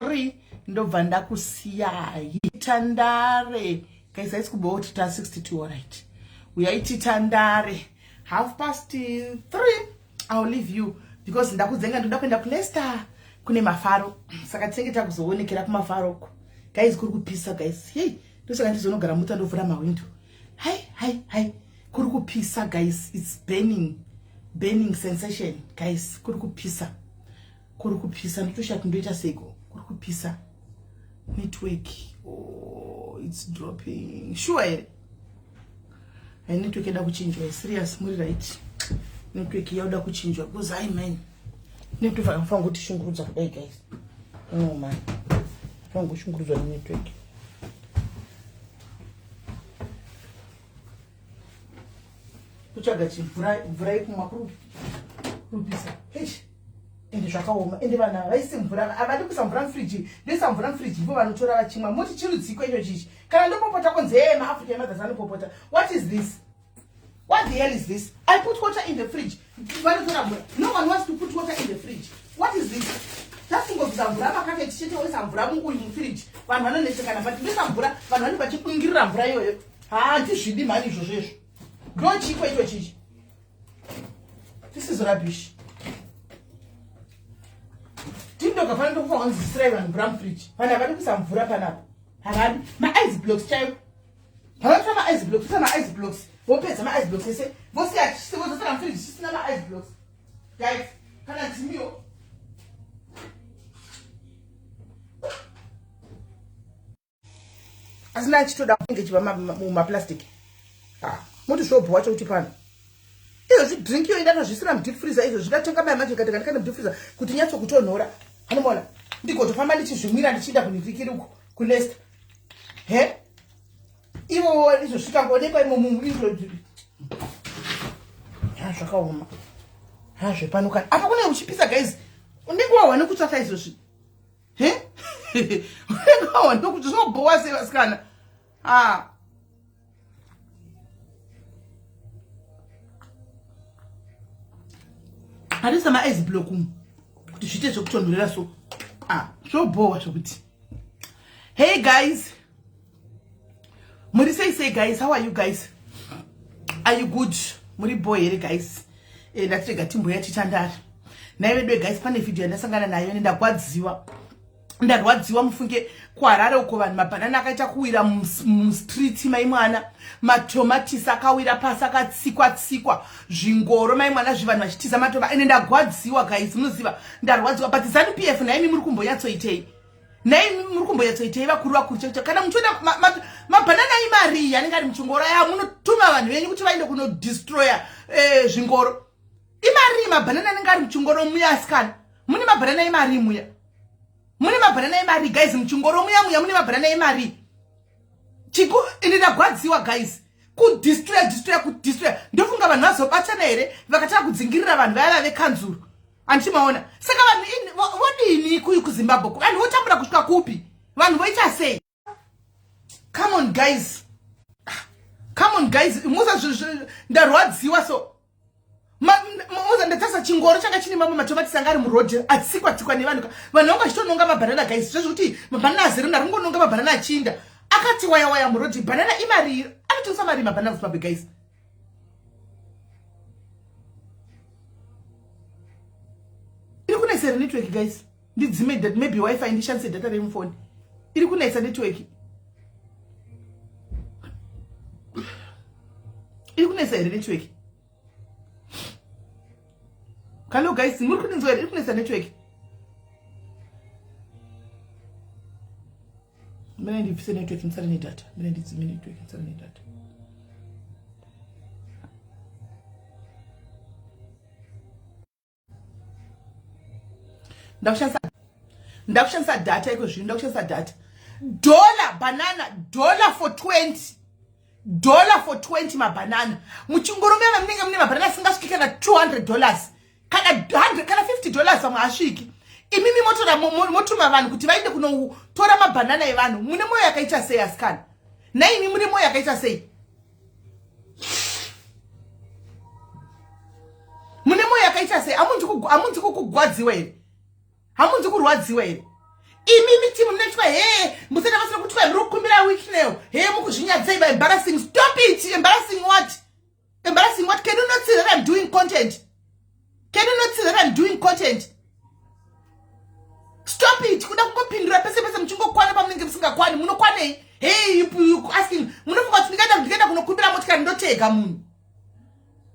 3 ndobva ndakusiyai. Tandare guys, haisi kubhowa kuti ta 62 alright. Uyai titandare half past 3 I'll leave you because ndakudzenga ndoda kuenda kuLeicester kune mafaro, saka tinenge takuzoonekera kumafaro uko guys. Kuri kupisa guys, hey, ndosaka ndizonogara muta ndovhura mahwindo. Hai hai hai, kuri kupisa guys, it's burning, burning sensation guys. Kuri kupisa, kuri kupisa, ndotosha kuti ndoita seiko, kuri kupisa. Network, oh, it's dropping sure here. Hai, network yada kuchinjwa, serious, muri right, network yauda kuchinjwa because hai man, network akafanira kuti shungurudza kudai guys. No man, fanira kushungurudzwa nenetwork. Kutsvaga chimvura, mvura yekumwa, kuri kupisa. Eish, ende zvakaoma, ende vanhu havaisi mvura, havadi kuisa mvura mufriji. Ndoisa mvura mufriji, ivo vanotora vachimwa. Moti chirudziko icho chichi? Kana ndopopota konzi ee, maAfrica emadhasi anopopota. What is this? What the hell is this? I put water in the fridge, vanotora mvura. No one wants to put water in the fridge. What is this? Tasingobvisa mvura makaketi chete, woisa mvura muuyu mufriji, vanhu vanonetsekana. But ndoisa mvura, vanhu vanenge vachibungirira mvura iyoyo. Handizvidi mhani izvozvo izvo. Ndochiko icho chichi? This is rubbish. Tindoga pano ndokufa wanzisirai vanhu mvura mufriji. Vanhu havadi kuisa mvura panapa, havadi maice blocks chaivo. Vanotora maice blocks, kuisa maice blocks, vopedza maice blocks ese, vosiya vozosara mufriji chisina maice blocks guys. Kana dzimiwo asina achitoda kunge chiva mumaplastic, moti zvobho wacho kuti pano izvozvi drink iyo ndatozvisira mudeep freezer. Izvozvi ndatenga mai macho, ikatenga ndikaenda mudeep freezer kuti nyatsokutonhora, anomaona, ndigotofamba ndichizvimwira ndichienda kunhikirikiri uko kuLeicester. He, ivo izvosvika kuonekwa imomo izvo. Ha, zvakaoma ha, zvepano kana apa kune uchipisa guys, unenge wahwa nekutsvaka izvozvi. He, unenge wahwa nekuti zvinobhowa sei vasikana. Ha, hatisa maice block umu kuti zviite zvekutonhorera so. Ah, zvobhowa zvokuti. Hey guys, muri sei sei guys? How are you guys? Are you good? Muri boy here guys? Ndatirega timboya titandare nai vedu guys. Pane vhidhiyo yandasangana nayo nendagwadziwa, ndarwadziwa mufunge. KuHarare uko vanhu mabhanana akaita kuwira mustreet mai mwana, matomatisi akawira pasi akatsikwa tsikwa, zvingoro mai mwana, zvivanhu vachitiza matoma. Ende ndagwadziwa guys, munoziva ndarwadziwa. But ZANU PF, naimi muri kumbonyatsoitei? Naimi muri kumbonyatsoitei vakuru vakuru? Chekuti kana muchiona mabhanana imari anenge ari muchingoro aya, munotuma vanhu venyu kuti vaende kunodestroya zvingoro. Imari mabhanana anenge ari muchingoro muya asikana? Mune mabhanana imari muya? Mune mabhanana emari guys muchingoro muya muya? Mune mabhanana emari chiko? Ende ndagwadziwa guys, kudestroya, destroya, kudestroya. Ndofunga vanhu vazobatana here vakatanga kudzingirira vanhu vaya vekanzuru, handichimaona. Saka vanhu vodini kuZimbabwe? Vanhu votambura kusvika kupi? Vanhu voita sei? Come on guys, come on guys, musa, ndarwadziwa so. Muza ndatarisa chingoro changa chine mamwe matomatisi anga ari murodhi atsikwa tsikwa nevanhu. Vanhu vanga vachitononga mabhanana guys, zvezvekuti mabhanana azere, munhu ari kungononga mabhanana achiinda akati waya waya murodhi. Bhanana imari? Anotengesa mari mabhanana kuZimbabwe guys? Iri kunetsa here network guys? Ndidzime maybe WiFi, ndishandise data remufoni. Iri kunetsa network, iri kunetsa here network? Hello guys, muri kundinzwa here? Iri kunetsa network. Mina ndibvise network ndisare nedata. Mina ndidzime network ndisare nedata. Ndakushandisa data iko zvino, ndakushandisa data. Dollar banana, dollar for 20, dollar for 20 mabhanana muchingoro muya. Munenge mune mabhanana asingasviki kana $200, kana 100, kana $50, vamwe asviki. Imimi motora, motuma vanhu kuti vaende kunotora mabhanana evanhu. Mune mwoyo yakaita sei asikana? Naimi mune mwoyo yakaita sei? Mune mwoyo yakaita sei? Hamunzi kukugwadziwa here? Hamunzi kurwadziwa here? Imimi timu munoitwa hee musina vasina kutwa muri kukumbira Wicknell hee mukuzvinyadzei by embarrassing. Stop it. Embarrassing what? Embarrassing what? Can you not see that I'm doing content? Can you not see that I'm doing content? Stop it. Kuda kungopindura pese pese muchingokwana pamunenge musingakwani. Munokwanei? Hey, you asking. Munofunga kuti ndikaenda kunokumbira motikari ndotega munhu.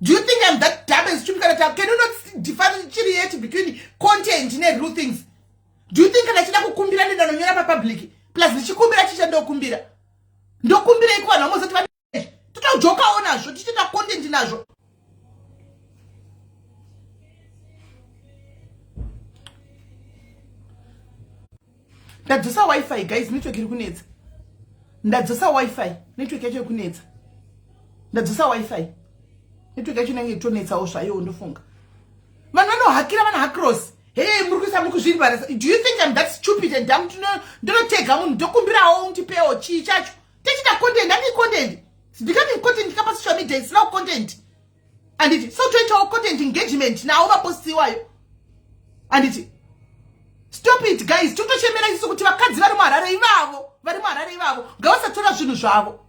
Do you think I'm that dumb and stupid? Can you not differentiate between content and real things? Do you think kana chida kukumbira ndinonyora pa public? Plus ndichikumbira chicha ndokumbira. Ndokumbira iko vanhu vamozoti vane totojokawo nazvo tichiita content nazvo. Ndadzosa wifi guys, network iri kunetsa. Ndadzosa wifi, network yacho iri kunetsa. Ndadzosa wifi. Network yacho inenge itonetsawo zvayo ndofunga. Vanhu vanohakira vana hakros. Hey, muri kuisa muri kuzvirivara. Do you think I'm that stupid and dumb? Ndinotega munhu ndokumbirawo undipewo chii chacho. Tichita content, ani content. It's becoming content kapa social media, it's now content. Anditi, so toitawo content engagement nawo maposts iwayo. Anditi, stop it guys. Totochemera isu kuti vakadzi vari muHarare ivavo, vari muHarare ivavo, ngavasatora zvinhu zvavo.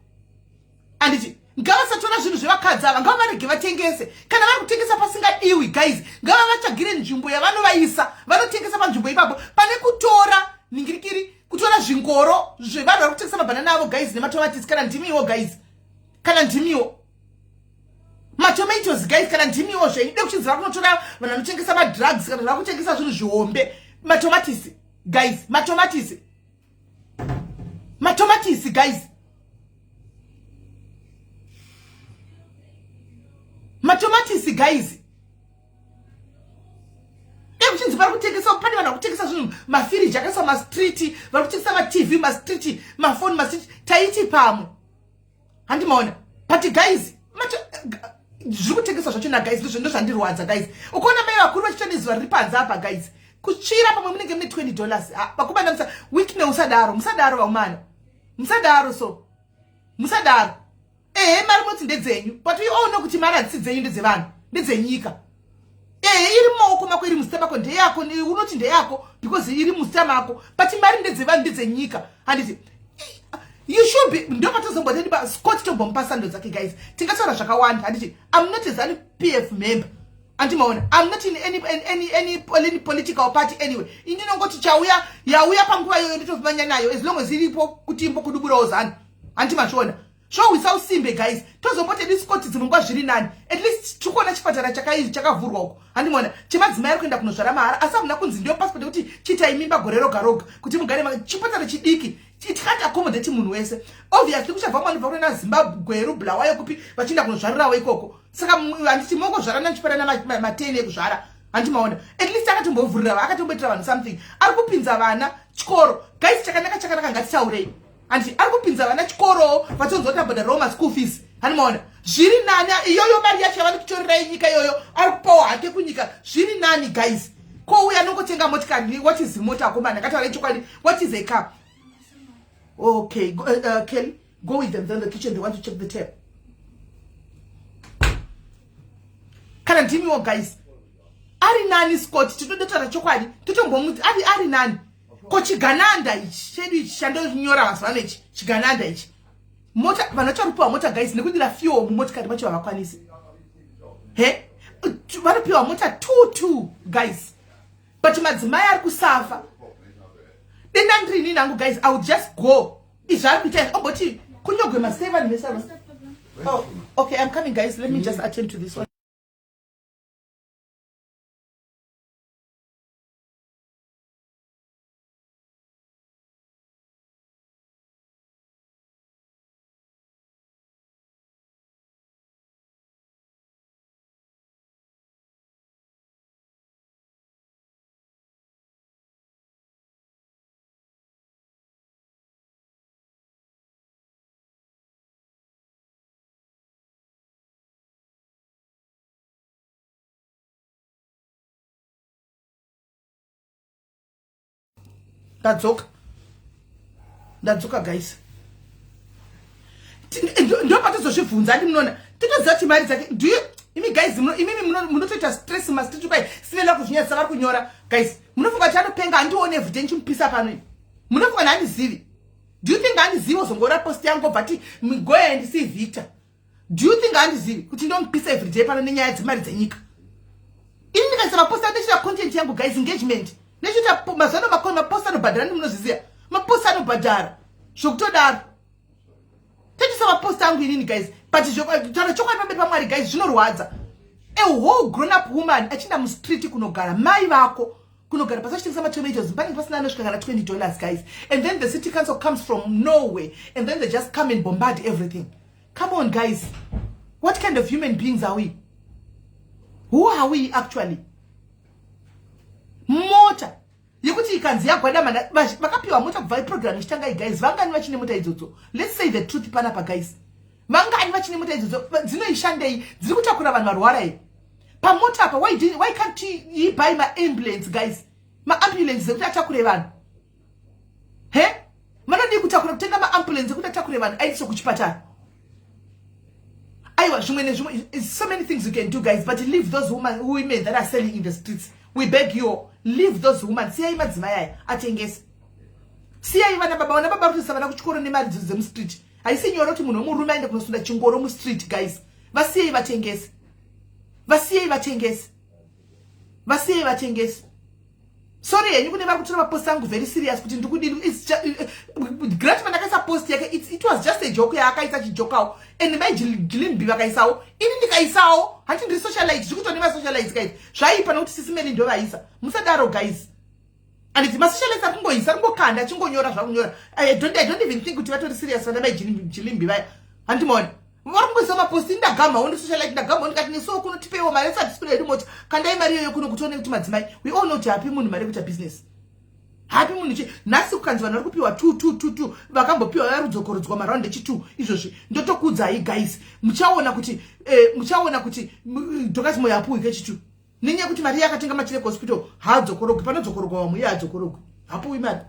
Anditi, ngavasatora zvinhu zvevakadzi ava, ngavavarege vatengese. Kana vari kutengesa pasingadiwi guys, ngavavatsvagire nzvimbo yavanovaisa, vanotengesa panzvimbo ipapo, pane kutora ningirikiri, kutora zvingoro zvevanhu vari kutengesa mabhanana avo guys nematomatisi. Kana ndimiwo guys, kana ndimiwo matomatoes guys, kana ndimiwo zvenyu de kuchinzi vari kunotora vanhu vanotengesa madrugs kana vari kutengesa zvinhu zvihombe. Matomatisi guys, matomatisi, matomatisi guys, matomatisi guys. Ekuchinzi vari kutengesa, pane vanhu vari kutengesa zvinhu, mafiriji akaiswa mastreet, vari kutengesa matv mastreet, mafoni mastreet. Taiti pamwe handimaona, but guys, zviri kutengeswa zvacho na guys, ndozvo ndozvandirwadza guys. Ukaona mai vakuru vachiita nezuva riri panze apa guys, kutsvira pamwe munenge mune $20. Vakomana, musa Wicknell, musadaro, musadaro vaumana, musadaro so, musadaro. Ehe, mari munoti ndedzenyu, but you all know kuti mari hadzisi dzenyu, ndedzevanhu, ndedzenyika. Ehe, iri mumaoko mako, iri muzita mako, ndeyako, unoti ndeyako because iri muzita mako, but mari ndedzevanhu, ndedzenyika. Handiti you should be ndopatozombotedi pa Scott, tombomupa sando dzake guys. Tingataura zvakawanda, handiti? I'm not a ZANU PF member, andimaona. I'm not in any political party anyway. Indinongoti chauya yauya panguva iyoyo nditofumanya nayo, as long as iripo kuti imbokuduburawo ZANU, handi mazviona? Zvohwisa usimbe guys. Tozombotedi Scott dzimwe nguva zviri nani, at least tiri kuona chipatara chakavhurwa uko, handimaona, chemadzimai ari kuenda kunozvara mahara, asi hamuna kunzi ndiyo passport yekuti chiitai mimba gore roga roga kuti mugare. Chipatara chidiki, it can't accommodate munhu wese obviously. Kuchabva mwanobva kunoenda Zimbabwe, Gweru, Bulawayo, kupi, vachienda kunozvarirawo ikoko. Saka handiti mongozvara nachipatara mateni ekuzvara, handimaona? At least akatombovhurira, akatomboitira vanhu something. Ari kupinza vana chikoro guys, chakanaka, chakanaka, ngatitaurei. Handiti ari kupinza vana chikoro, vachonzwa kuti abhadharawo maschool fees, handimaona? Zviri nani iyoyo mari yacho yavanokitorerai nyika iyoyo, ari kupawo hake kunyika, zviri nani guys. Ko uya anongotenga motikari, what is mota akomana? Ngataurei chokwadi, what is a car? Okay, go, Kelly, go with them then the kitchen, they want to check the tap. Kana ndimiwo guys, ari nani Scott, tinodotaura chokwadi, totombomuti ari nani. Ko chigananda ichi chedu ichi chandonyora mazuva ano ichi, chigananda ichi, mota, vanhu vacharupiwa mota guys, nekudira fuel mumotikari macho havakwanisi. He, vanopiwa mota two two guys, but madzimai ari kusafa. Denda ndirini nangu guys, I would just go. Izvi ari kuita omboti kunyogwe masei vanhu vese. Oh, okay, I'm coming guys, let me just attend to this one. Ndadzoka, ndadzoka guys. Ndopatozozvibvunza, andi munoona, titoziva kuti mari dzake do imi guys, imimi munotoita stress mastreet kwai sinenda kuzvinyadzisa. Vari kunyora guys, munofunga kuti anopenga? Handione everyday ndichimupisa pano. Munofunga handizivi? Do you think handizivi? Ozongora post yangu obva ti go and see Victor. Do you think handizivi kuti ndomupisa everyday pano nenyaya dzemari dzenyika? Ini ndikaisa mapost andichita content yangu, guys, engagement nechiita mazuva ano mapost anobhadhara. Ndi munozviziva, mapost anobhadhara zvokutodaro. Tochisa mapost angu inini, guys, but taura chokwadi pamberi paMwari, guys, zvinorwadza. A whole grown up woman achienda mustreet kunogara mai vako, kunogara pasachitengesa matomatoes, panenge pasina anosvika kana $20, guys, and then the city council comes from nowhere and then they just come and bombard everything. Come on, guys, what kind of human beings are we? Who are we actually? Mota yekuti ikanzi yagwadama, vakapiwa mota kubva iprogram ichitanga, guys, vangani vachine mota idzodzo? Let's say the truth panapa, guys. Vangani vachine mota idzodzo? Dzinoishandei? Dziri kutakura vanhu varwara here pamota apa? Why can't he buy maambulance, guys? Maambulance ekuti atakure vanhu he vanodii kutakura, kutenga maambulance ekuti atakure vanhu aendeswe kuchipatara? Aiwa, zvimwe nezvimwe, so many things you can do, guys, but leave those women that are selling in the streets. We beg you, leave those women. Siyai madzimai aya atengese. Siyai vana baba. Vana baba kutoisa vana kuchikoro nemari dzidzo dzemustreet. Haisi nyore kuti munhu wemurume aende kunosunda chingoro mustreet, guys. Vasiyei vatengese, vasiyei vatengese, vasiyei vatengese. Sorry henyu kune vari kutora mapost angu very serious kuti ndikudini. Gratman akaisa post yake, it was just a joke yaakaisa, chijokawo, and maigilimbi vakaisawo, ini ndikaisawo. Hanti ndiri socialite? Zviri kutone masocialite, guys. Zvaipa nokuti sisimeni ndovaisa. Musadaro, guys. Anditi masocialite ari kungoisa, ari kungokanda, achingonyora zvakunyora. I don't even think kuti vatori serious vana maijilimbi vaya. Handimaona vari kungoisa maposti. Ndagamawo, ndi socialite, ndagamawo ndikati nesuwo kuno tipeiwo mari esati sikuda yedu mota. Kandai mari iyoyo kuno kuti one kuti madzimai. We all know kuti hapi munhu mari yekuita business, hapi munhu chi. Nhasi kukanzi vanhu vari kupiwa 2 2 2 2, vakambopiwa vari kudzokorodzwa maraundi echi2 izvozvi. Ndotokuudzai, guys, muchaona kuti muchaona kuti Dorcas Moyo apuwi kechi2 nenyaya yekuti mari yakatenga machireko hospital haadzokorogwi. Panodzokorogwa vamwe, iye haadzokorogwi, hapuwi mari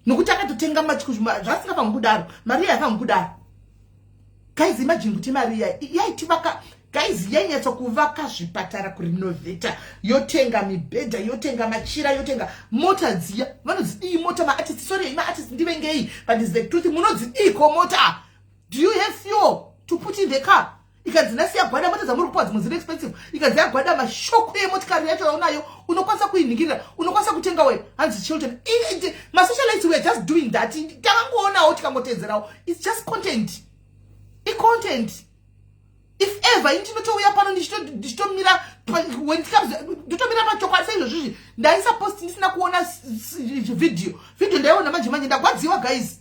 nokuti akatotenga zvasingafangi kudaro. Mari iya yafangi kudaro, guys. Imagine kuti mari iya yaitivaka, guys, yainyatsa kuvaka zvipatara, kurenovheta, yotenga mibhedha, yotenga machira, yotenga mota dziya. Vanodzidii mota maartist? Sorry, maartist, ndivengei, but is the truth. Munodzidiiko mota? Do you have fuel to put in the car? Ikanzi nhasi yagwada, mota dzamuri kupiwa dzimwe dziri expensive. Ikanzi yagwada, mashoko emotikari yacho yaunayo unokwanisa kuinhingirira, unokwanisa kutenga we hanzi children masocialites. We are just doing that. Takangoonawo, tikangotedzerawo. It's just content, icontent. If ever ini tinotouya pano ndichitomira, ndotomira pachokwadi saizvozvizvi. Ndaisa post ndisina kuona video. Video ndaiona manje manje. Ndagwadziwa, guys,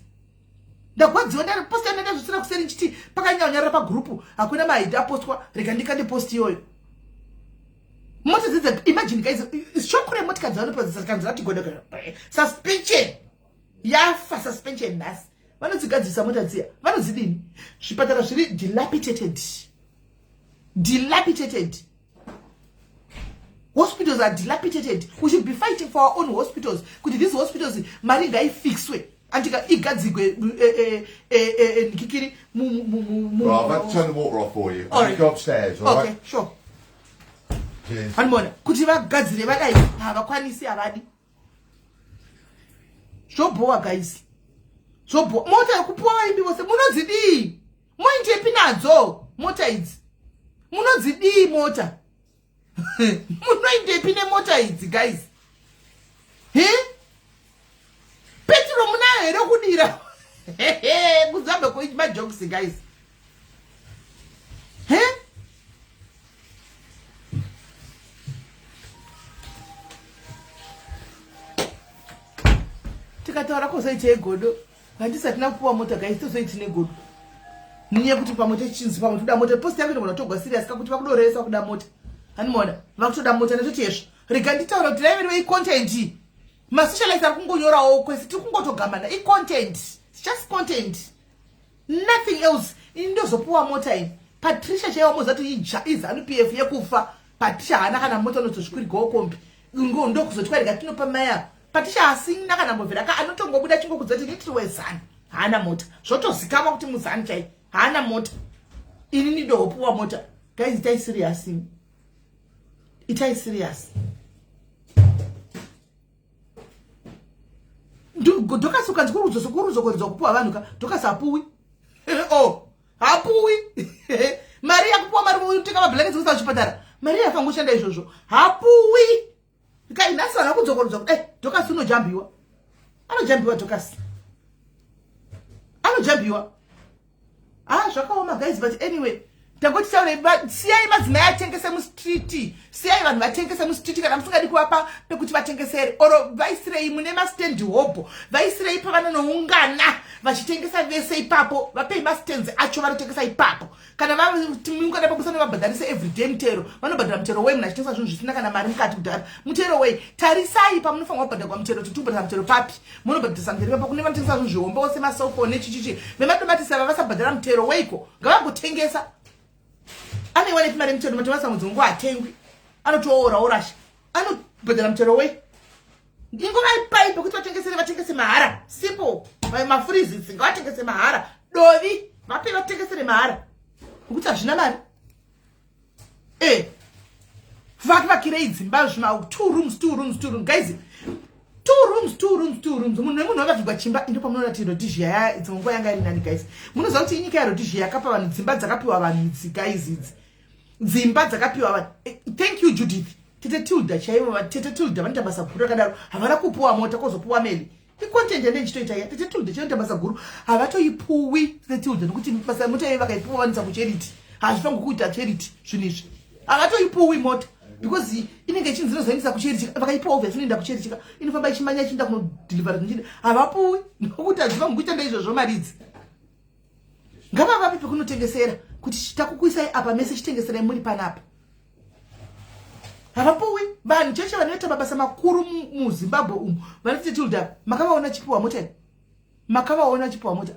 ndagwadziwa. Ndaposta, ndandazvisina kuseri nchiti pakanyanyarira pagrupu, hakuna mahaidi apostwa, rega ndikande post iyoyo. Mota dzidze, imagine, guys, shoko remotikari dzavanopa kanzi rati godo, suspension yafa, suspension nhasi vanodzigadzirisa mota dziya, vanodzidini? Zvipatara zviri dilapidated, dilapidated. Hospitals are dilapidated. We should be fighting for our own hospitals, kuti these hospitals mari ngaifixwe, andika igadzigwe nkikiri. Right, I've had to turn the water off for you. All I'm right. go upstairs, all Okay, right? sure. Cheers. Handiona kuti vagadzire vadai, havakwanisi, havadi. Zvobhowa, guys, zvobhowa. Mota yekupuwa vaimbi vose munodzidii? Moindepi nadzo mota idzi? Munodzidii mota? Munoindepi nemota idzi, guys? He, petro munayo here kudira kuzambe majokes, guys? He, tikataura kozoitei godo? Handisatina kupuwa mota, guys, tozoiti negodo nenyaya yekuti pamwe techinzi pamwe toda mota. Post yangu inogona kutogwa serious kakuti vakudoresa kuda mota. Handimaona vakutoda mota. Netoti yezvo, rega nditaura kuti raiveri veicontent. Masocialite ari kungonyorawo kwese, tiri kungotogamana. Icontent, it's just content, nothing else. Ini ndozopuwa mota ini? Patricia chaiwa moziva kuti iZANU PF yekufa. Patricia haana kana mota, unozozvikwirigawo kombi ndokuzotwa. Rega tinopa maya. Patricia asina kana mbovhera ka, anotongobuda chingokudza kuti nitiri wezanu, haana mota. Zvotozikamwa kuti muzanu chai, haana mota. Ini ndidohopuwa mota? Guys, itai serious, itai serious. Dorcas ukanzi kuri kupuwa vanhu ka, Dorcas hapuwi. Oh, hapuwi mari yakupuwa, mari utenga mablankets kuisa kuchipatara, mari yafangoshanda izvozvo, hapuwi. Kai nhasi vanhu vakudzokorodzwa kudai, Dorcas unojambiwa, anojambiwa Dorcas, anojambiwa. Ah, zvakaoma guys, but anyway, tangoti taurei. Siyai madzimai atengese mustreet, siyai vanhu vatengese mustreet. Kana musingadi kuvapa pekuti vatengesere, oro vaisirei mune mastand hobho, vaisirei pavanonoungana vachitengesa vese ipapo. Vapei mastands acho, vanotengesa ipapo. Kana vaungana pakusa, novabhadharise everyday mutero. Vanobhadhara mutero wei munhu achitengesa zvinhu zvisina kana mari mukati kudhara? Mutero wei? Tarisai pamunofanirwa kubhadharwa mutero, kuti tikubhadhara mutero papi. Munobhadharisa mutero ipapo. Kune vanotengesa zvinhu zvihombe semaselfone nechichichi, vematomatisi ava vasabhadhara mutero weiko? Ngavangotengesa. Anoiwanepi mari mutero? Matomasi amwe dzimwe nguva hatengwi, anotoora orasha. Anobhadhara mutero wei? Ingovaipai pekuti vatengesere, vatengese mahara, simple. Mafreezits ngavatengese mahara, dovi vape vatengesere mahara, nokuti hazvina mari. Vakivakirei dzimba zvima two rooms, two rooms, two rooms, guys, two rooms, two rooms, two rooms. Munhu nemunhu wakavigwa chimba. Ndo pamunoona kuti Rhodesia ya dzimwe nguva yanga iri nani, guys. Munoziva kuti inyika yeRhodesia yakapa vanhu dzimba dzakapiwa vanhu idzi, guys, idzi dzimba dzakapiwa vanhu. Thank you, Judith. Tete Tilda chaivo, Tete Tilda vanoita basa guru rakadaro, havana kupuwa mota, kwozopuwa meli. Icontent yandei ndichitoita iya. Tete Tilda chinoita basa guru, havatoipuwi Tete Tilda, nokuti basa mota iyoyo vakaipuwa vanoisa kucharity. Hazvifangi kuita charity zvinhu izvi. Havatoipuwi mota because inenge ichinzi inozoendesa kucharity. Vakaipuwa, obviously inoenda kucharity ka, inofamba ichimanya ichienda kunodeliver zvinhu. Havapuwi nokuti hadzifangi kuita ndaizvozvo. Mari idzi ngavavape pekunotengesera, kuti takukuisai apa mese, chitengeserai muri panapa. Havapuwi vanhu cheche vanoita mabasa makuru muZimbabwe umu. Vanoti Tilda makavaona chipiwa mota, makavaona chipiwa mota,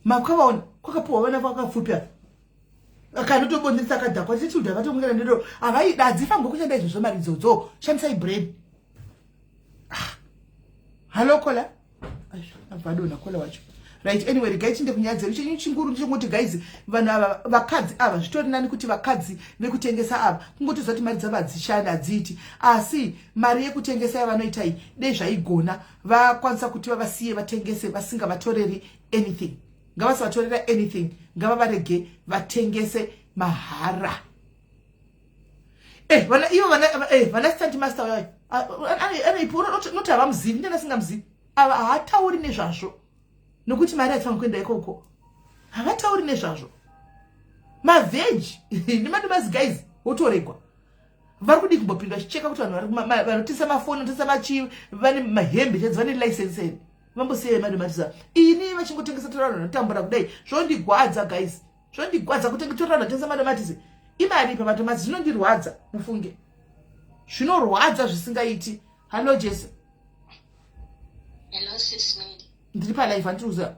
makavaona kwakapiwa vana vakapfupi apa, kanotobonderesa akadhakwa. Tilda vatomungana ndero havaida, hadzifanirwa kushanda izvozvo mari idzodzo. Shandisai brain. Ah. Hallo caller, abva adonha caller wacho. Right, anyway, regai tiinde kunyaya dzedu. Chenyu chinguru ndechongoti, guys, vanhu ava, vakadzi ava, zvitori nani kuti vakadzi vekutengesa ava kungotoziva kuti mari dzavo hadzishandi, hadziiti, asi mari yekutengesa yavanoita iyi, dei zvaigona vakwanisa kuti vavasiye vatengese vasingavatoreri anything. Ngavasavatorera anything, ngavavarege vatengese mahara. Vana ivo vana vana stunt master uyayo anoipo noti havamuzivi, ndani asingamuzivi? Ava haatauri nezvazvo nokuti mari haifanira kuenda ikoko. Havatauri nezvazvo. Maveg nemadomasi, guys, wotoregwa. Vari kudii kumbopinda vachicheka kuti vanhu vanotengesa mafoni, vanotengesa machi, vane mahembe chaidzo, vane license here? Vambosiya madomatisa ini vachingotengesa. Tora vanhu vanotambura kudai, zvondigwadza guys, zvondigwadza kuti tora vanhu vatengesa madomatisi. Imari pamatomasi, zvinondirwadza mufunge, zvinorwadza zvisingaiti. Hallo Jese. Hello, Sis Mary. Ndiri palive, handiri kuziva.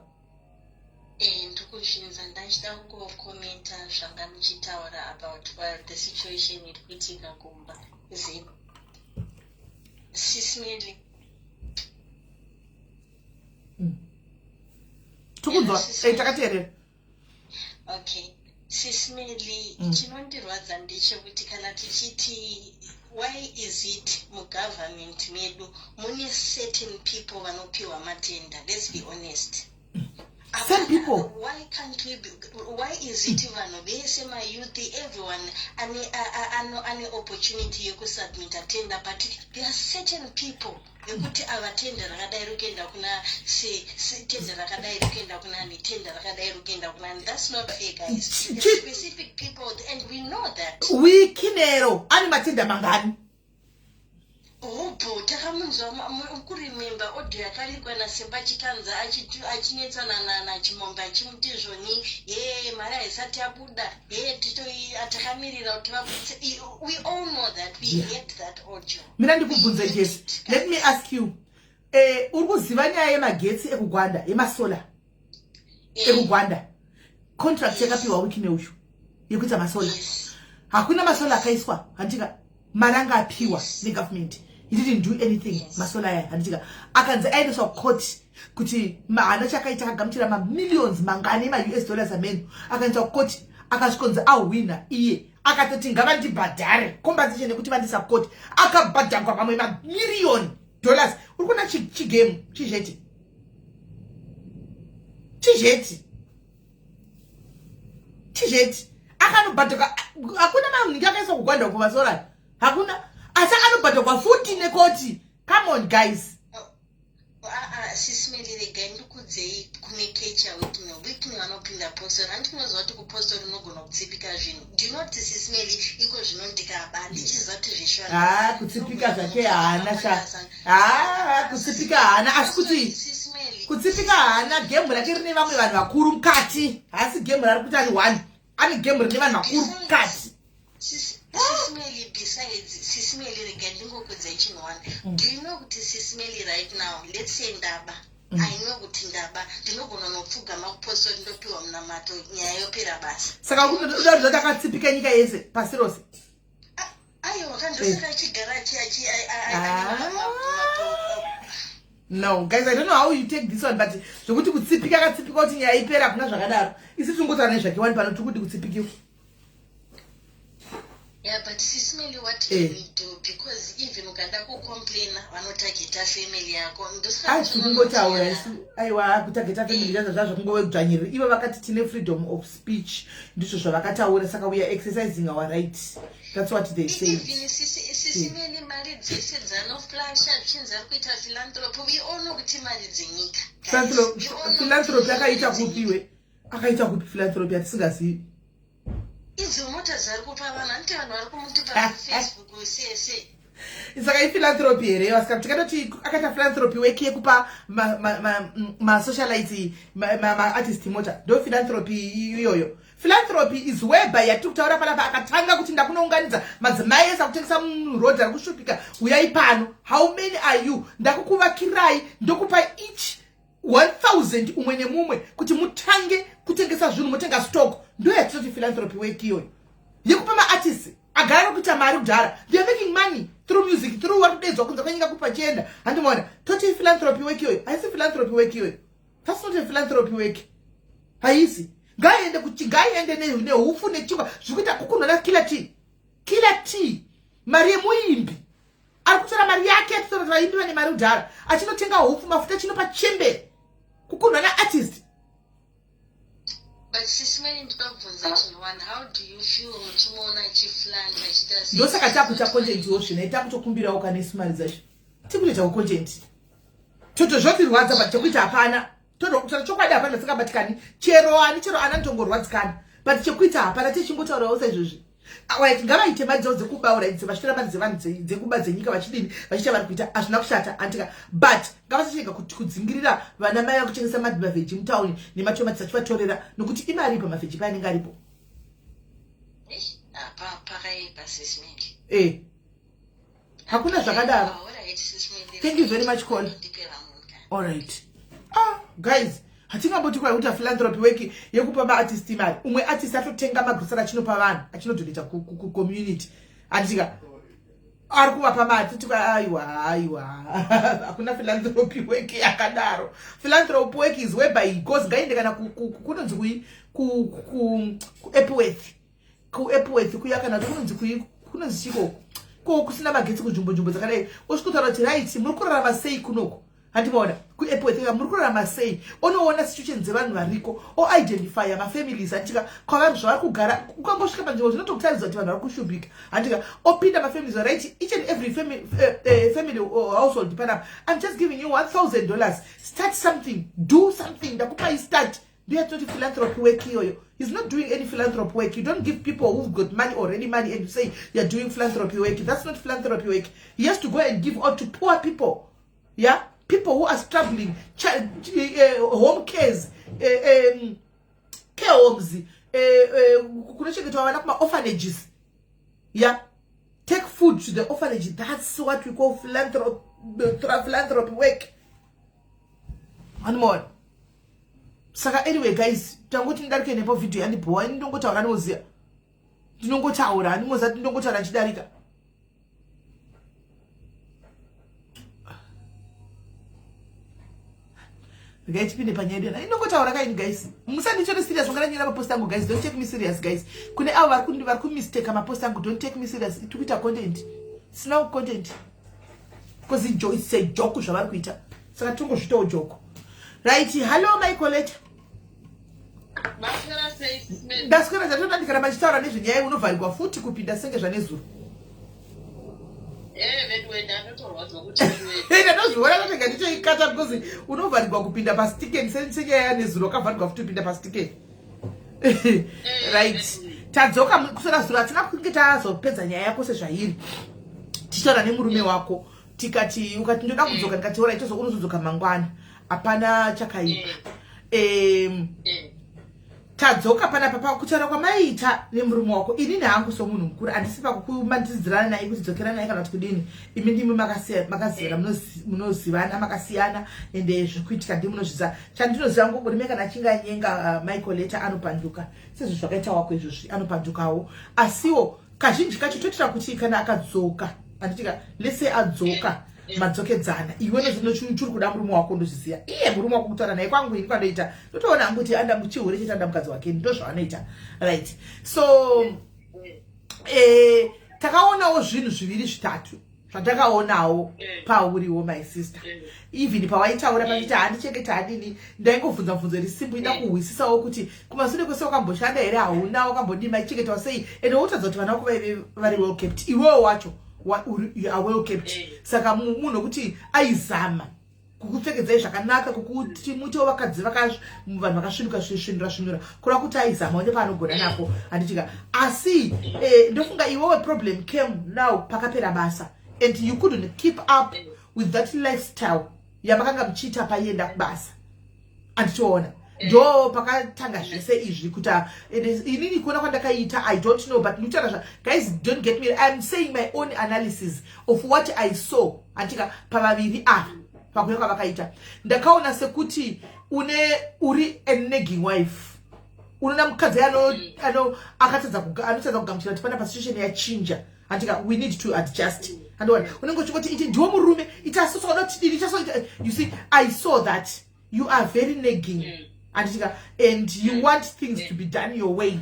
Ndikuzvinza, ndachida kungokomenta zvanga muchitaura about the situation iri kuitika kumba Zim. Sis Mary. Tikunzwa, takateerera. Okay. Sis Mary, chinondirwadza ndechekuti kana tichiti why is it mugovernment medu mune certain people vanopiwa matender? Let's be honest. Same people. Why can't we be, why is it vanhu vese, mayouth, everyone ane opportunity yekusubmita tender, but there are certain people vekuti ava tender rakadai rikuenda kuna tender rakadai rikuenda kunani, tender rakadai rikuenda kunani? That's not fair, guys. Specific people, and we know that. Wicknell ane matender mangani? Hobho, takamunzwa kuremember audio yakarigwa naSimba Chikanza achinetsana naChimombe, achimuti zvoni ye mari haisati yabuda, ye takamirira kuti vabudise. We all know that we heard that audio. Mina ndikubvunze, Jesi, let me ask you, uri kuziva nyaya yemagetsi ekuGwanda, yemasolar ekuGwanda? Contract yakapiwa Wicknell uyu yekuita masolar, hakuna masolar akaiswa, handika? Mari anga apiwa negovernment, he didn't do anything. Masolar aya, handitika, akanzi aendeswa court kuti haana chakaita, akagamuchira mamillions mangani emaUS dollars ameno. Akaendeswa court, akasvikonzi ahwina iye, akatoti ngavandibhadhare compensation yekuti vandisa court. Akabhadhagwa mamwe mamiriyoni. dollars. Uri kuona chigame chizheti chizheti chizheti akanobhadhaka. Hakuna manhingi akaiswa kugwanda uko vasorani, hakuna, asi akanobhadhakwa futi nekoti. Come on, guys. Sis Melly, regai ndikudzei kune kecha Wicknell. Wicknell anopinda postori. Handinoziva kuti kupostori unogona kutsipika zvinhu. Do you know kuti, Sis Melly, iko zvino ndikaba ndichiziva kuti zveshuwa? Ha, kutsipika zvake haana sha. Ha, kutsipika haana, asi kuti kutsipika haana. Game rake rine vamwe vanhu vakuru mukati. Haasi game rari kuti ari one, ane game rine vanhu vakuru mukati. Sis Melly, besides, Sis Melly, rega ndingokudzai chinhu one. Do you know kuti, Sis Melly, right now, let's say ndaba, I know kuti ndaba, ndinogona nopfugama kupostori, ndopiwa munamato, nyaya yopera basa. Saka uda kuti akatsipika nyika yese, pasi rose? Aiwa, kandosaka achigara achi Ah. No guys, I don't know how you take this one, but zvokuti kutsipika, akatsipika kuti nyaya ipera, hakuna zvakadaro. Isi tingotaura nezvake wani pano, tiri kuti kutsipikiwa. Yeah, but Sis Melly, what can we do? Because even ukada kucomplaina, vanotageta family yako. Ai, tikungotaura isu. Aiwa, kutageta family zvazo zvazvo kungove ivo vakati tine freedom of speech, ndizvo zvavakataura. Saka we are exercising our right, that's what they say. Even Sis Melly, mari dzese dzanoflasha zvichinzi ari kuita philanthropy, we all know kuti mari dzenyika. Guys, we all know Philanthropy kuti akaita mari kupiwe? Akaita kupi philanthropy hatisingazivi? Idzo mota dzari kupa vanhu, hanti vanhu vari kumuti paFacebook sese. Saka iphilanthropy here? Vasika tikatoti akaita philanthropy work yekupa masocialites, maartist mota, ndo philanthropy iyoyo? Philanthropy is whereby yatiri kutaura panapa, akatanga kuti ndakunounganidza madzimai ese akutengesa muroad ari kushupika, uyai pano, how many are you, ndakukuvakirai, ndokupa each 1000 umwe nemumwe kuti mutange kutengesa zvinhu, mutenga stock. Ndo yatinoti philanthropy work iyoyo, yekupa maartist agara kuita mari kudhara. They are making money through music, through vari kudedzwa kunze kwenyika kupa chienda. Handimaona toti philanthropy work iyoyo? Haisi philanthropy work iyoyo. That's not a philanthropy work, haisi. Ngaiende kuti ngaiende nehufu nechingwa zviri kuita kukunhona Killer T. Killer T, mari yemuimbi ari kutora mari yake, atitora kuti vaimbi vane mari kudhara, achinotenga hufu, mafuta, chinopa chembere kukundwa naartist. But Sis Melly, ndinobvunza chinhu one: how do you feel muchimuona achiflaunt, achiita sei? Ndosaka takuita content wo zvino, takutokumbirawo kanesu mari dzacho, tikutoitawo content. Toto zvotirwadza, but chekuita hapana. Toda chokwadi, hapana. Tisingabatikani chero ani, chero ana nditongorwadzikana, but chekuita hapana. Tichingotaurawo saizvozvi, right? Ngavaite mari dzavo dzekuba, right? Vachitora mari dzevanhu dzekuba dzenyika, vachidini, vachiita vari kuita, hazvina kushata, andika. But ngavasachega kudzingirira vana mai vakuchengesa maveggie mutauni nematomatisi, achivatorera, nokuti imari ipa maveggie paanenge aripo. Eish, apa pakaipa, Sis Melly. E, hakuna zvakadaro. Alright, Sis Melly. Thank you very much, Cole. Ndipera munhu. Alright. Ah guys, hatingamboti kwai kuita philanthropy work yekupa maartist mari. Umwe artist atotenga magrosari, achinopa vanhu, achinodonata kucommunity, handitika? Ari kuvapa mari, toti aiwa, aiwa, hakuna philanthropy work yakadaro. Philanthropy work is whereby he goes, ngaende kana kunonzi kui kuEpworth, kuEpworth kuya, kana kuti kunonzi kui, kunonzi chiko ko kusina magetsi, kunzvimbo nzvimbo dzakadai, osvikotaura kuti, "Right, muri kurarama sei kunoko?" Handimaona kuEpworth, muri kurarama sei? Onoona situation dzevanhu variko, oidentifya mafamilies, handika, kwavari zvavari kugara. Ukangosvika panzvimbo, zvinotokutaridza kuti vanhu vari kushupika, handika? Opinda mafamilies, right, each and every family or household panapa, I'm just giving you $1000, start something, do something, ndakupai start. Ndoyatinoti philanthropy work iyoyo. He's not doing any philanthropy work. You don't give people who've got money already money and you say you're doing philanthropy work. That's not philanthropy work. He has to go and give out to poor people, yeah, people who are struggling, home cares, care homes, kunochengetwa vana, kuma-orphanages, yeah. Take food to the orphanage. That's what we call philanthropy work. Anymore. Saka anyway guys, tangoti ndidarike nepo. Vhidhiyo yandibhowa. Ini ndongotaura, ndinoziva ndinongotaura, handimoziva kuti ndinongotaura ndichidarika. Regai tipinde panyaya yedu. Inongotaura kaini guys, musanditore serious. Mungaranyira mapost angu guys, don't take me serious guys. Kune avo vari kumisteka mapost angu, don't take me serious. Tiri kuita content, sina content. Because it's a joke zvavari kuita, saka tongozvitawo joke, right? Hallo, Michaeleta. Ndaswera. Zvatona ndikaramba ndichitaura nezvenyaya, unovharirwa futi kupinda senge zvanezuro. Ndatozviona tatega ndichoikata because unovharirwa kupinda pastiken senyaya yanezuro, wakavharirwa futi kupinda pastiken, right? Tadzoka kuswera zuro, hatina kunge tazopedza nyaya yako sezvairi. Tichitaura nemurume wako, tikati ukati ndoda kudzoka, ndikati ora itozo unozodzoka mangwana, hapana chakaipa. Tadzoka panapa pakutaura kwamaiita nemurume wako. Inini hangu somunhu mukuru handisi pakukumandidzirana naye kuti dzokera naye kana kuti kudini. Imi ndimi makazivana, munozivana, makasiyana, ende zvikuitika ndi munozviziva. Chandinoziva ngo, murume kana achinge anyenga, Michaeleta, anopanduka sezvo zvakaita wako izvozvi, anopandukawo. Asiwo kazhinji kacho toitira kuti kana akadzoka, handitika, lese adzoka, madzokedzana, iwe churi kuda murume wako, ndozviziva. Iye murume wako, kutaura naye kwangu ini kwandoita, ndotoona hangu kuti anda chihure chete, anda mukadzi wake, ndo zvaanoita, right? So takaonawo zvinhu zviviri zvitatu zvatakaonawo pauriwo, my sister. Even pawaitaura pachiti handichengeta, hanini, ndaingobvunza bvunzo iri simple, ida kuhwisisawo kuti kumasure kwese wakamboshanda here, hauna, wakambodii, maichengetawo sei, ende wotadza kuti vana vako vaive vari well kept, iwewo wacho you are well kept. Saka munhu wekuti aizama kukupfekedzai zvakanaka, kukuti muitewo vakadzi vanhu vakasvinuka, svinura svinura, kureva kuti aizama une paanogona napo, handitika? Asi ndofunga iwewe problem came now pakapera basa and you couldn't keep up with that lifestyle yamakanga muchiita paienda kubasa, anditoona? Ndo pakatanga zvese izvi kuti inini kuona kwandakaita, I don't know, but ndikutaura zva, guys, don't get me, I'm saying my own analysis of what I saw, andika? Pavaviri ava, pakuya kwavakaita, ndakaona sekuti une uri a nagging wife. Unoona mukadzi akatadza anotadza kugamuchira kuti pana pasituation yachinja, andika? We need to adjust, andiona? Unenge uchingoti iti ndiwo murume, itasosoda kuti dini. You see, I saw that you are very nagging, anditika? And you want things to be done your way.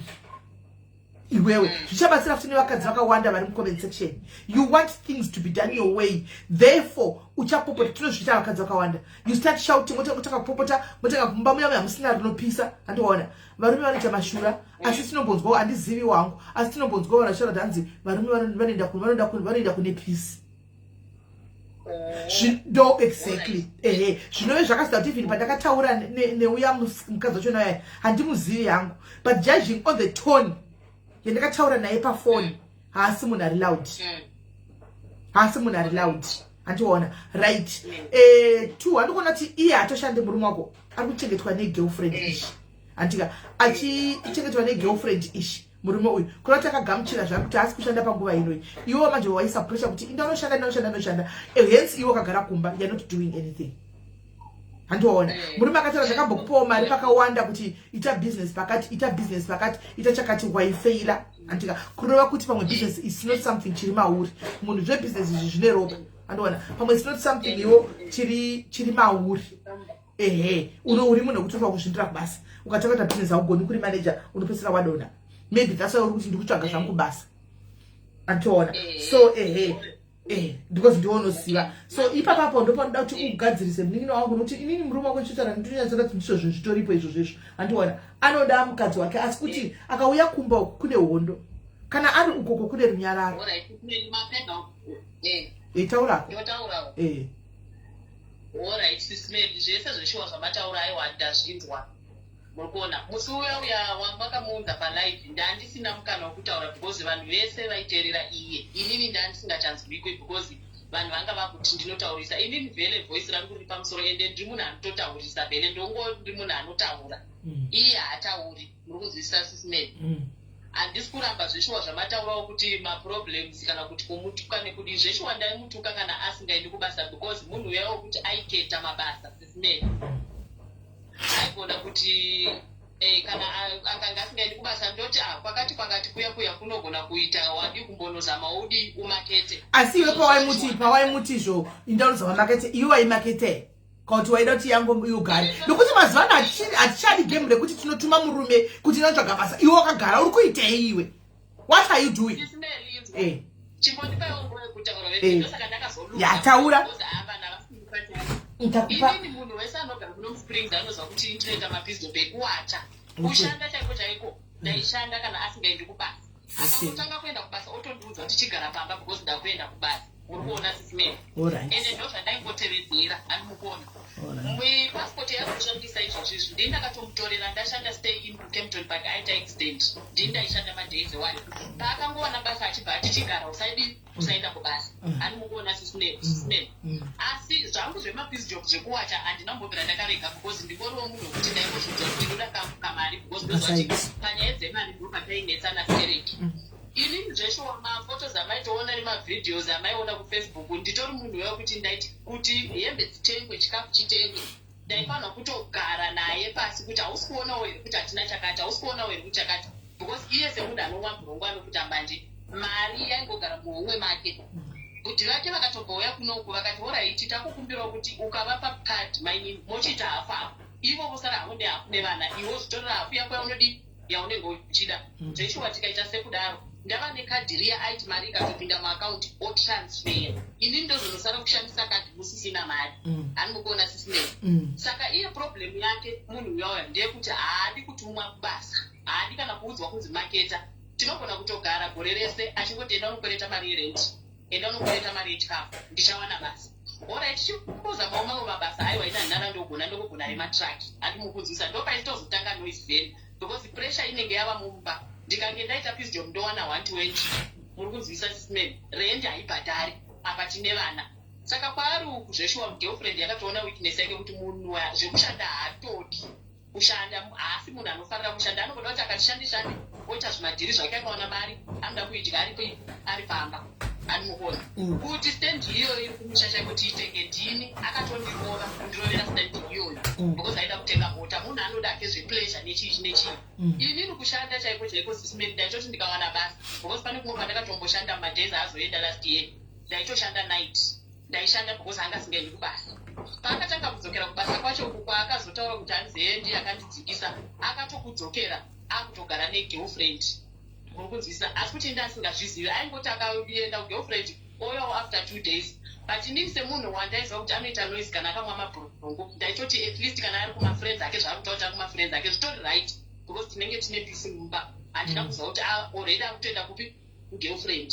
Iwewe, zvichabatsira futi nevakadzi vakawanda vari mucomment section, you want things to be done your way, therefore uchapopota. Tinozviita vakadzi vakawanda. You start shouting, motanga kupopota, motanga kumba muya muya musina rinopisa, handiona? Varume vanoita mashura, asi tinombonzwawo, handizivi wangu, asi tinombonzwawo vanhu vachitaura kuti hanzi varume vanoenda kune peace. Ndo exactly, ehe, zvinove zvakasida kuti even pandakataura neuya mukadzi wacho naye, handimuzivi hangu, but judging on the tone yandakataura naye pafoni, haasi munhu ari loud, haasi munhu ari loud, handiona? Right. Two, handikuona kuti iye hatoshande, murume wako ari kuchengetwa negirlfriend ishi, handika? Achichengetwa negirlfriend ishi murume uyu, kuda kuti akagamuchira zvake kuti haasi kushanda panguva inoi. Iwo manje waisa pressure kuti indanoshanda, ndanoshanda, ndanoshanda. Hence iwe wakagara kumba, you are not doing anything, handiwaona? Murume akataura zvakambokupawo mari pakawanda kuti ita business pakati, ita business pakati, ita chakati, waifeila, handika? Kureva kuti pamwe business is not something chiri mauri. Munhu zvebusiness izvi zvine ropa, andiona? Pamwe it's not something iwo chiri mauri. Ehe, uno uri munhu wekuti unofanira kuzvindira kubasa. Ukatanga kuita business haugoni kuri manager, unopedzisira wadonha. Maybe that's why uri kuti ndikutsvaga zvangu basa, andiona? So ehe, because ndiwo unoziva. So ipapapo ndopanoda kuti ugadzirise, munin'ina wangu, nokuti inini murume wako ndichitaura, ndinonyatsoda kuti ndizvo zvinhu zvitoripo izvozvo izvo, handiona? Anoda mukadzi wake, asi kuti akauya kumba uku kune hondo, kana ari ukoko kune runyararo. Alright, mapedza. Taurako. Ndotaurawo. Alright, Sis Melly, zvese zveshuwa zvamataura, aiwa, ndazvinzwa. Muri kuona musi uya uya wamakamuunza palive, ndandisina mukana wekutaura because vanhu vese vaiteerera iye. Inini ndandisingachanzwikwe because vanhu vanga vakuti ndinotaurisa. Inini vhele voice rangu riri pamusoro, ende ndiri munhu anototaurisa vhele, ndongo ndiri munhu anotaura. Iye haatauri. Muri kunzwisisa, Sis Melly? Handisi kuramba zveshuwa zvamataurawo kuti maproblems kana kuti kumutuka nekudii. Zveshuwa ndaimutuka kana asingaendi kubasa because munhu uya wekuti aiketa mabasa, Sis Melly, aigona kuti kana akanga asingaendi kubasa, ndoti ah, kwakati kwakati kuya kuya kunogona kuita, wadi kumbonozama udi umakete. Asi iwe pawaimuti izvo indaunozama makete, iwe waimakete kana kuti waida kuti yango iugare? Nokuti mazuva ano hatichadi game rekuti tinotuma murume kuti inotsvaga basa, iwe wakagara. Uri kuitei iwe? What are you doing? Sis Melly, inzwa. Chimbondipaiwo nguva yekutaura. Ndosaka ndakazoluka. Ya, taura. Ntakupa. Inini munhu wese anogara kuno muSprings anoziva kuti ndinoita mapiece ekuwacha. Kushanda chaiko chaiko ndaishanda kana asingaendi kubasa. Akangotanga kuenda kubasa, otondiudza kuti chigara pamba because ndakuenda kubasa. Uri kuona, Sis Melly? Ende ndo zvandaingotevedzera, andimukuona. Passport yakushandisa izvozvizvi ndini ndakatomutorera. Ndashanda stay in kuKempton Park, aita accident, ndini ndaishanda madays one. Paakangowana basa achibva ati chigara, usaidi usaenda kubasa. Andimukuona, Sis Melly? Asi zvangu zvemapiece job zvekuwacha handina kumbobvira ndakarega because ndingoriwo munhu wekuti ndaingozviudza kuti ndoda kamari because ndoziva kuti Besides. panyaya dzemari ndo patainetsana stereki. Inini zveshuwa, maphotos amaitoona nemavideos amaiona kuFacebook, nditori munhu wekuti ndaiti kuti hembe dzitengwe, chikafu chitengwe, ndaifanira kutogara naye pasi kuti hausi kuonawo here kuti hatina chakati, hausi kuonawo here kuti chakati, because iye semunhu anomwa bhurongo anokuta mbanje, mari yaingogara muhomwe make. Kuti vake vakatombouya kunoku vakati, "Alright, takukumbirawo kuti ukavapa kadhi mainini mochiita hafu hafu, ivo vosara havo nehafu nevana, iwe zvitorera hafu yako yaunodi yaunenge uchida." Zveshuwa tikaita sekudaro, ndava nekadhi riya, aiti mari ikatopinda muakaunti otransfer, inini ndozonosara kushandisa kadhi musisina mari. Handimukuona, Sis Melly? Saka iye problem yake munhu uyoyo ndeyekuti haadi kutumwa kubasa, haadi kana kuudzwa kunzi maketa. Tinogona kutogara gore rese achingoti, "Enda unokwereta mari yerenti, enda unokwereta mari yechikafu, ndichawana basa." Alright, chimbozamawo mamwe mabasa. "Aiwa, ina handina ndogona, ndokugona rematraki." Handimukunzwisa? Ndo paitozotanga noise then because pressure inenge yava mumba. Ndikange ndaita piece job ndowana 120, muri kunzwisa, Sis Melly? Rendi haibhadhari, apa tine vana. Saka kwaari uku zveshuwa girlfriend yakatoona weakness yake kuti munhu zvekushanda haatodi kushanda, haasi munhu anofarira kushanda. Anongoda kuti akati shande shande oita zvimadhiri zvake, akaona mari anoda kuidya ari pamba. Animukuona kuti stand iyoyo iri kumusha chaiko tiitenge ndini, akatondirova kundirovera stand iyoyo because aida kutenga mota. Munhu anoda ake zvepleasure nechii nechii. Inini kushanda chaiko chaiko, Sis Melly, ndaitoti ndikawana basa, because pane kumwe kwandakatomboshanda mumadays azoenda last year, ndaitoshanda night, ndaishanda because anga asingaendi kubasa. Paakatanga kudzokera kubasa kwacho uku kwaakazotaura kuti hanzi ndiye akandidzingisa, akatokudzokera akutogara negirlfriend. Muri kunzwisa? Asi kuti inde asingazvizivi, aingoti akaenda kugirlfriend ouyawo after 2 days. But inini semunhu wandaiziva kuti anoita noise kana akamwa mabhurongo, ndaitoti at least kana ari kumafriends ake, zvaari kutaura kuti ari kumafriends ake zvitori right because tinenge tine peace mumba. Handina kuziva kuti already akutoenda kupi, kugirlfriend.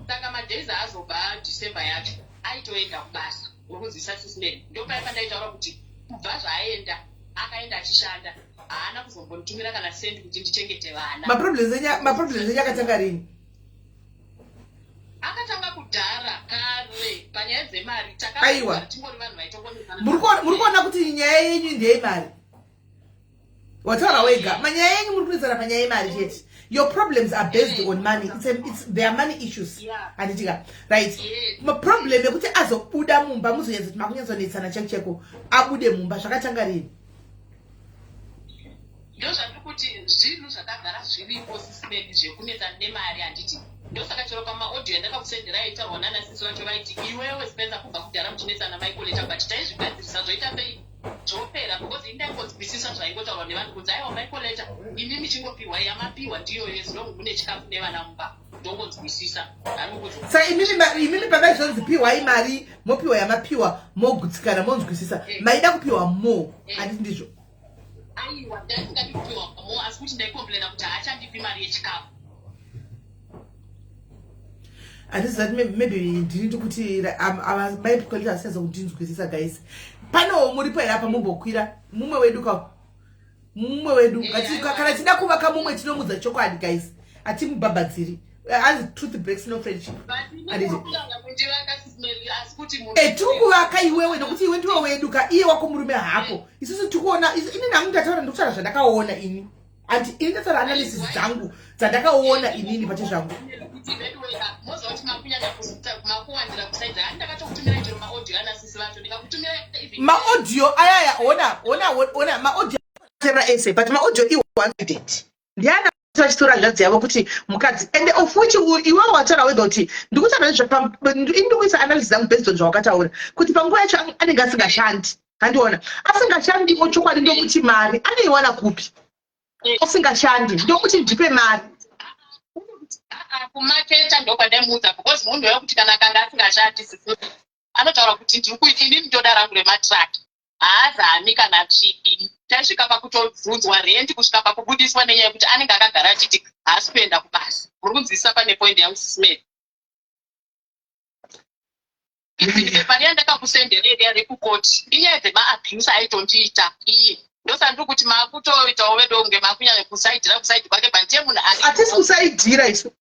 Saka madays aazobva December yacho aitoenda kubasa. Uri kunzwisa, Sis Melly? Ndopai pandaitaura kuti kubva zvaaenda, akaenda achishanda, haana kuzombonitumira kana sendi kuti ndichengete vana. Maproblems enyu akatanga rini? Akatanga kudhara kare panyaya dzemari. Aiwa. Tingori vanhu vaitokonekana. Muri kuona kuti nyaya yenyu ndeyemari? Wataura wega, manyaya yenyu muri kunetsana panyaya yemari chete. Your problems are based on money. There are money issues. Handitika right? Yes. Maproblem ekuti azobuda mumba, muzonyatsa kuti makunyatsonetsana cheko cheko, abude mumba, zvakatanga rini? Ndozvandiri kuti zvinhu zvakagara zviripo, Sis Melly, zvekunetsana nemari, handiti? Ndosaka chero pamaaudio yandakakusendera aitaurwa nanasisi vacho vaiti, "Iwewe Spencer, kubva kudhara muchinetsana maikoleta, but taizvigadzirisa, zvoita sei, zvopera," because indaingonzwisisa zvaingotaurwa nevanhu kunzi, "Aiwa, maikoleta, imi michingopiwa yamapiwa ndiyoyo, as long mune chikafu nevana mumba." Ndongonzwisisa. Saka imimi pamaizonzi piwai mari, mopiwa yamapiwa, mogutsikana, monzwisisa, maida kupiwa more, handiti ndizvo? Aiwa, ndaisingadi kupiwa more, asi kuti ndaicomplaina kuti haachandipi mari yechikafu. Handiziva kuti maybe ndini ndikuti maikoleta asinyaza kundinzwisisa. Guys, panewo muripo here apa? Mumbokwira mumwe wedu ka, mumwe wedu. Kana tichida kuvaka mumwe, tinomudza chokwadi, guys, hatimubhabhadziri. Hanzi truth breaks no friendship. Handiti? Tiri kuvaka iwewe nokuti iwe ndiwe wedu ka, iye wako murume hako. Isusu tikuona, ini nangu ndataura, ndikutaura zvandakaona ini. Andi ini ndataura analysis dzangu dzandakaona inini pache zvangu. Moziva kuti makunyanya makuwandira kusaidza hani, ndakatokutumira chero maaudio anasisi vacho, ndikakutumira even. Maaudio ayaya, ona, ona, ona maaudio tera ese, but maaudio i-one ndiana vachitora hanzvadzi yavo kuti mukadzi, and of which iwewe wataura wega kuti ndikutaura ini ndikuisa analysis dzangu based on zvawakataura kuti panguva yacho anenge asingashandi. Handiona asingashandiwo, chokwadi ndokuti mari anoiwana kupi asingashandi? Ndokuti ndipe mari. Kumaketa ndokwandaimuudza because munhu wekuti kana akanga asingashandi. Anotaura kuti ndiri kuita, inini ndoda rangu rematruck. Haazami kana chii. Tasvika pakutobvunzwa rendi, kusvika pakubudiswa, nenyaya yekuti anenge akagara achiti haasi kuenda kubasa. Muri kunzwisisa pane point yangu, Sis Melly? Pari yandakakusenderera rekukoti, inyaya dzemaabuse aitondiita iye. Ndosaka ndiri kuti maakutoitawo vedo kunge maakunyanya kusaidhira kuside kwake, but ndiye munhu ari Hatisi kusaidhira isu.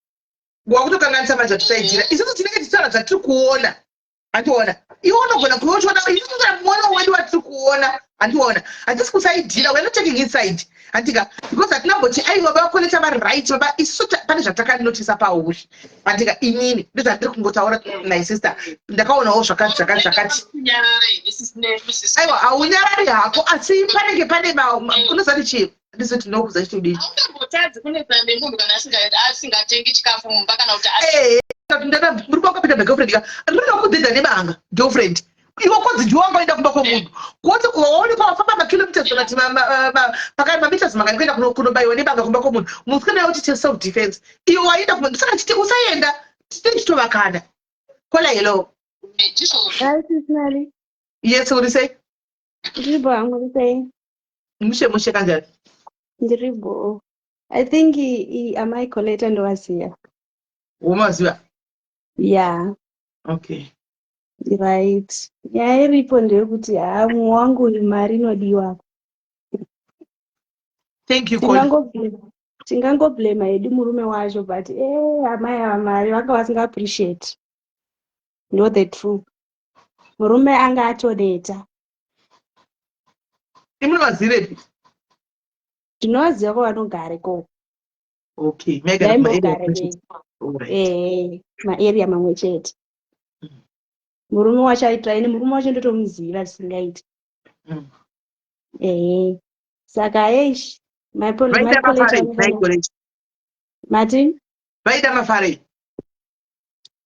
Wakutokanganisa manje. Hatisaidhira isusu, tinenge tichitaura zvatiri kuona, handiona? Iwe unogona kuve uchiona, isusu muono wedu watiri kuona, handiona? Hatisi kusaidhira. We are not taking inside, handika? Because hatinamboti aiwa, vakoleta vari right. Baba, isusu pane zvatakanotisa pauri, handika? Inini ndozvandiri kungotaura, my sister. Ndakaonawo zvakati, zvakati, zvakati. Aiwa, haunyarari hako, asi panenge pane unozati chii? Ndizoti ndinokuza chitodii? Haungambotadzi kunetsana nemunhu kana asingatengi chikafu mumba kana kuti Muri kwakapinda magirlfriend ka, rinoda kudhedha nebanga girlfriend. Iwe kodzi ndiwe wanga waenda kumba kwemunhu, kuti waonekwa wafamba makilometers kana kuti pakati mameters mangani kuenda kunobayiwa nebanga kumba kwemunhu. Musikana yauti self defense, iwe waenda kuma. Saka chiti usaenda, tite chitovakana. Kola, hello. Ndizvozvo. Hi, Sis Melly. Yes, uri sei? Ndiripo hangu, uri sei? Mushe mushe, kanjani? Ndiripo. I think amai Coletta ndovaziva. Womaziva? Yeah. Okay. Right. Nyaya iripo ndeyekuti haa, mumwe wangu uyu mari inodiwa. Thank you, Kola. Tingangoblema hedu murume wacho, but amai ava mari vanga vasinga appreciate. Ndo the truth. Murume anga atoneta. Imunovazivepi? Ndinovaziva kwavanogara ikoko. Okay, maigara kuma area? Ndaimbogara. Maarea mamwe chete. Murume wacho aitira ini, murume wacho ndotomuziva zvisingaiti. Ehe, saka eish. Vaida mafarei, mai Coletta? Mati? Vaida mafarei?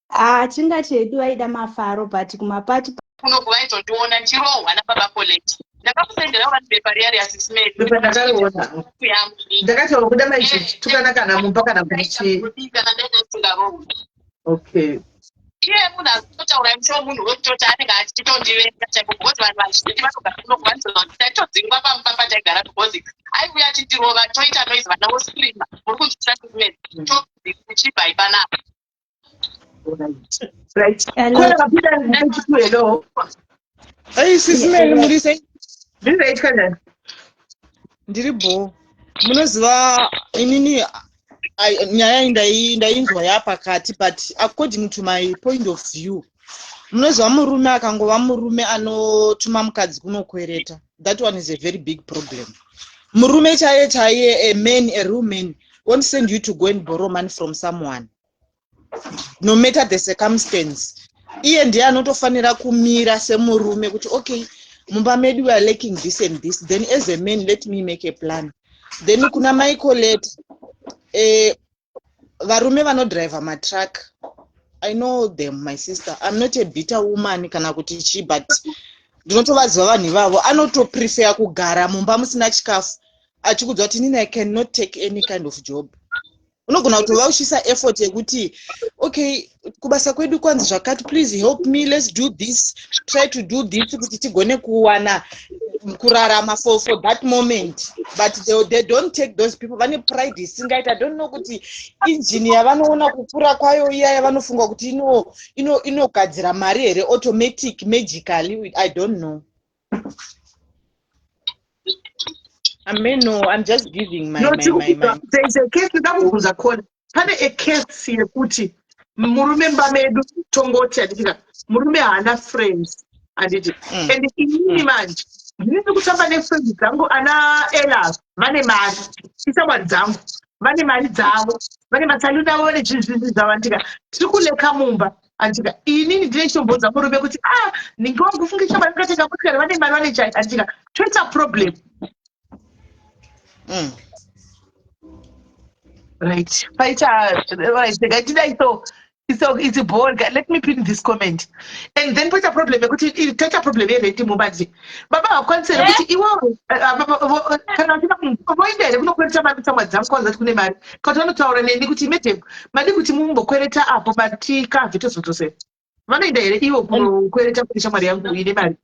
Hatingati hedu vaida mafaro, but kumapati. Kuno kuvaizondiona ndichirohwa nababa Coletta. Ndakakusendera vanhu bepa riya riya, Sis Melly. Bepa ndakariona. Yangu. Ndakataura kuda maichitukana kana mumba kana kuti Kana ndaida ndisingarohwi. Okay. Iye munhu ari kutotaura musho, munhu wekutoti anenge achitondivenga chaiko, because vanhu vazhinji vanogara kuno kuvanzona kuti taitodzingwa pamba pataigara, because aiuya achindirova, toita noise, vana voscreama. Muri kunzwisisa, Sis Melly? Tochibva ipanapa. Right. Hello. Kola vapinda nechitu, hello. Ei, Sis Melly, muri sei? Ndiri right, kanjani? Ndiri bho. Munoziva, inini nyaya iyi ndainzwa yapakati, but according to my point of view, munoziva, murume akangova murume anotuma mukadzi kunokwereta, that one is a very big problem. Murume chaiye chaiye, a man, a real man won't send you to go and borrow money from someone, no matter the circumstance. Iye ndiye anotofanira kumira semurume kuti, "Okay, mumba medu we are lacking this and this. Then as a man, let me make a plan." Then kuna mai Coletta, varume vanodriva matruck, I know them, my sister. I'm not a bitter woman kana kuti chii, but ndinotovaziva vanhu ivavo. Anotoprefer kugara mumba musina chikafu achikudza kuti, "Nini, I cannot take any kind of job." Unogona kutova uchiisa effort yekuti, "Okay, kubasa kwedu kwanzi zvakati, please help me, let's do this, try to do this kuti tigone kuwana kurarama for that moment." But they don't take. Those people vane pride isingaiti. I don't know kuti injini yavanoona kukura kwayo iya yavanofunga kuti inogadzira mari here automatic, magically. I don't know. I mean, no, I'm just giving my No, my there is a case ndakubvunza khona. Pane a case yekuti murume mba medu, tongoti handitika, murume haana friends, handiti? And inini manje ndinini kutamba nefriends dzangu, ana elas vane mari, ishamwari dzangu, vane mari dzavo, vane masaluni avo, vane zvinhu zvavo, handika? Tiri kuleka mumba, handika? Inini ndine chitombodza murume kuti, "Ah, ninge wangu, funge shamwari vakatenga motikari, vane mari, vane chai," handika? Toita problem. Right, paita right. Ndingatidai so it's a ball. Let me pin this comment and then poita problem yekuti toita problem yerenti mumba. Nditi baba vakwanisa here kuti iwewe kana vachida voenda here kunokwereta mari kutshamwa dzangu, kwanza kuti kune mari, kana kuti vanotaura neni kuti, "Madam, madi kuti mumbokwereta apo matikavhe, tozodzosera." Vanoenda here ivo kunokwereta kune shamwari yangu ine mari?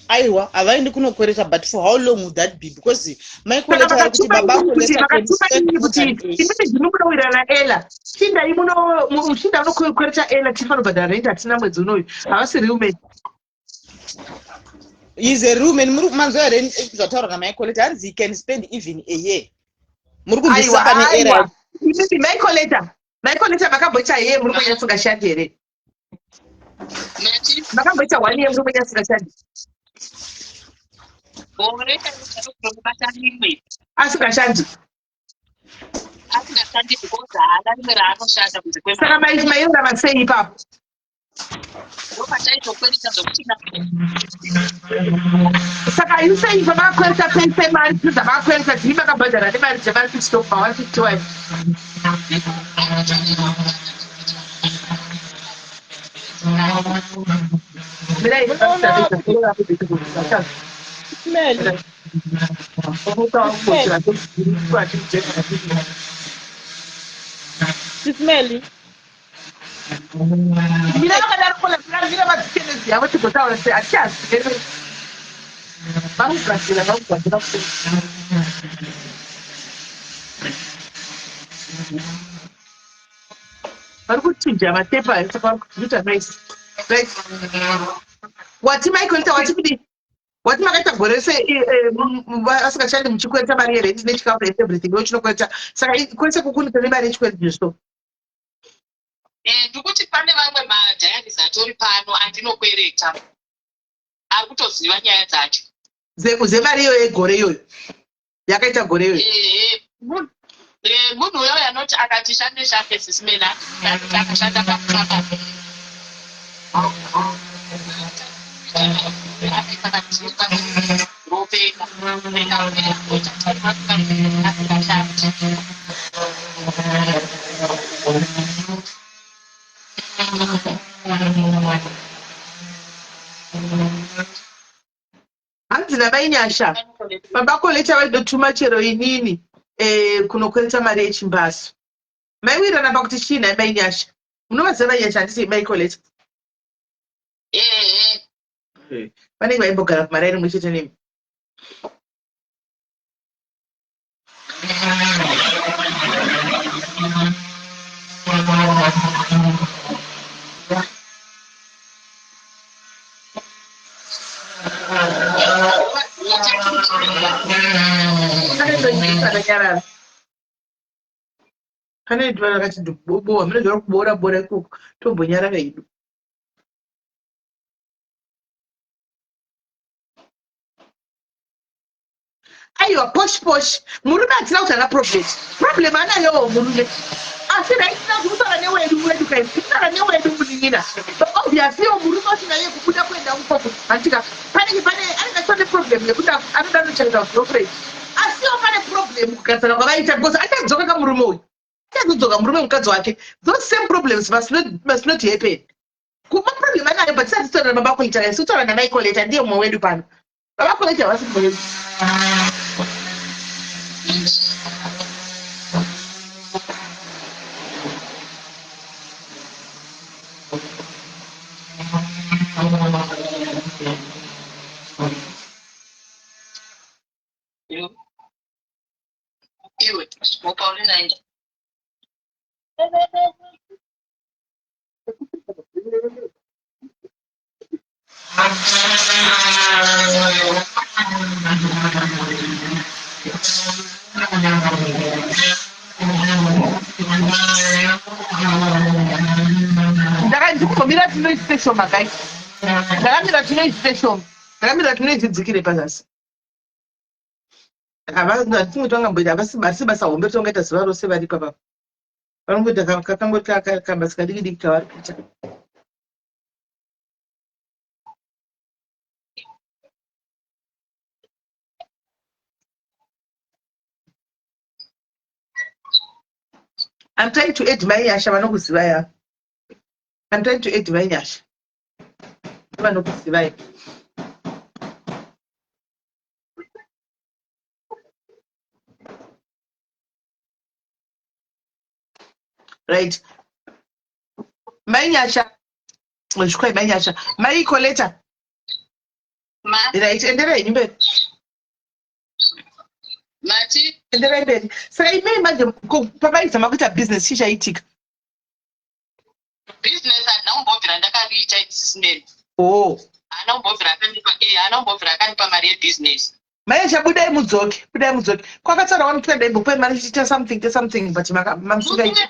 Aiwa, havaendi kunokwereta, but for how long would that be? Because maikoleta vari kuti baba Vakatuma inini kuti imimi ndimi munowirirana Ella, chindai muno chinda unokwereta Ella, tifanira kubhadhara rent, hatina mwedzi unoyu. Havasi real men. Is a real man. Muri manzwa here zvataura namaikoleta? Hanzi he can spend even a year. Muri kunzwisisa pane era? Imimi maikoleta, maikoleta, makamboita yeye muri kunyanya singashandi here? Makamboita one year muri kunyanya singashandi? Gore chainobata rimwe. Asingashandi. Asingashandi because haana rimwe raanoshanda kunze. Saka mairarama sei ipapo? Ndopachaitokwereta zvokuti Saka you saying pamakakwereta pese mari dzavakakwereta dzii, makabhadhara nemari dzemari fixed pa 151? Mirai. Meli. Sis Meli. Mira vakadaro kola, mira vadzikenezi yavo tigotaura se hatichazive. Varikugadzira, varikugadzira kusei. Vari kuchinja matepa saka vari kuita noise. Right. Wati Michael, wati kudii? Wati makaita gore rese asingashandi muchikwereta mari yerenti nechikafu and everything yochinokwereta, saka kwese kukunita nemari yechikwereti so? Ndikuti pane vamwe madiaries atori pano andinokwereta ari kutoziva nyaya dzacho. Zemari iyoyo yegore iyoyo, yakaita gore iyoyo? Munhu uyoyo anoti akati shande shande, Sis Meli, anoti akashanda pakaba ropera rikapera oita time asingashandi. Hanzi naVainyasha, baba Koleta vaidotuma chero inini kunokwereta mari yechimbaso. Maiwirirana pakuti chii nhai Mainyasha? Munovaziva Vainyasha, handiti, mai Koleta? Ehe. Vanenge vaimbogara kumaraini rimwe chete nemi. Akanyarara pane vakati boa mune zvauri kuboora bora ikoko, tombonyarara hedu. Aiwa, posh posh, murume hatina kuti ana problem, problem anayowo murume, asi right now tikutaura newedu wedu kai, tikutaura newedu munin'ina. But obviously murume wacho naiye kubuda kuenda ukoko, handitika panenge pane anenge achiva neproblem yekuti anoda anochengeta girlfriend, asiwo pane problem kugadzana kwavaita, because achadzoka kamurume uyu, achazodzoka murume mukadzi wake, those same problems must not happen. Kuma problem anayo, but tisati titaura nababa Koleta, isu taura namai Koleta, ndiye mumwe wedu pano. Baba Koleta havasi mumwe wedu. Iwe Paulina, inja. Ndakandikumbomira tinoisite shoma guys, ndakamira tinoisite shoma, ndakamira tinoidzidzikire pazasi. Hatimwe tvangamboita, havasi basa hombe tongaita zuva rose vari ipapa, vanongoita kakangoti kabasa kadiki diki kavari kuita. I'm trying to add mai Nyasha vanokuziva ya. I'm trying to add mai Nyasha vanokuzivai. Right, mai Nyasha. Zvikwai manyasha. Mai Coletta. Ma. Right, enderai henyu mberi. Mati. Enderai mberi. Saka imei manje pamaizama kuita business chii chaitika? Business handina kumbobvira ndakariita isisimeni. Oh. Haana kumbobvira akandipa haana kumbobvira akandipa mari yebusiness. Manje budai mudzoke, budai mudzoke. Kwakataura wani kuti ndaimbokupai mari chiita something, to something but mamusingaiti.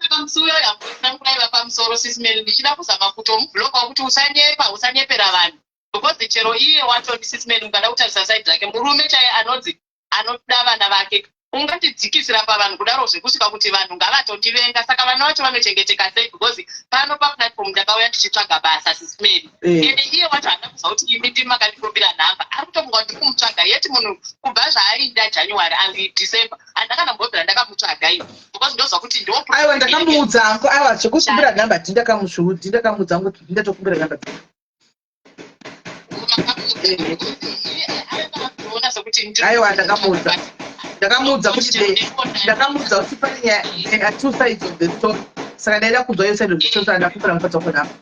Saka musi uyo yamboiva pamusoro sisimeni ndichida kuzama kutomubloka kuti usanyepa, usanyepera vanhu. Because chero iye wacho ndisisimeni mukada kutarisa side rake murume chaiye anonzi anoda vana vake ungatidzikisira pavanhu kudaro zvekusvika kuti vanhu ngavatondivenga. Saka vana vacho vanochengeteka sei? Because pano paplatform ndakauya ndichitsvaga basa, sisimeni. Ende iye wacho haana kuziva kuti imi ndimi makandikumbira nhamba. Ari kutofunga kuti ndiri kumutsvaga, yeti munhu kubva zvaainda January and December handina kana mbobvira ndakamutsvaga ini, because ndoziva kuti ndo Aiwa, ndakamuudza hangu. Aiwa, zvekukumbira nhamba ndindakamuudza hangu kuti ndindatokumbira nhamba. Aiwa, ndakamuudza. Ndakamuudza kuti pane nyaya, there are two sides of the story. Saka ndaida kunzwa your side of the story, saka ndakumbira mukadzi wako nhamba.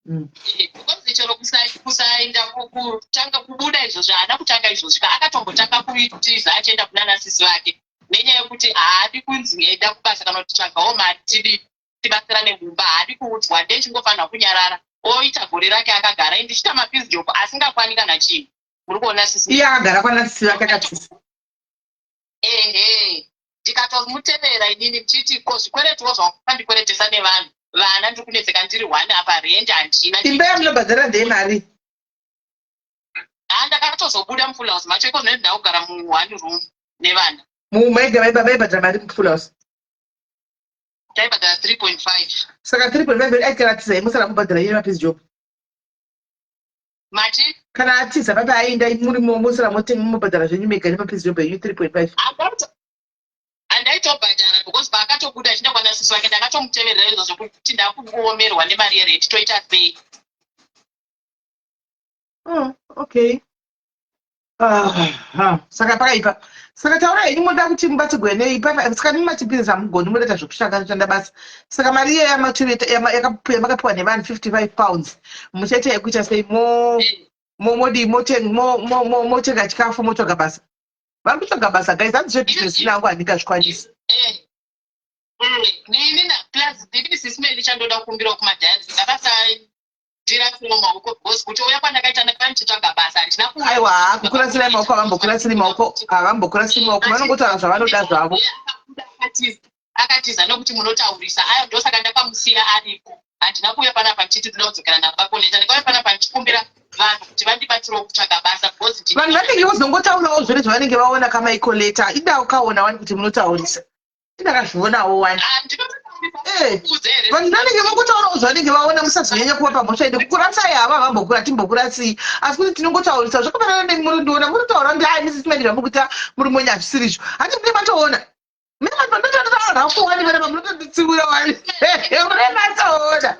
Because chero kusaenda kutanga kubuda izvozvo, haana kutanga izvozvo ka. Akatombotanga kuitiza achienda kunana sisi vake nenyaya yekuti haadi kunzi enda kubasa kana kuti tsvagawo mari tidi tibatsirane mumba. Haadi kuudzwa, ndechingofanira kunyarara oita gore rake akagara. Ndichiita mapiece job asingakwani kana chinhu. Muri kuona, sisi? Iye akagara kwana sisi vake akatisa. Ehe, ndikatomutevera inini ndichiti ko zvikweretiwo zvakandikweretesa nevanhu, vana ndiri kunetseka, ndiri one apa, rendi handina. Imba yamunobhadhara ndeyemari? Ha, ndakatozobuda mufull house macho iko zvino, ndakugara muone room nevana. Mumaiga vaibhadhara mari mufull house? Taibhadhara 3.5. Saka 3.5 aikana atiza, musara mubhadhara iye mapiece job? Mati? Kana atiza papi aenda, muri musara motenga mubhadhara zvenyu mega nemapiece job enyu 3.5? Handaitobhadhara because paakatobuda achienda kwana sisi vake ndakatomuteverera izvozvo kuti ndakuomerwa nemari yerenti, toita sei? Oh, okay. Ah, saka pakaipa. Saka taura henyu, moda kuti mubatsirwe nei? Saka nimati business hamugoni, modaita zvekushanda shanda basa. Saka mari iye yamakapiwa nevanhu, £55, muchaita yekuita sei? Modii? Motenga chikafu, motsvaga basa? Vari kutsvaga basa, guys. Hanzi zvebusiness nangu handingazvikwanisi. Nini plus ndini sisimeni chandoda kukumbirawo kumadhanzi ngavasandirasirewo maoko, because kuti uya kwandakaita ndakanga ndichitsvaga basa, handina. Aiwa, kukurasirai maoko havambokurasiri maoko, havambokurasiri maoko. Vanongotaura zvavanoda zvavo. Akatiza nekuti munotaurisa ayo, ndosaka ndakamusiya ariko. Handina kuuya panapa ndichiti ndinoda kudzokera nabakoleta. Ndakauya panapa ndichikumbira vanhu kuti vandibatsirewo kutsvaga basa because Vanhu vanenge vozongotaurawo zvone zvavanenge vaona kamaikoleta. Ida ukaona wani kuti munotaurisa, indakazvionawo wani. Vanhu vanenge vongotaurawo zvavanenge vaona. Musazonyanya kuva pamhosva ende kukurasai hava havambokura timbokurasii, asi kuti tinongotaurisa. Zvakafanana nemi, murindiona munotaura kuti ai misisi zvamukuita muri monya hazvisirizvo. Hati mune matoona minototaura wani vana vamunotonditsiura wani mune matoona.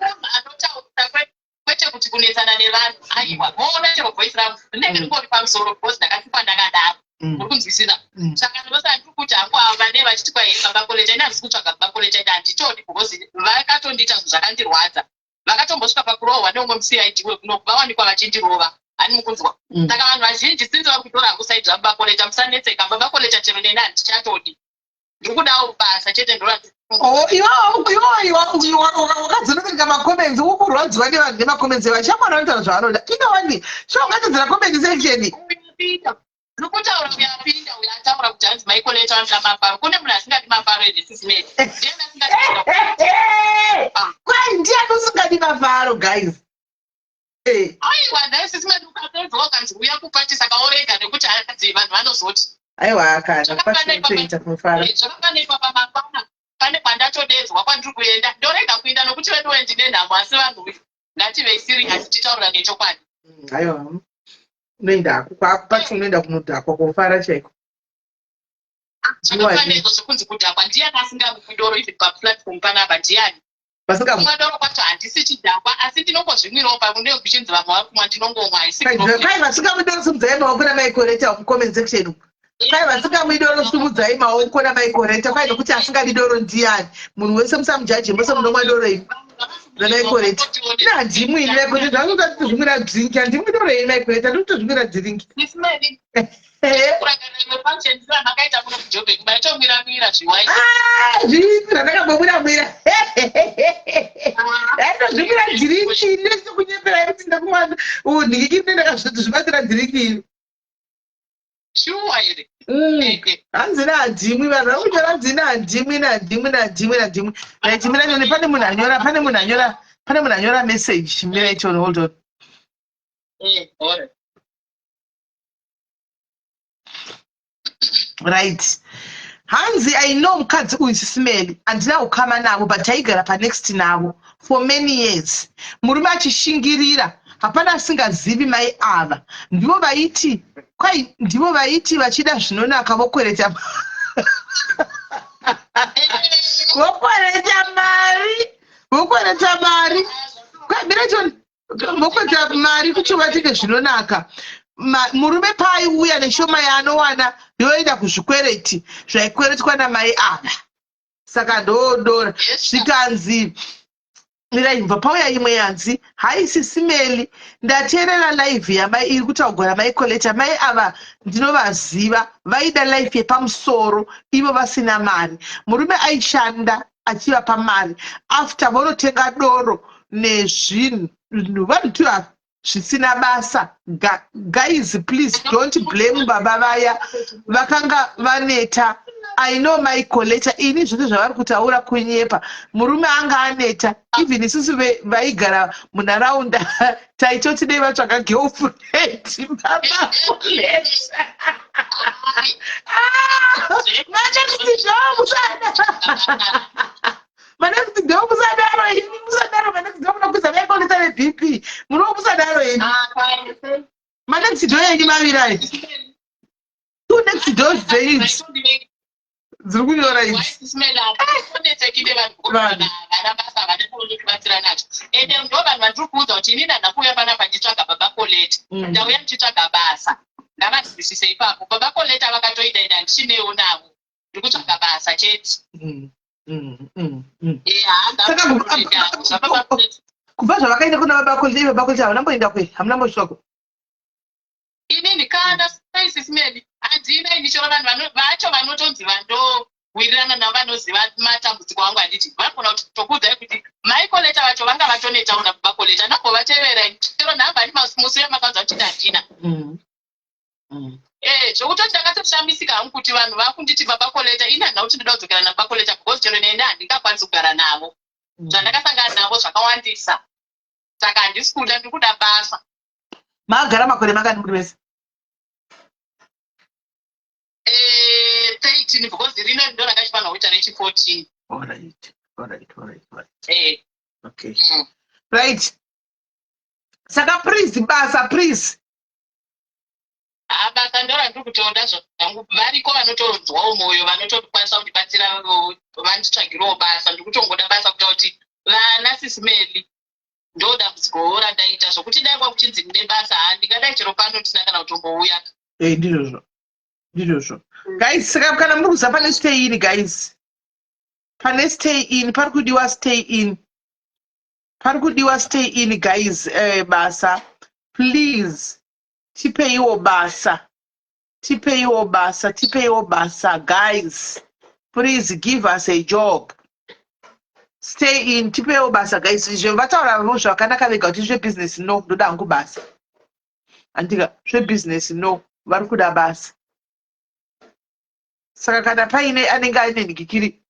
Kwete kuti kunetsana nevanhu, aiwa. Moona chero voice rangu rinenge ringori pamusoro because ndakasikwa ndakadaro. Muri kunzwisisa? Saka ndinosa ndiri kuti hangu ava vane vachiti kwai baba Koleta, ini handisi kutsvaga baba Koleta, ende handitodi because vakatondiita zvinhu zvakandirwadza. Vakatombosvika pakurohwa neumwe muCID wekunoku, vawanikwa vachindirova. Hani mukunzwa? Saka vanhu vazhinji sinzi vari kutora hangu side rababa Koleta, musanetseka. Baba Koleta chero neni handichatodi, ndiri kudawo basa chete ndorati. Oh, iwe wakadzonoverenga macomments, ukurwadziwa nevanhu nemacomments evashamwari vanotaura zvavanoda. Inowani sho ungatedzera comment section. Uyapinda ndiri kutaura, uyapinda uyo ataura kuti hanzi maikoleta vanoda mafaro. Kune munhu asingadi mafaro here, sisimeni? Ndiani asingadi? Kwai ndiani usingadi mafaro, guys? Aiwa, nhai sisimeni, ukapedza wakanzi uya kupati, saka orega nekuti hanzi vanhu vanozoti? Aiwa, kana kupati kumufara. Zvakafanei papa mangwana pane kwandatodedzwa kwandiri kuenda, ndorega kuenda nokuti veduwe ndine nhamo. Asi vanhu ngativei serious, titaurira nechokwadi. Aiwa, unoenda hako kwakupati, unoenda kunodhakwa kofara chaiko. Zvakafanei zvekunzi kudhakwa? Ndiani asingamwi doro even paplatform panapa? Ndiani? Kumwa doro kwacho handisi chidhakwa, asi ndinongozvimwirawo pamwe kuchinzi vamwe vari kumwa, ndinongomwa. Haisi Kwai vasingamwi doro, simudzai maoko namaikoreta mucomment section umu. Kwai vasingamwi doro sumudzai maoko namaikoreta. Kwai nokuti asingadi doro ndiyani? Munhu wese musamujaje mose munomwa doro imi. Namaikoreta. Ini handimwi ini maikoreta. Ndinotoda kutozvimwira drink. Handimwi doro ini maikoreta. Ndinotozvimwira drink. Ah, zvipi zvandakambomwira mwira. Ndaitozvimwira drink ini ndisikunyepera kuti ndakumwa nhiki ndakazvibatira drink ini. Shuwa here? Hanzi nahandimwi vanhu vari kunyora hanzi nahandimwi nahandimwi nahandimwi nahandimwi. Right, mira nyone pane munhu anyora pane munhu anyora pane munhu anyora message. Mira itone hold on. Alright. Right. Hanzi I know mukadzi uyu Sisimeli handina ukama navo but taigara panext navo for many years. Murume achishingirira hapana asingazivi mai ava. Ndivo vaiti kwai ndivo vaiti vachida zvinonaka vokwereta vokwereta mari vokwereta mari kwai Mireton vokwereta mari kuti vatenge zvinonaka. Murume paaiuya neshoma yaanowana yoenda kuzvikwereti zvaikweretwa namai ava. Saka ndodora zvikanzi mirai bva pauya imwe yanzi hai sisimeli ndateerera live yamai iri kutaugwa namai Coletta. Mai ava ndinovaziva vaida life yepamusoro ivo vasina mari. Murume aishanda achivapa mari after vonotenga doro nezvinhu vanhu tu ava zvisina basa. Guys please don't blame baba vaya vakanga vaneta. I know my Coletta ini zvose zvavari kutaura kunyepa. Murume anga aneta even isusu vaigara munharaunda taitoti dei vatsvaga girlfriend baba Coletta. Manext door musadaro imi musadaro manext door munokwidza mai Coletta veBP muno musadaro imi. Manext door enyu maviri ayo. Two next doors dzeidzi dziri kunyora idzi. Vanhu. Vana basa havadi kubatsira nacho. Ende ndo vanhu vandiri kuudza kuti inini handina kuuya panapa ndichitsvaga baba Coletta. Ndauya ndichitsvaga basa. Ngavazwisise ipapo. Baba Coletta vakatoita ende handichinewo navo. Ndiri kutsvaga basa chete. Saka kubva zvavakaenda kuna baba Coletta, ivo baba Coletta havana kumboenda kwe, hamuna kumbosvika. Inini kana sei sisimeli handina ini chero vanhu vacho vanotonzi vandowirirana navo vanoziva matambudziko angu handiti vanogona kutokuudzai kuti mai Coletta vacho vanga vatonetawo nababa Coletta ndambovatevera chero nhamba ani musi uya makanzwa kuti handina. Zvokutoti ndakatoshamisika hangu kuti vanhu vakunditi baba Coletta ini handina kuti ndoda kudzokera nababa Coletta because chero neni handingakwanisi kugara navo. Zvandakasangana navo zvakawandisa saka handisi kuda ndiri kuda basa. Makagara makore mangani muri vese? 13 because rino ndo rakachifanira kuita rechi 14. All right, all right, all right, all right. Okay. Right. Saka please basa please. Basa ndo randiri kutoda zvangu. Variko vanotonzwawo moyo vanotokwanisa kundibatsira vanditsvagirawo basa. Ndiri kutongoda basa kuita kuti vana Sisimeli ndo dambudziko randaita zvokuti dai kwakuchinzi ndine basa handingadai chero pano tisina kana kutombouya. Ndizvozvo. Ndizvozvo. Guys, saka kana muri kuziva pane stay in guys. Pane stay in, pari kudiwa stay in. Pari kudiwa stay in guys, basa. Please tipeiwo basa. Tipeiwo basa, tipeiwo basa guys. Please give us a job. Stay in, tipeiwo basa guys. Izvo vataura zvakanaka vega kuti zvebusiness no, ndoda hangu basa. Andika zvebusiness no, vari kuda basa. Saka kana paine anenge aine nhikikiri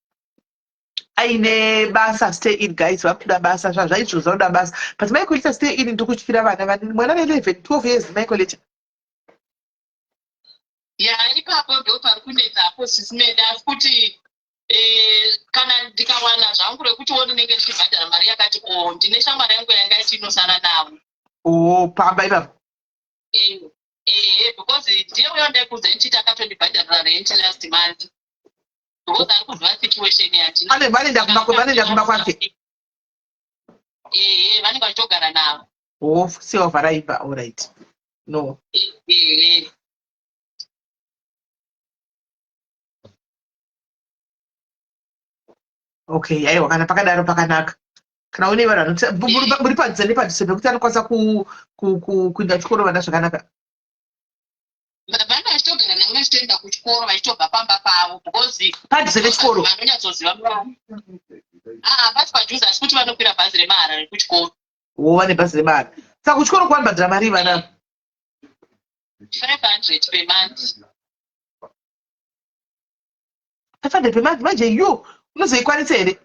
aine basa stay in guys, vari kuda basa zvaizvozvo vakuda basa. But mai Coletta stay in ndikutyira vana vane mwana ane 11 12 years mai Coletta. Ya ipapo ndo pari kunetsa apo Sisimeli asi kuti kana ndikawana zvangu rekuti wo ndinenge ndichibhadhara mari yakati o ndine shamwari yangu yanga ichinosara navo. Oh, pamba ipapo. Because ndiye uyo ndaikuudza ndichiti akatondibhadharira rent last month. Because ari kuziva situation yandina. Vanoenda kumba vanoenda kumba kwake. Vanenge vachitogara navo. Oh, silver raipa, all right. No. Okay, aiwa, kana pakadaro pakanaka. Kana une vanhu vanoti muri padhuze nepadhuze pekuti anokwanisa kuenda chikoro vana zvakanaka. Vana vachitogara navo, vachitoenda kuchikoro vachitobva pamba pavo, because Padhuze nechikoro? Vanonyatsoziva. Ah, pasi padhuze, asi kuti vanokwira bhazi remahara rekuchikoro. Wo, vane bhazi remahara. Saka kuchikoro kuvanobhadhara mari vana? 500 per month. 500 per month? Manje yo unozoikwanisa here?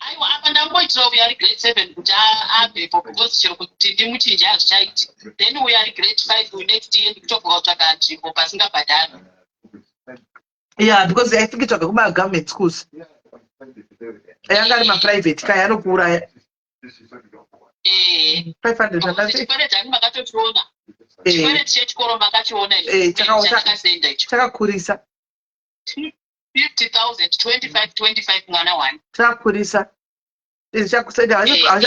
Aiwa, apa ndamboitira uyo ari grade 7 kuti abvepo, because chero kuti ndimuchinje hazvichaiti. Then uyo ari grade 5 uyu, next year ndikutobva kutsvaga nzvimbo pasingabhadharwi. Yeah, because I think tsvaga kuma-government schools, yanga ari maprivate kaya anokuuraya. 500. Chikwereti ani makatochiona? Chikwereti chechikoro makachiona? Chandakasenda icho. Chakakurisa. 50 000, 25 25, mwana one. Chakakurisa.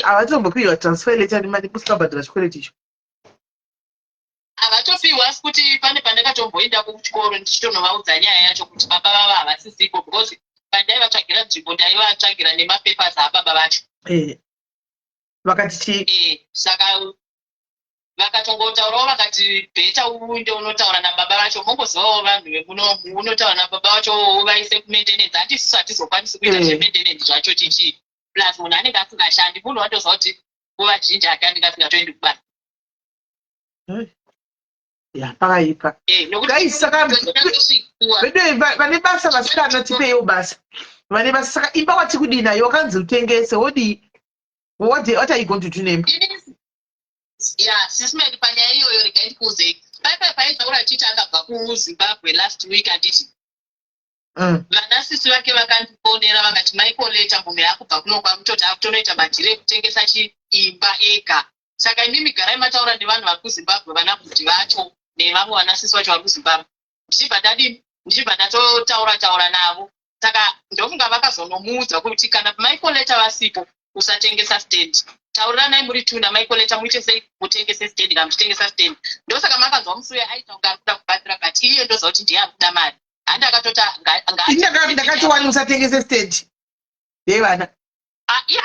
Havatombopiwa transfer letter nemari musingabhadhara chikwereti icho. Havatopiwa, asi kuti pane pandakatomboenda kuchikoro ndichitonovaudza nyaya yacho kuti baba vavo havasisipo, because pandaivatsvagira nzvimbo ndaivatsvagira nemapapers ababa vacho. Vakati chii? Saka vakatongotaurawo vakati better uinde unotaura nababa vacho. Mongozivawo vanhu vemunomu, unotaura nababa vacho uvaise kumaintenance. Handi isusu hatizokwanisi kuita zvemaintenance zvacho chichii, plus munhu anenge asingashandi. Munhu watoziva kuti nguva zhinji ake anenge asingatoendi kubasa. Ya, pakaipa. Nokuti Guys, saka ndakatosvikuwa. Vedu vane basa, vasikana, tipeiwo basa. Vane basa. Saka imba wati kudii nayo? Wakanzi utengese, wodii? What are you going to do nemba? Ya, sisimedi, panyaya iyoyo regai ndikuudzei. Paipai paitaura achiti akabva kuZimbabwe last week, handiti? Vana sisi vake vakandifonera vakati, "Maikoleta, munhu yaakubva kuno kwakutoti akutonoita madhiri ekutengesa chiimba ega. Saka imimi garai mataura nevanhu vari kuZimbabwe, vana bhudhi vacho nevamwe vana sisi vacho vari kuZimbabwe." Ndichibva ndadini? Ndichibva ndatotaura taura navo. Saka ndofunga vakazonomuudza kuti kana Maikoleta vasipo, usatengesa stand. Tauriranai muri two naMaikoleta, muite sei, mutengese stand. Kana muchitengesa stand, ndosaka makanzwa musi uya aita kunge ari kuda kubatsira, but iye ndoziva kuti ndiye ari kuda mari. Handi akatoti Ini ndakati wani usatengese stand yevana. Ah, iye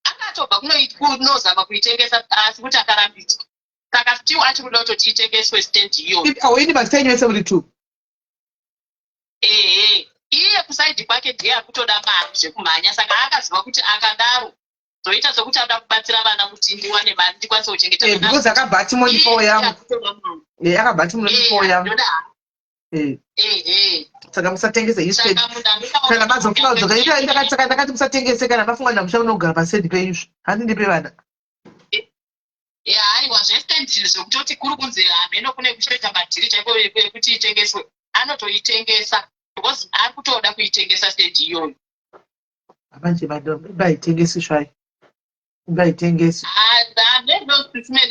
akatobva kunozama kuitengesa, asi kuti akarambidzwa. Saka still achiri kuda kutoti itengeswe stand iyoyo. Aweni basa yenyu yese muri two. Ehe, iye kuside kwake ndiye ari kutoda mari zvekumhanya. Saka akaziva kuti akadaro zoita sekuti anoda kubatsira vana kuti ndiwane mari ndikwanise kuchengeta vana. Because akabva ati mondipawo Iye yangu. akutoda mari. Akabva ati munondipawo yangu. Ndoda. Saka musatengese iyi stand. Saka munhu anoda Kana mazofunga kudzoka ita, saka ndakati musatengese. Kana mafunga namusha unogara pastand penyuzvo, handi ndipe vana. Ya, aiwa, zvestand zvekutoti kuri kunzi hameno kune kuchitoita madhiri chaiko ekuti itengeswe, anotoitengesa because ari kutoda kuitengesa stand iyoyo. Manje imba haitengesi zvayo, imba haitengesi. Hameno,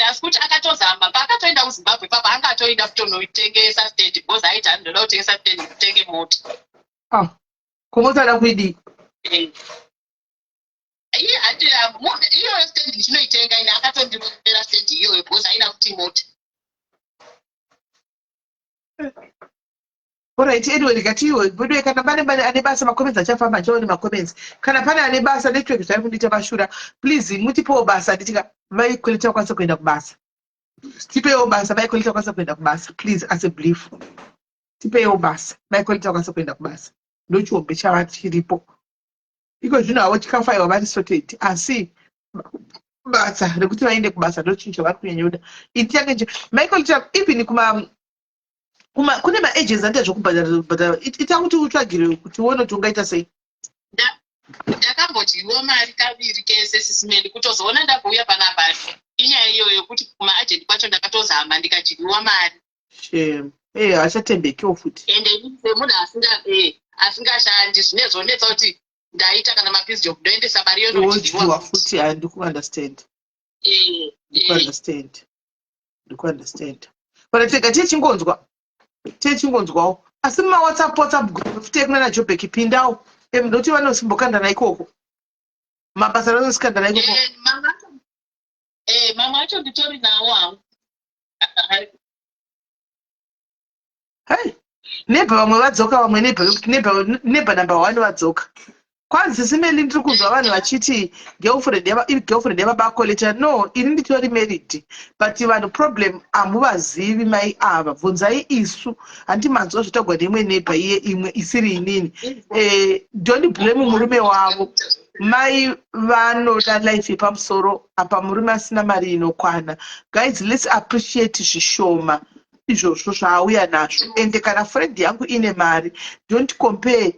asi kuti akatozama paakatoenda kuZimbabwe papa, anga atoenda kutonoitengesa stand because aiti anoda kutengesa stand kutenge mota. Ah, ko mota ada kuidii? Iye handi iyoyo stand ichinoitenga. Ine akatondirondera stand iyoyo because aida kuti mota. Alright, anyway, ndikati veduwe, kana pane ane basa, macomments achafamba achiona macomments. Kana pane ane basa, network zvari kundiita mashura, please mutipewo basa. Nditika Maikoleta vakwanisa kuenda kubasa, tipewo basa. Maikoleta vakwanisa kuenda kubasa, please, as a belief, tipewo basa. Maikoleta vakwanisa kuenda kubasa, ndochihombe chava chiripo iko zvino. Havo chikafu aiwa vari sorted, asi basa rekuti vaende kubasa ndo chinhu chavari kunyanyoda. Itiyange Michael, even kuma kune maagents anoita zvokubhadhara, ita kuti utsvagire kuti uone kuti ungaita sei. Ndakambodyiwa mari kaviri kese, sisimeni. Kutozoona ndagouya panapa inyaya iyoyo yokuti kumaagent kwacho ndakatozama ndikadyiwa mari. Shame. Hachatembekiwo futi. Ende semunhu asingashandi, zvine zvonetsa kuti ndaita kana mapiece job, ndoendesa mari. Wodyiwa. Yonodyiwa. Futi handikuunderstand. Ndikuunderstand, ndikuunderstand. But tega tiechingonzwa, tiechingonzwawo, asi mumawhatsapp, WhatsApp group tekunana Jobek, pindawo. Ndoti vanosimbokandana ikoko mabasa, vanosikandana ikoko. Mamwe acho nditori nawo hangu. Hei, neighbour vamwe vadzoka, vamwe neighbour number one vadzoka. Kwanzi Sisi Melly ndiri kunzwa vanhu vachiti girlfriend yava iri girlfriend yababa Coletta. No, ini nditori married. But vanhu problem hamuvazivi mai ava. Bvunzai isu. Hanti manzwa zvotagwa neimwe neighbor iye imwe isiri inini. Eh, don't blame murume wavo. Mai vanoda life yepamusoro apa murume asina mari inokwana. Guys, let's appreciate zvishoma izvozvo zvaauya nazvo. Ende kana friend yangu ine mari, don't compare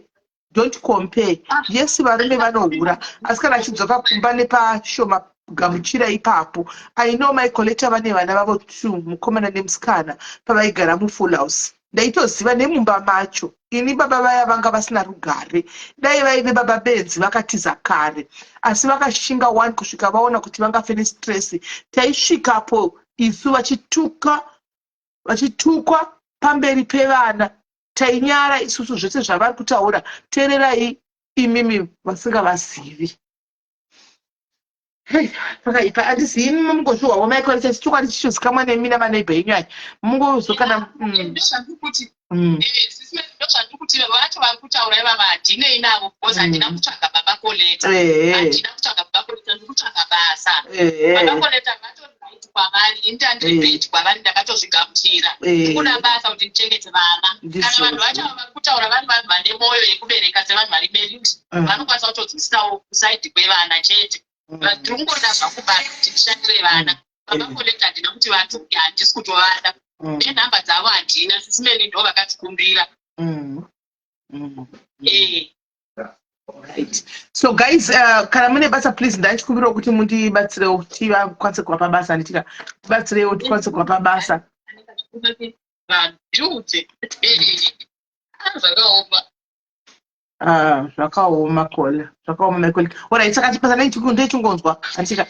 don't compare ah. yes varume vanohura asi kana achidzoka kumba nepashoma gamuchira ipapo i know my collector vane vana vavo two mukomana nemusikana pavaigara mufull house ndaitoziva nemumba macho ini baba vaya vanga vasina rugare dai vaive baba benzi vakatiza kare asi vakashinga one kusvika vaona kuti vangafe nestress taisvikapo isu vachituka vachitukwa pamberi pevana Tainyara isusu zvese zvavari kutaura teererai imimi vasingavazivi. Hey, pakaipa handizivi imi mungozviwawo Michael chasi chokwadi chichozikamwa nemi namaneighbor enyu aya mungozokana mm. mm. Eh, ndozvandikuti vacho vari kutaura ivava handinei navo because handina mm. kutsvaga baba koleta handina kutsvaga baba koleta ndiri kutsvaga basa baba koleta vatori right kwavari ini tandiri bad kwavari ndakatozvigamuchira ndikuda basa kuti ndichengete vana kana vanhu vacho ava vari kutaura vari vanhu vane mwoyo yekubereka sevanhu vari married vanokwanisa kutodzidzisawo kusaidi kwevana chete ndiri kungoda zvangu basa kuti ndishandire vana baba koleta handina kuti vatuke handisi kutovada nenhamba dzavo handina sisimeli ndo vakatikumbira eh. Right. So guys, uh, kana mune basa please ndachikumbirawo kuti mundibatsirewo kuti vakwanise kuvapa basa handitika tibatsirewo tikwanise kuvapa basa. Ah, zvakaoma kola zvakaoma michael orit saka chipasa ndechingonzwa handitika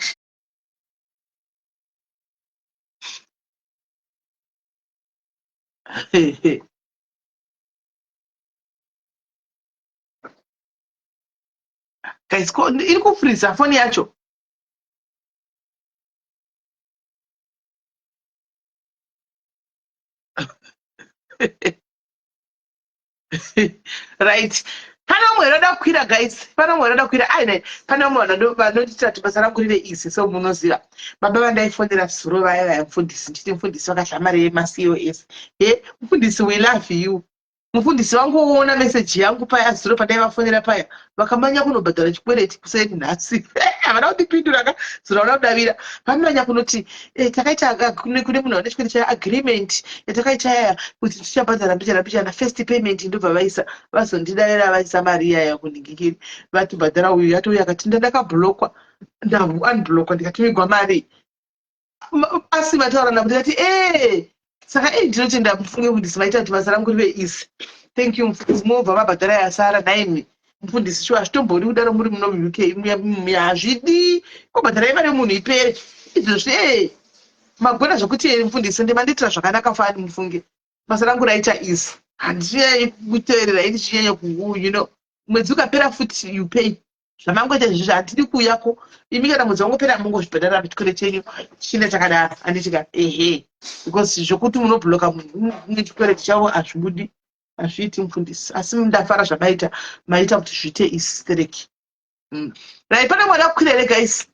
guys ko iri kufriza foni yacho right pane umwe anoda kukwira guys pane umwe anoda kukwira aine pane umwe vanonditira kuti basa rangu rive easy so munoziva baba vandaifonera zuro vaya vaya mufundisi ndichiti mufundisi vakadya mari yemacos he mufundisi we love you Mufundisi vangu voona message yangu paya zuro pandaivafonera paya vakamanya kunobhadhara chikwereti kuseni nhasi havana kundipindura ka zuro havana kudavira vamanya kunoti eh, takaita kune munhu ane chikwereti chaya agreement yatakaita yaya kuti tichabhadhara mbichana mbichana first payment ndobva vaisa vazondidavira vaisa mari iyaya kunhingikiri vatibhadhara uyu yatouya akati ndandakablockwa ndaunblockwa ndikatumigwa mari asi vataura navo ndikati ee eh, saka ei ndinotenda mufunge mufundisi maita kuti basa rangu rive easy thank you mufundisi mobva mabhadhara yasara nhaimi mufundisi shuwa hazvitombodi kudaro muri muno muuk hazvidi kobhadharai mari yemunhu ipere izvozvi ee eh, magona zvekuti here mufundisi ende mandiitira zvakanaka fani mufunge basa rangu raita easy handichinyanyi kuteerera ini chinyanya ku you know mwedzi ukapera futi you pay zvamangoita izvizvi handidi kuuyako imi kana mwedzi wangopera mungozvibhadhara chikwereti chenyu chine chakadaro handiti ka ehe because zvokuti munobloka munhu nechikwereti chavo hazvibudi hazviiti mufundisi asi ndafara zvamaita maita kuti zviite istereki mm. right pane mwana kukwira here guys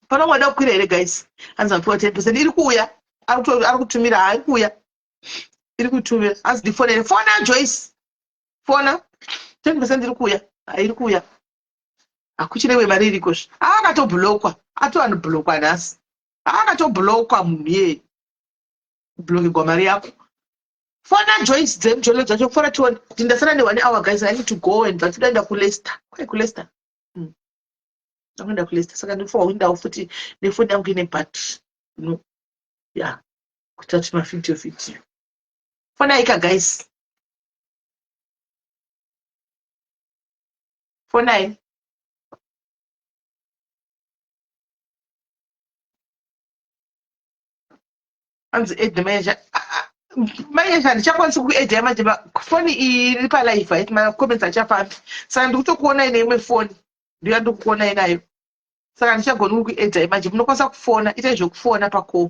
pane mwana kukwira here guys hanzi mapiwa 10 percent iri kuuya ari kutumira haari kuuya iri kutumira hanzi ndifonere fona joyce fona 10 percent iri kuuya iri kuuya hakuchine imwe mari iriko zve akatoblockwa atoanoblockwa nhasi akatoblockwa munhu iyeye kublokegwa mari yako fona joyce dzemujolo dzacho fona tione kuti ndasara ne one hour guys i need to go and vachida kuleicester kwai kuleicester mm. ndakuenda kuleicester saka ndinofanirwa kuendawo futi nefoni yangu ine battery no ya kuita kuti mavideo video fonaika guys fonai anzi ed manager manje handichakwanisi kuedha manje foni iyi iri palive haiti macomments achafambi saka ndikutokuonai neimwe foni ndiyo yandikukuonai nayo saka handichagoni kukuedhai manje munokwanisa kufona itai zvekufona pacall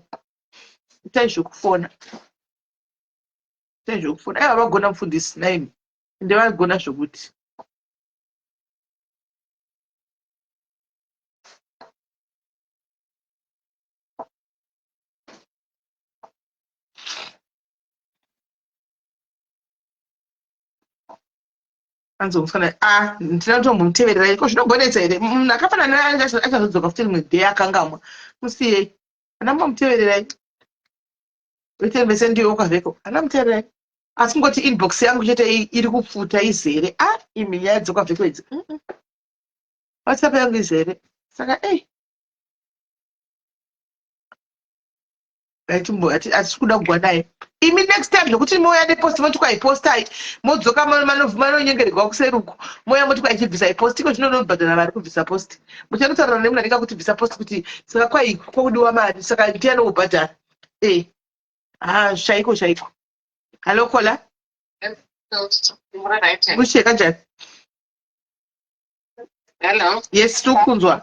itai zvekufona itai zvekufona aiwa vagona mufundisi naimi ende vagona zvekuti. Anzi musikana ah ndina kutombomuteverera iko zvinogonetsa here? Munhu akafanana naye achazodzoka futi rimwe day akangamwa. Musiyei. Ana mbomutevererai. Wete vese ndiyo kwaveko. Ana mutevererai. Asi kungoti inbox yangu chete iri kupfuta izere. Ah imi nyaya dzokwaveko idzi. Mm -mm. WhatsApp yangu izere. Saka ei. Hatisi kuda kugwa naye imi next time zvekuti mouya nepost moti kwaipostai modzoka manonyengererwa kuseri uku mouya moti kwaichibvisai post iko zvino nobhadhara vari kubvisa post muchanotaurana nemunhu anenge akuti bvisa post kuti saka kwai kwakudiwa mari saka ndiani wobhadhara e ha chaiko chaiko hallo kola mushe kanjani Hello. Yes, tiri kunzwa.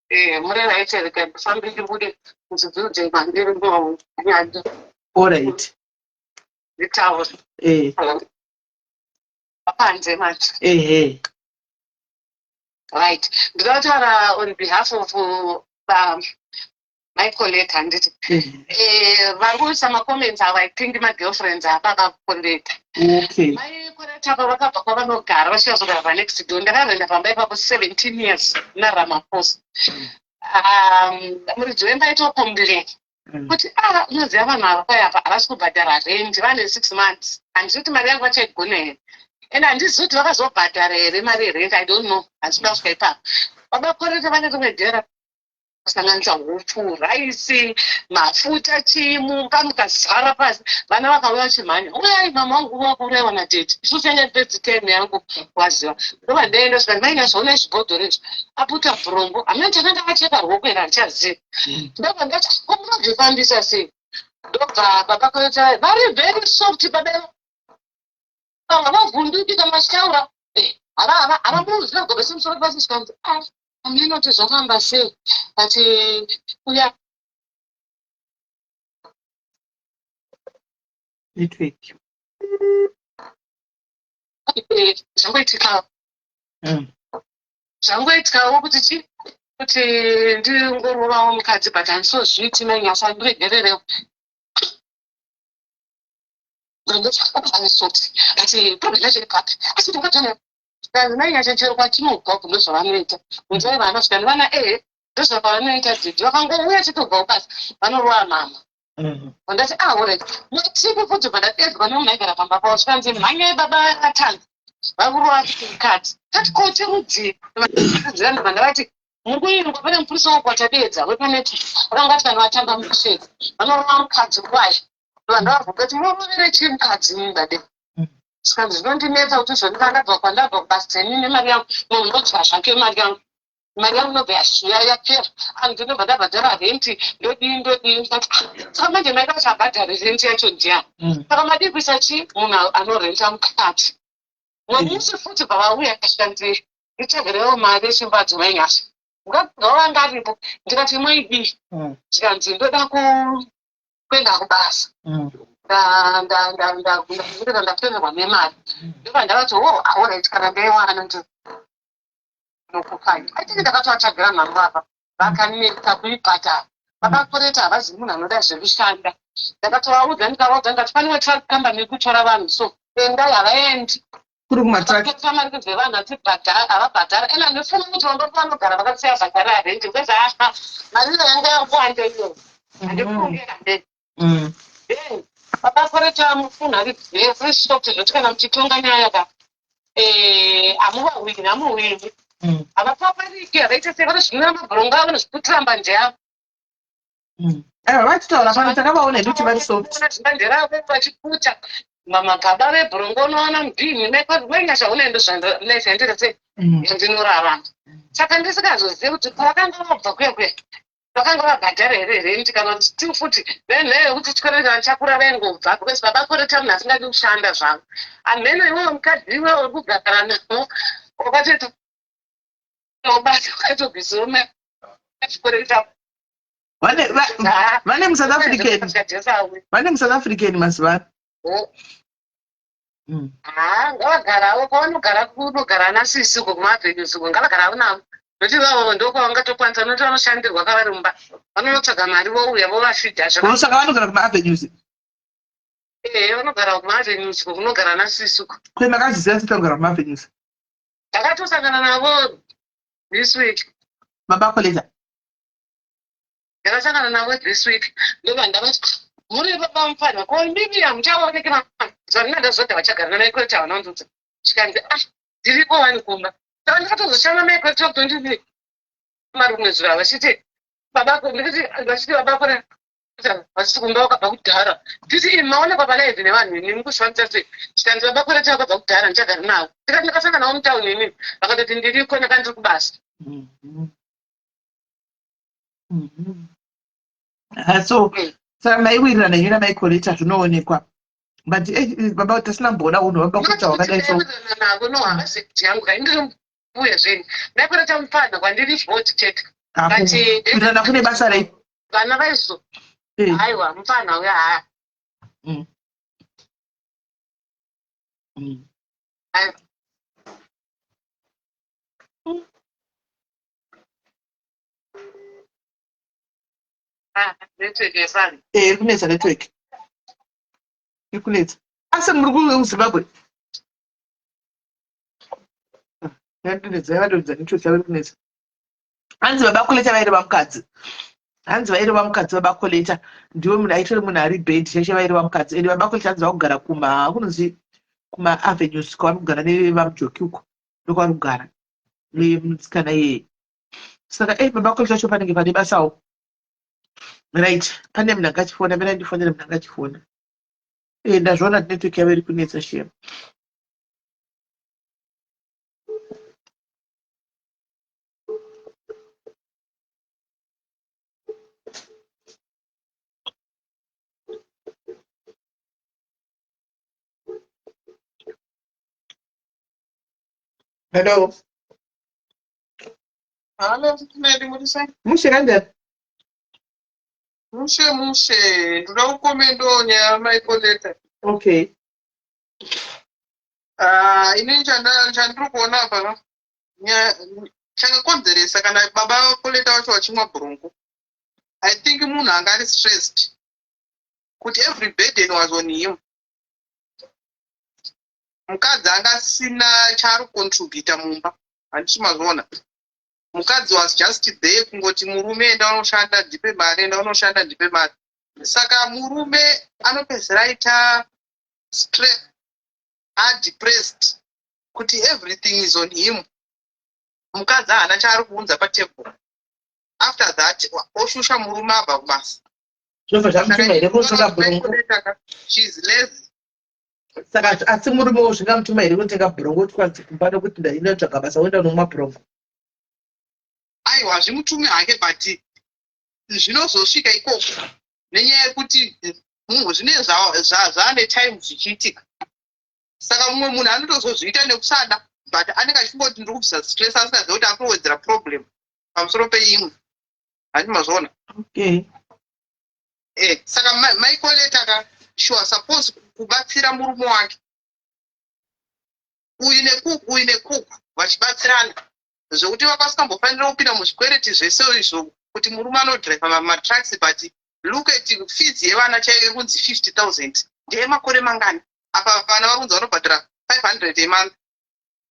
Eh, muri right here ka ndifambe ndibude muchibuilding mandiri ndonyanya. All right. Nditaure. Eh. Panze manje. Ehe. Right. Ndinoda kutaura on behalf of my colleague handiti. Eh, vari kuisa macomments ava I think magirlfriends ababa Colette. Okay. Mai Colette ava vakabva kwavanogara vachizogara panext door. Ndakarenda pamba ipapo 17 years naRamaphosa. Muridzi wemba aitocomplain kuti ah unoziva vanhu ava kwai apa havasi kubhadhara rent vane 6 months. Handizivi kuti mari yangu vachaigona here. And handizivi kuti vakazobhadhara here mari yerent I don't know. Handisi kuda kusvika ipapo. Baba Colette vane rimwe dhera kusanganisa hupfu raisi mafuta chii mumba mukazara pasi vana vakauya vachimhanya uyai mama wangu wakuurayiwa nadaddy isusu yanga first time yangu waziva ndobva ndaenda svika maina zvaona zvibhodhoro izvi aputa bhurombo hamene takanga acheka ruoko here handichazivi ndobva ndati ko munozvifambisa sei ndobva baba Colette vari very soft baba havavhunduki kana vachitaura havamuzi vagobese musoro pasi zvikanzi ah hameno kuti zvafamba sei but uya Network. Zvangoitikawo zvangoitikawo kuti chi kuti ndingorovawo mukadzi but handisozviiti mainyasa ndiregererewo ndandosoti but problem yacho iri papi asi ndingatone mainyasha chero kwatinobva kuno zvavanoita unzai vana svika nevana ehe ndozvavanoita dzidzi vakangouya chitobvawo pasi vanorova mama. Ndati ah alright matipi futi bva ndapedzwa nemunhu aigara pamba pavo zvikanzi mhanyai baba vatanga vakurova futi mukadzi tati ko chirudzii ndobva ndavati muri kuingwa pane mupurisa wokwatadedza wepaneti vakanga vati kana vatamba mukusvedza vanorova mukadzi ngwai ndobva ndavabvunza kuti murovere chii mukadzi mungade zvikanzi zvinondinetsa kuti zvondika ndabva kwandabva kubasa ini nemari yangu munhu unodya zvake mari yangu mari yangu inobva yasviya yapera and ndinobva ndabhadhara renti ndodii ndodii ndikati saka manje maida kuti abhadhare renti yacho ndiani saka madii kuisa chii munhu anorenta mukati mwemusi futi bva vauya zvikanzi nditsvagirewo mari yechimbadzo mainyasha mukadzi wanga aripo ndikati moidii zvikanzi ndoda kuenda kubasa ndapfuura ndapererwa nemari ndobva ndavati o alright kana ndaiwana ndinokupai I think ndakatovatsvagira mari vava vakanetsa kuibhadhara baba Colette havazivi munhu anoda zvekushanda ndakatovaudza ndikavaudza ndikati pane truck company iri kutora vanhu so endai havaendi Kuri kumatruck. Vakatora mari dzevanhu achibhadhara havabhadhara ende handifungi kuti vambo vanogara vakasiya bhadhara rent because haa mari iyo yanga yakuwanda iyo handifungi hande Then baba Colette mufunhu ari very soft zvekuti kana muchitonga nyaya ka hamuvahwini hamuhwini havapapariki havaite sei vanozvinwira mabhurongo avo vanozviputira mbanje yavo Aiwa vachitaura pano takavaona hedu kuti vari soft. Mbanje ravo vachiputa magaba vebhurongo unowana mubhini mainyasha une ndozvandaishandira sei yandinorarama saka ndisikazozivi kuti pavakanga vabva kuya kuya vakanga vabhadhara here rent kana kuti still futi venhee yekuti chikwereti kana chakura vaingobva because baba Colette munhu asingadi kushanda zvavo hamheno iwewe mukadzi iwewe uri kugara navo wakatoita basa wakatobvisiwo chikwereti chako Vane muSouth African vane muSouth African mazuva ano. Haa ngavagarawo kwavanogara kunogara nasisi uko kumaavenues uko ngavagarawo navo nokuti ivavo ndokwavangatokwanisa nokuti vanoshandirwa kavari mumba vanonotsvaga mari vouya vovafidha Saka vanogara kumaavenues. Ehe, vanogara kumaavenues ko kunogara nasisi uko. Kwe makazviziva sei vanogara kumaavenues? Ndakatosangana navo this week. Baba Koleta. Ndakasangana navo this week. Ndobva ndavati muri baba mupfanha ko imimi hamuchaoneki mazvanina ndazvoda vachagara namai Koleta havana kundiudza. Zvikanzi ah ndiripo wani kumba. Saka ndakatozoshama mai Koleta kutonditi marume zuva vachiti baba ndikati vachiti baba Koleta vachiti kumba wakabva kudhara nditi imi maonekwa palive nevanhu imi mukushandisa sei chikanzi baba Koleta vakabva kudhara ndichagara navo ndikati ndakasangana navo mutauni inini vakatoti ndiriko ndaka ndiri kubasa. So saka maiwirirana henyu namai Koleta zvinoonekwa but baba tasina kumboona unhu baba Koleta hwakadai so. Navo no havasi yangu kai ndiri mbuya zvenyu mai Koleta mupfanha kwandiri vhoti chete. But kuwirirana kune basa rei? Vana vaizo aiwa mupfanha uya haa. Aiwa. Ah, network yepano. Eh, iri kunetsa network. Iri kunetsa. Asi muri kuZimbabwe? Yandinetsa, yavadonza network yavo iri kunetsa. Hanzi baba Koleta vaireva mukadzi. Hanzi vaireva mukadzi baba Koleta. Ndiwe munhu aitori munhu ari bad chaicho vaireva mukadzi. Ende baba Koleta hanzi vakugara kuma kunonzi kuma avenues kwavari kugara nevamujoki uko. Ndokwavari kugara. Nemusikana iyeye. Saka eh baba Koleta vacho panenge pane basawo. Right, pane munhu anga achifona, mira ndifonere munhu anga achifona. Eh ndazviona kuti network yavo iri kunetsa shem. Hello. Hello, Mary, muri sei? Mushe kanjani? Mushe mushe, ndoda kukomendawo nyaya yamai Coletta. Okay. Ah, ini chandiri kuona apa no, chakakonzeresa kana baba Coletta vacho vachimwa bronco. I think munhu anga ari stressed kuti every burden was on him. Mukadzi anga asina chaari kucontributa mumba. Handiti mazviona? Mukadzi was just there kungoti murume enda unoshanda ndipe mari, enda unoshanda ndipe mari. Saka murume anopedzisira aita stress, adepressed kuti everything is on him. Mukadzi haana chaari kuunza patable. After that oshusha murume abva kubasa. Zvobva zvamutuma here kunotenga bronco? She's lazy. Saka asi murume wo zvingamutuma here kunotenga bronco kuti kwanzi kumba nokuti ndainotsvaga basa woenda unomwa bronco? Aiwa hazvimutume hake but zvinozosvika ikoko nenyaya yekuti munhu zvine zvaane time zvichiitika. Saka mumwe munhu anotozozviita nekusada but anenge achingoti ndiri kubvisa stress asingazive kuti ari kutowedzera problem pamusoro peimwe. Handiti mazviona? Okay. Saka mai Coletta ka she was supposed kubatsira murume wake uyu nekuku uyu nekuku vachibatsirana zvekuti vakasingambofanira kupinda muzvikwereti zvese izvo kuti murume anodriver matrucks but look at fees yevana chaiyo iri kunzi 50,000 ndeyemakore mangani apa vana vari kunzi vanobhadhara 500 a month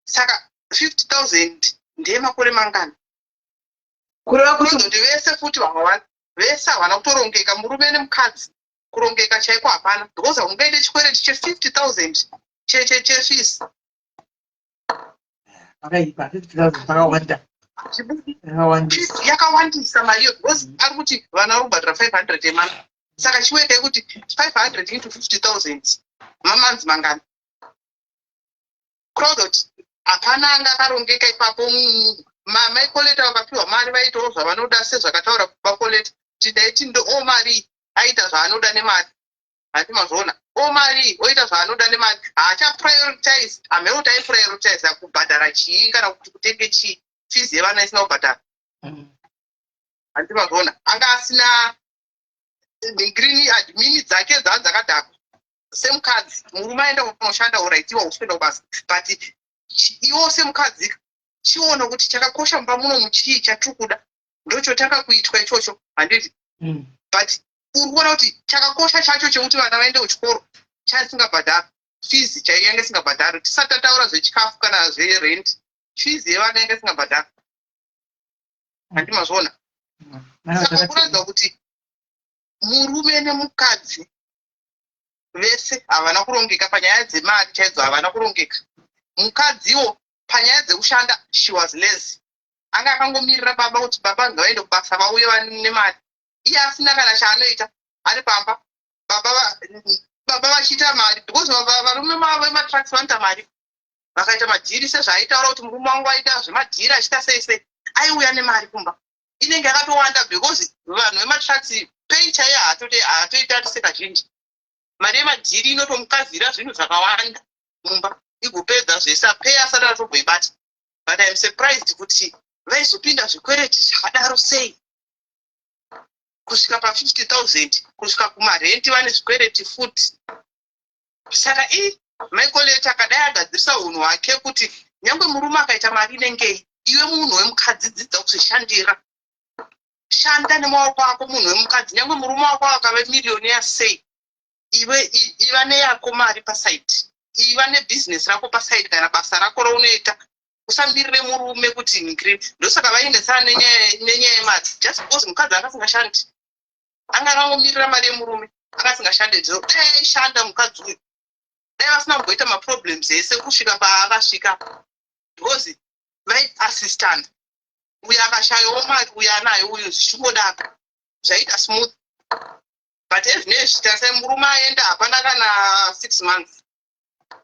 saka 50,000 ndeyemakore mangani kureva kuti kuzoti vese futi vamwe vese havana kutorongeka murume nemukadzi kurongeka chaiko hapana because haungaite chikwereti che 50,000 chefees pakaipa 50,000 pakawanda yakawandisa yakawandisa mari iyo because ari kuti vana vari kubhadhara 500 emana saka chiwekai kuti 500 into 50,000 mamanzi mangani kureva kuti hapana anga akarongeka ipapo mai Coletta vakapiwa mari vaitawo zvavanoda sezvakataura baba Coletta kuti ndaiti o mari aita zvaanoda nemari handiti mazviona o mari oita zvaanoda nemari haachaprioritize hameno kuti aiprioritiza kubhadhara chii kana kuti kutenge chii fees yevana isina kubhadhara handiti mazviona anga asina green admin dzake dzaa dzakadhakwa semukadzi murume aenda kunoshanda alright iwe hausi kuenda kubasa but iwo semukadzi chiona kuti chakakosha mumba muno muchii chatiri kuda ndochotanga kuitwa ichocho handiti but uri kuona kuti chakakosha chacho chekuti vana vaende kuchikoro Chaisingabhadharwi, fees chaiyo yanga isingabhadharwi. Tisati tataura zvechikafu kana zverent, fees yevana yanga isingabhadharwi, handimazviona? Saka kuratidza kuti murume nemukadzi vese havana kurongeka panyaya dzemari chaidzo, havana kurongeka. Mukadziwo panyaya dzekushanda, she was lazy. Anga akangomirira baba kuti baba ngavaende kubasa, vauye nemari, iye asina kana chaanoita, ari pamba, baba vachiita mari, because varume vematrucks vanoita mari. Vakaita madhiri, sezvaaitaura kuti murume wangu aita zvemadhiri, achiita sei sei, aiuya nemari kumba inenge yakatowanda, because vanhu vematrucks pay chaiyo haatoitarise kazhinji. Mari yemadhiri inotomukavhira zvinhu zvakawanda mumba, igopedza zvese, pay asati atomboibata. But I'm surprised kuti vaizopinda zvikwereti zvakadaro sei, kusvika pa50 000, kusvika kumarenti vane zvikwereti futi. Saka i Michael akadai agadzirisa unhu hwake kuti nyange murume akaita mari inengei, iwe munhu wemukadzi dzidza kuzvishandira, shanda nemaoko ako. Munhu wemukadzi, nyange murume wako akave millionaire sei, iwe iva neyako mari paside, iva nebhizinesi rako paside kana basa rako raunoita. Usamirire murume kuti ngiri. Ndosaka vaendesana nenyaya yemari, just because mukadzi anga asingashandi, anga akangomirira mari yemurume, anga asingashandi. So dai aishanda mukadzi uyu, dai vasina kumboita maproblems ese kusvika paakasvika, because vaiassistana. Uyu akashayawo mari, uyu anayo, uyu zvichingodaro, zvaita smooth. But ezvinezvi tarisai, murume aenda, hapana kana 6 months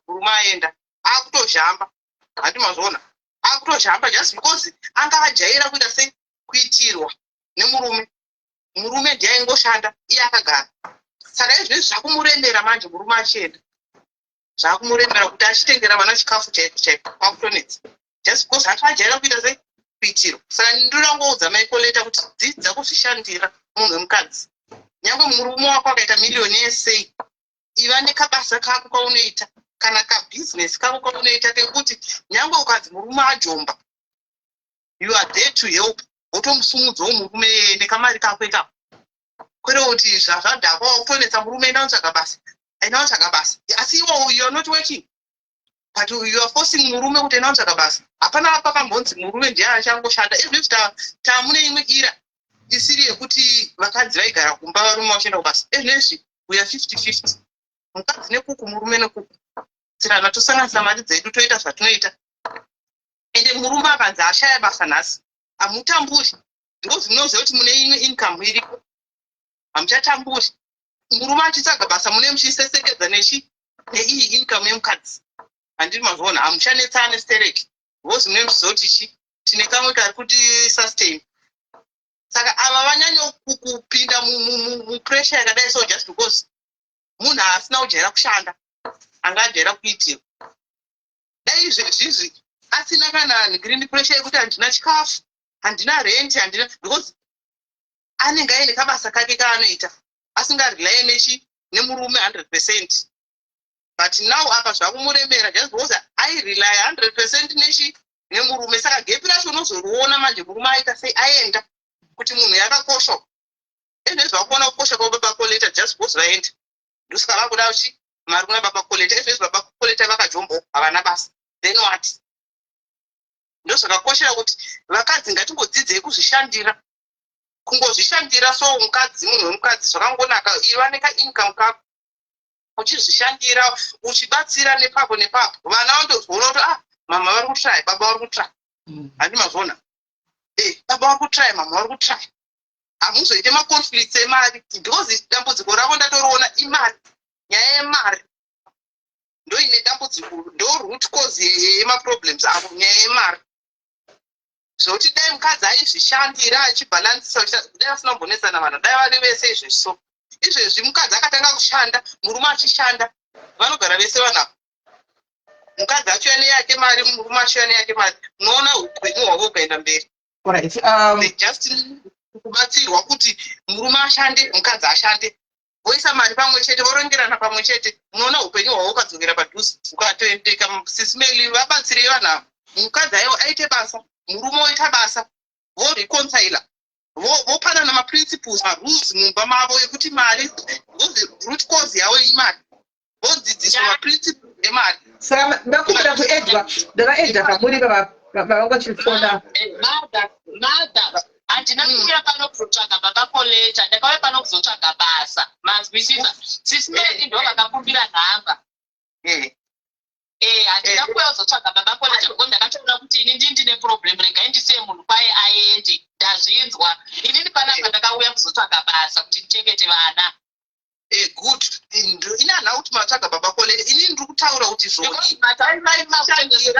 murume aenda, akutozhamba, handi mazviona? Akutozhamba just because anga ajaira kuita sei? Kuitirwa nemurume. Murume ndiye aingoshanda, iye akagara. Saka izvezvi zvakumuremera manje, murume achienda, zvakumuremera kuti achitengera vana chikafu chaiko chaiko, kwakutonetsa, just because anga ajaira kuita sei? Kuitirwa. Saka ndoda kungoudza Maikoleta kuti dzidza kuzvishandira, munhu wemukadzi. Nyange murume wako akaita millionaire sei, iva nekabasa kako kaunoita kana kabhizinesi kako kaunoita, kekuti nyange ukanzi murume ajomba, you are there to help, wotomusumudzawo murume nekamari kako ikako, kwete kuti zvazvadhakwa wakutonetsa murume, enda unotsvaga basa, enda unotsvaga basa. Asi iwo you are not working, but you are forcing murume kuti enda unotsvaga basa. Hapana pakambonzi murume ndiye achangoshanda. Izvezvi tamune imwe era isiri yekuti vakadzi vaigara kumba, varume vachienda kubasa. Ezvinezvi we are 50-50, mukadzi nekuku, murume nekuku, tsirana, tosanganisa mari dzedu, toita zvatinoita. Ende murume akanzi ashaya basa nhasi, hamutamburi, because munoziva kuti mune imwe income iriko, hamuchatamburi. Murume achitsvaga basa, mune muchisesekedza nechi neiyi income yemukadzi, handiri mazviona? Hamuchanetsane stereki, because mune muchiziva kuti chi tine kamwe kari kuti sustain. Saka ava vanyanya kupinda mupressure yakadai so just because munhu asina kujaira kushanda, anga ajaira kuitirwa. Dai izvezvizvi asina kana green pressure yekuti handina chikafu, handina rent, handina, because anenge aine kabasa kake kaanoita, asingarely nechi nemurume 100%. But now apa zvakumuremera just because airely 100% nechi nemurume. Saka gap racho unozoriona manje murume aita sei? Aenda, kuti munhu yakakosha. Ende zvakuona kukosha kwababa Koleta just because vaenda. Ndosaka vakuda chi mari kuna baba Koleta. Ezvezvi baba Koleta vakajombo, havana basa, then what? Ndozvakakoshera kuti vakadzi ngatingodzidzei kuzvishandira, kungozvishandira. So mukadzi, munhu wemukadzi, zvakangonaka iva nekaincome kako, uchizvishandira, uchibatsira nepapo nepapo. Vana vandozoona kuti, ah, mama vari kutry, baba vari kutry, handi mazvona? E, baba vari kutry, mama vari kutry, hamuzoite maconflicts emari, because dambudziko ravo ndatoriona imari. Nyaya yemari ndoine dambudziko, ndo root cause yemaproblems avo, nyaya yemari. Zvokuti dai mukadzi aizvishandira, achibhalansisa, dai vasina kumbonetsana vanhu, dai vari vese izvezvi. So izvezvi mukadzi akatanga kushanda, murume achishanda, vanogara vese vanhu ava. Mukadzi achiuya neyake mari, murume achiuya neyake mari, unoona upenyu hwavo hukaenda mberi. Alright. They just kubatsirwa kuti murume ashande, mukadzi ashande, voisa mari pamwe chete, vorongerana pamwe chete, unoona upenyu hwavo ukadzokera padhuze, ukatoendeka. Sisimeli, vabatsirei vanhu ava. Mukadzi aiwa aite basa, murume oita basa, voreconcila, vopanana maprinciples, marules mumba mavo ekuti mari, because root cause yavo imari. Vodzidziswa maprinciple emari. Saka ndakumbira kuedwa, ndakaedha pamuri baba vangu vachifona. Mother, mother, handina kuuya pano kuzotsvaga baba Koleta. Ndakauya pano kuzotsvaga basa, manzwisisa? Sisi Meli ndo vakakumbira nhamba. Handina kuuya kuzotsvaga baba Koleta because ndakatoona kuti ini ndini ndine problem. Regai ndisiye munhu kwaye aende. Ndazvinzwa. Inini panapa ndakauya kuzotsvaga basa kuti ndichengete vana. Good. Ini handina kuti matsvaga baba Koleta. Inini ndiri kutaura kuti zvoni Because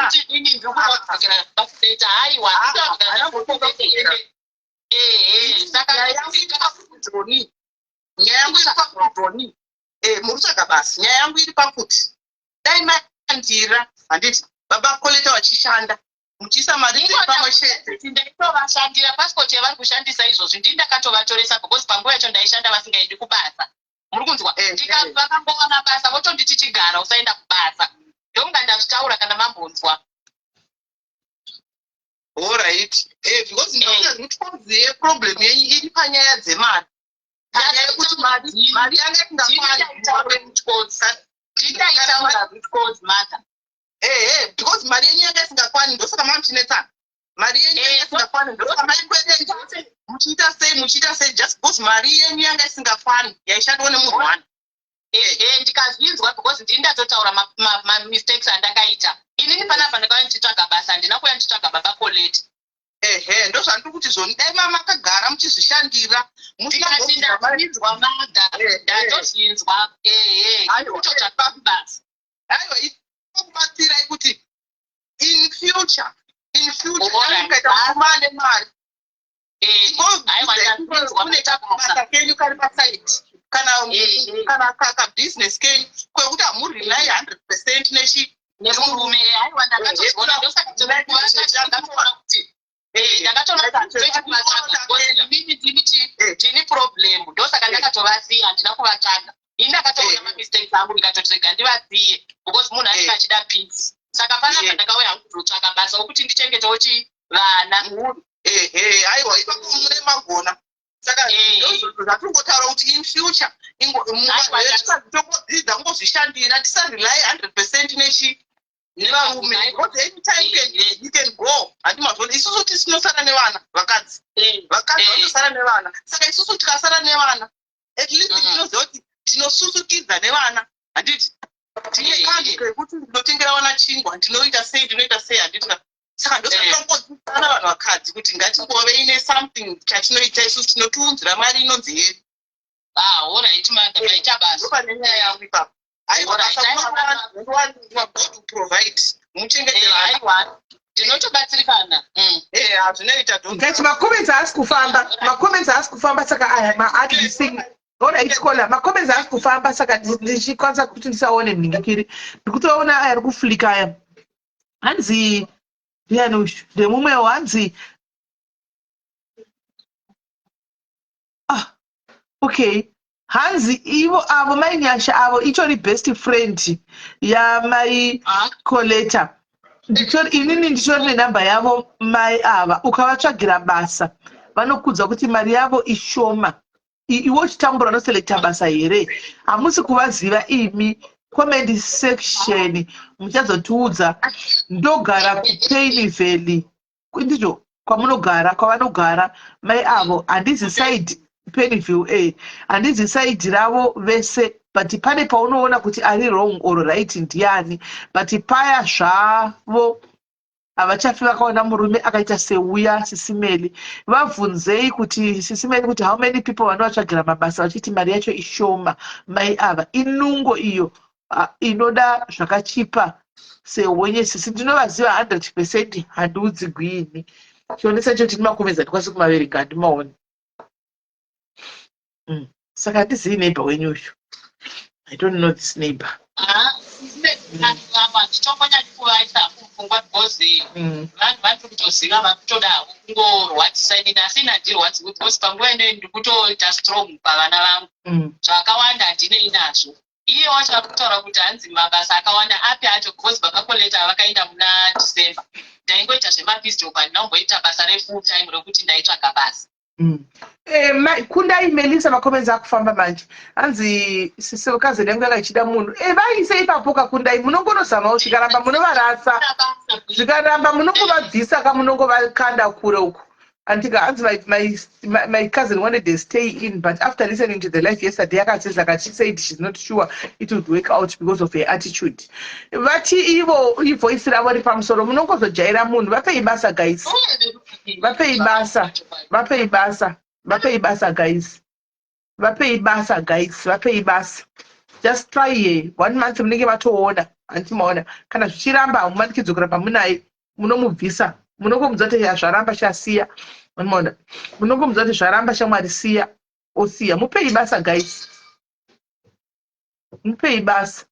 kuti ini ndiri kudzokera baba Koleta, haiwa. Ehe, saka Nyaya yangu iri pakuti zvoni, nyaya yangu iri pakuti zvoni, muri kutsvaga basa. Nyaya yangu iri pakuti dai mandira, handiti baba Koleta vachishanda, muchiisa mari dziri pamwe chete. Ndaitovashandira. Pasipoti yavari kushandisa izvozvi ndini ndakatovatoresa, because panguva yacho ndaishanda vasingaendi kubasa, muri kunzwa? Vakangowana basa votonditi, "Chigara, usaenda kubasa." Ndomunga ndazvitaura kana mambonzwa. Alright, because ndaona root cause yeproblem yenyu iri panyaya dzemari, panyaya yekuti mari yanga Ndini ndaitaura root cause, mother. Ehe, because mari yenyu yanga isingakwani, ndosaka manga muchinetsana. Mari yenyu yanga isingakwani, ndosaka maikwereta, muchiita sei, muchiita sei, just because mari yenyu yanga isingakwani, yaishandwa nemunhu one. Ehe, ndikazvinzwa because ndini ndatotaura mamistakes andakaita. Inini panapa ndakauya ndichitsvaga basa, handina kuuya ndichitsvaga baba Koleti. Ehe, ndozvandiri kuti zvoni dai makagara muchizvishandira musina Ndikati ndazvinzwa, mother. Ndatozvinzwa, ehe. Aiwa. Kutotsvaga basa. Aiwa, inokubatsirai kuti in future, in future mukaita murume ane mari, Aiwa, ndazvinzwa. kune kabasa kenyu kari paside kana kana kabusiness kenyu kwekuti hamurely 100% nechi Nemurume. Aiwa, ndakatozviona. Ndosaka ndakatoona kuti ndakatoona kuti kuvatsvaga because inini ndini ndini problem. Ndosaka ndakatovasiya, handina kuvatsvaga. Ini ndakatoona mamistakes angu, ndikatoti rega ndivasiye because munhu anenge achida peace. Saka panapa ndakauya hangu kuzotsvaga basa wokuti ndichengetewo chi vana. Ehe, aiwa, ipapo mune magona. Saka zvatingotaura kuti in future tongodzidza kungozvishandira, tisarely 100% nechi nevarume, because anytime you can go, handi mazvona? Isusu tinosara nevana, vakadzi. Vakadzi vanosara nevana. Saka isusu tikasara nevana, at least tinoziva kuti tinosusukidza nevana, handiti? Tine kanhu kekuti ndinotengera vana chingwa, ndinoita sei, ndinoita sei, handiti? Saka ndosaka vanhu vakadzi kuti ngatingovei nesomething chatinoita isusu chinotiunzira mari inonzi yedu. Ah, alright, mother, maita basa. Ndopane nyaya yangu ipapo. Aiwa, basa God will provide, muchengete vana. Aiwa, ndinotobatsirikana. Hazvinoita. Guys, macomments haasi kufamba, macomments haasi kufamba. Saka aya maadvising. Alright, caller, macomments haasi kufamba, saka ndichikwanisa kuti ndisaone mhingikiri. Ndikutoona aya ari kuflika aya. Hanzi ndiani uyu? Ndemumwewo. Hanzi, ah, okay, hanzi ivo avo Mainyasha avo itori best friend yamai Coleta. Inini nditori nenhamba yavo mai ava. Ukavatsvagira basa vanokudza kuti mari yavo ishoma. Iwe uchitambura unoselekta basa here? Hamusi kuvaziva imi. Comment section muchazotiudza. Ndogara kuPain Valley, ndizvo kwamunogara, kwavanogara mai avo. Handizi side Pennyville, a handizi side ravo vese, but pane paunoona kuti ari wrong or right ndiani. But paya zvavo havachafi vakaona murume akaita seuya. Sisimeli, vabvunzei kuti, Sisimeli, kuti how many people vanovatsvagira mabasa vachiti mari yacho ishoma. Mai ava inungo iyo, ah, inoda zvakachipa sehonye. Sisi, ndinovaziva 100%, handiudzi gwini. Chionesa icho tini macomments handikwanisi kumaverenga, handimaoni. Saka handizivi neighbor wenyu uyu. I don't know this neighbor. Handitongonyanyi kuvaisa mupfungwa because vanhu vari kutoziva, vari kutoda havo kungorwadzisa inini, asi ini handirwadziwi because panguva inoyi ndiri kutoita strong pavana vangu. Zvakawanda handinei nazvo. Iye wacho ari kutaura kuti hanzi mabasa akawanda api acho? Because baba Coleta vakaenda muna December, ndaingoita zvemapiece job, handina kumboita basa refull time rekuti ndaitsvaga basa. Eh, kundai Melisa macomments akufamba manje. Hanzi sisi cousin yangu yanga ichida munhu. Eh, vaise ipapo kakundai munongonozamawo zvikaramba munovarasa. Zvikaramba munongovabvisa ka munongovakanda kure uko. Andika hanzi my cousin wanted to stay in but after listening to the life yesterday akatsidza akati she said she's not sure it would work out because of her attitude. Vati ivo ivoice ravo riri pamusoro munongozojaira munhu vapei basa guys. Vapei basa. Vapei basa. Vapei basa guys. Vapei basa guys. Vapei basa. Just try here. One month munenge matoona. Hanti maona. Kana zvichiramba hamumanikidzwe kuramba munaye. Munomubvisa. Munongomudza kuti zvaramba chasiya. Maona. Munongomudza kuti zvaramba shamwari siya. Osiya. Mupei basa guys. Mupei basa.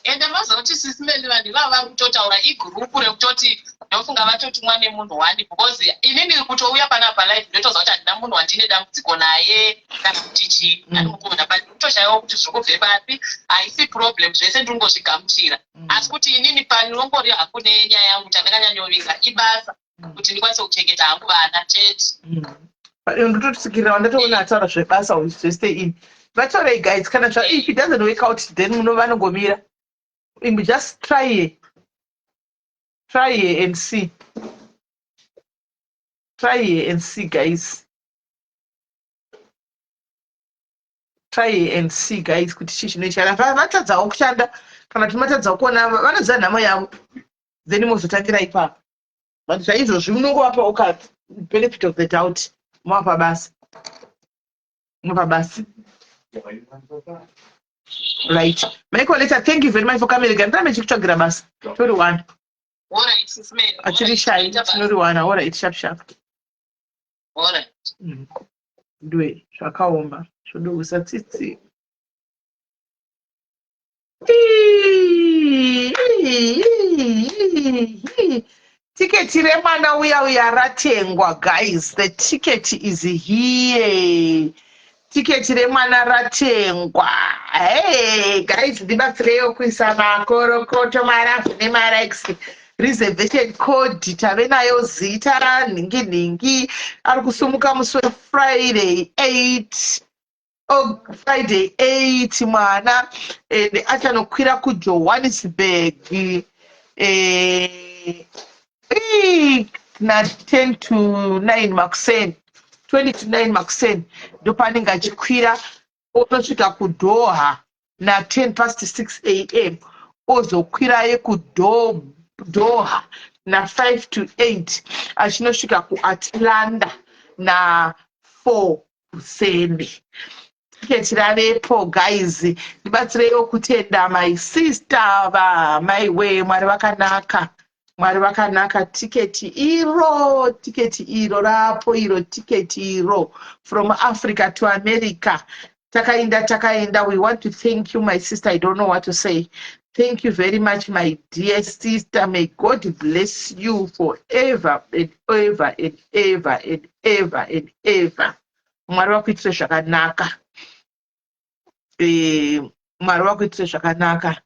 Ende mazoti sisi Melly vanhu ivava vari kutotaura igroup rekutoti ndofunga vatotumwa nemunhu wani because inini kutouya panapa live ndotoziva kuti handina munhu wandine dambudziko naye kana kuti chii andikuona but kutoshaiwa kuti zviri kubve papi haisi problem zvese ndiri kungozvigamuchira asi kuti inini panongori hangu nenyaya yangu chandakanyanyovinga ibasa kuti ndikwanise kuchengeta hangu vana chete. Ndototsikirira wandatoona ataura zvebasa uyu zvestay in. Vataurei guys kana zva if it doesn't work out then muno vanongomira. Imwe just try here. Try here and see. Try here and see guys. Try here and see guys kuti chii chinoitika. Kana vatadzawo kushanda kana kuti matadzawo kuona vanoziva nhamo yavo then mozotangira ipapo. But zvaizvozvi unongovapa uka benefit of the doubt movapa basa. Movapa basa. Right. Michael Leta, thank you very much for coming again. Ndame chikutsvagira basa. Toriwana. Alright, sis Mary. Achiri shy, tinoriwana. Alright, sharp sharp. Alright. Ndwe zvakaoma. Zvodokusa tsitsi. Tiketi remwana uya uya ratengwa guys. The ticket is here. Tiketi remwana ratengwa. Hey guys, ndibatsireiwo kuisa makorokoto marafu nemalikes. Reservation code tave nayo zita ranhingi nhingi ari kusumuka musi weFriday 8 Oh, Friday 8 mwana and achanokwira kuJohannesburg eh, na 10 to 9 makuseni 20 to 9 makuseni ndopaanenge achikwira otosvika kuDoha na 10 past 6 am ozokwiraye kuDoha na 5 to 8 achinosvika kuAtlanta na 4 kuseni. Ticket ravepo guys, ndibatsireiwo kutenda my sister vamai wee, Mwari vakanaka, Mwari vakanaka. Ticket iro, ticket iro rapo iro, ticket iro from Africa to America. Takaenda, takaenda. We want to thank you my sister. I don't know what to say. Thank you very much my dear sister. May God bless you forever and ever and ever and ever and ever. Mwari vakuitire zvakanaka. Mwari vakuitire zvakanaka.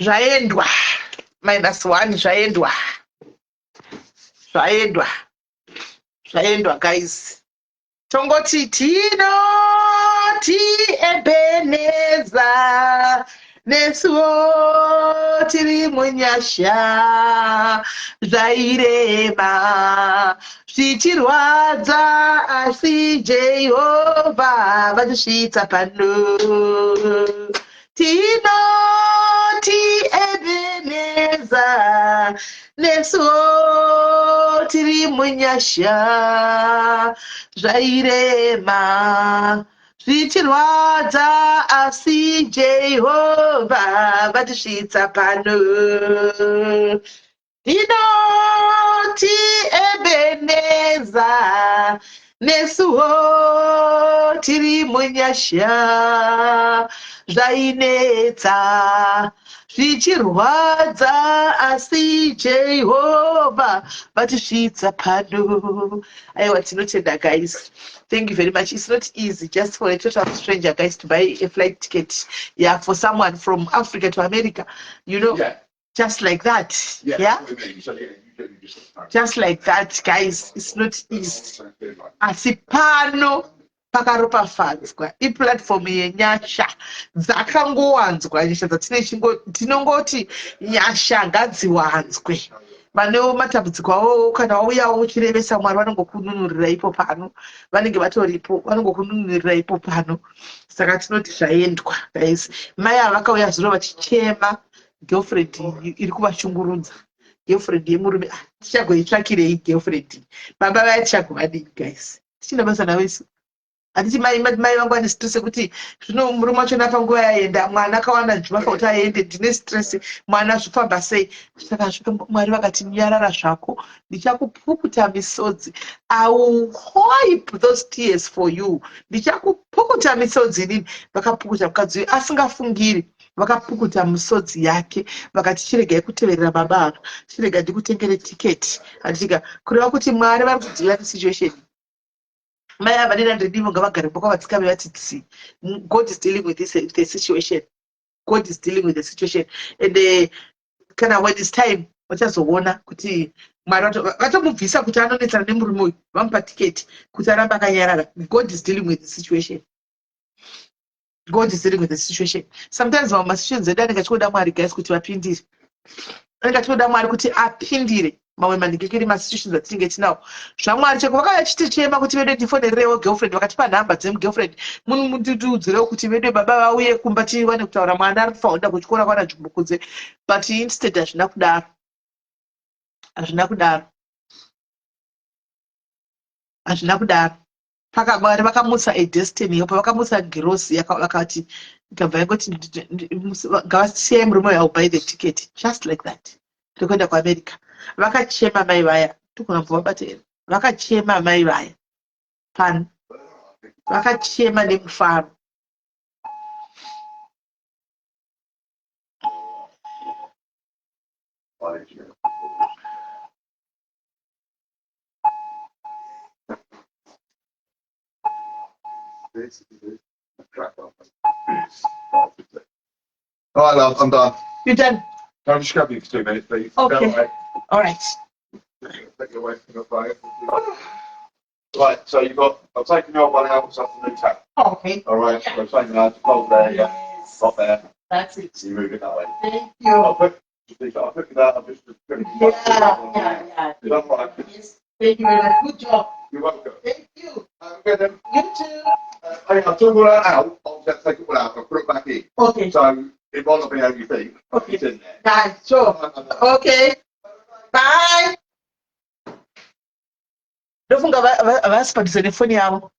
Zvaendwa minus 1, zvaendwa, zvaendwa, zvaendwa guys. Tongoti tinoti Ebeneza, nesuwo tiri munyasha. Zvairema zvichirwadza, asi Jehovha vatisvitsa pano. Tinoti Ebeneza, nesuwo tiri munyasha. Zvairema zvichirwadza, asi Jehovha vatisvitsa pano. Tinoti Ebeneza, Nesuwo tiri munyasha, zvainetsa zvichirwadza, asi Jehovha vatisvitsa pano. Aiwa, tinotenda guys. Thank you very much. It's not easy just for a total stranger, guys, to buy a flight ticket, yeah, for someone from Africa to America. Just like that. Yeah. That's what I mean. So yeah, you just Just like that, guys. It's not easy. Asi pano pakaropafadzwa, iplatform yenyasha dzakangowanzwa, nyasha dzatine tinongoti nyasha ngadziwanzwe. Vanewo matambudziko avo, kana wauyawo uchirevesa, Mwari vanongokununurira ipo pano, vanenge vatoripo, vanongokununurira ipo pano. Saka tinoti zvaendwa, guys. Mai ava vakauya zuro vachichema girlfriend iri kuvashungurudza, girlfriend yemurume. Ah, tichagoitsvakirei girlfriend? Baba vaya tichagovadii, guys? Tichina basa navo isu. Handiti mai vangu vane stress yekuti zvino murume wachona panguva yaenda, mwana akawana juma kuti aende, ndine stress, mwana zvofamba sei? Saka Mwari vakati, "Nyarara zvako, ndichakupukuta misodzi. I will wipe those tears for you. Ndichakupukuta misodzi inini." Vakapukuta mukadzi uyu asingafungiri, vakapukuta misodzi yake, vakati, "Chiregai kuteverera baba ava, chirega ndikutengere tiketi." Handitika kureva kuti Mwari vari kudeala nesituation. Mai ava nenandiridivo ngavagare kwavatsika vevati tsi. God is dealing with this the situation. God is dealing with the situation and kana when it's time vachazoona kuti Mwari vatomubvisa kuti anonetsana nemurume uyu, vamupa tiketi kuti arambe akanyarara. God is dealing with the situation. God is dealing with the situation. Sometimes mamwe masituations edu anenge achikoda Mwari, guys, kuti vapindire, anenge achikoda Mwari kuti apindire mamwe manhingikiri masituations atinenge tinawo. ZvaMwari cheko vakauya chitichema kuti vedu ndifonererewo girlfriend, vakatipa nhamba dzemugirlfriend, munhu munditiudzirewo kuti vedu baba vauye kumba tiwane kutaura, mwana ari kufanira kuchikora kwana nzvimbo kunze. But instead hazvina kudaro, hazvina kudaro, hazvina kudaro. Mwari vakamutsa a destiny helper, vakamutsa girosi vakati ikabva yangoti, "Ngavasiyai murume uyu, buy the ticket," just like that, rekuenda kuAmerica. Vakachema mai vaya, togona kubva vabata here? Vakachema mai vaya pano, vakachema nemufaro. All right, love, I'm done. You done? Can I just grab you for 2 minutes, please? Okay. All right. All right. Take you away from your phone. Right, so you've got, I've taken the old one out, so that's the new tap. Okay. All right, so same now, hold there, yeah, Yes. not there, That's it. so you move it that way. Thank you. I'll put that, I'll just. Yeah. Is that right? Yes. Thank you very much. Good job. You're welcome. Thank you. Okay then. You too. Hey, I've took all that out, I'll just take it all out and put it back in. Okay. So it might not be how you think, but it's in there. Bye. Sure. Okay. Bye. Ndofunga havasi padhuze nefoni yavo.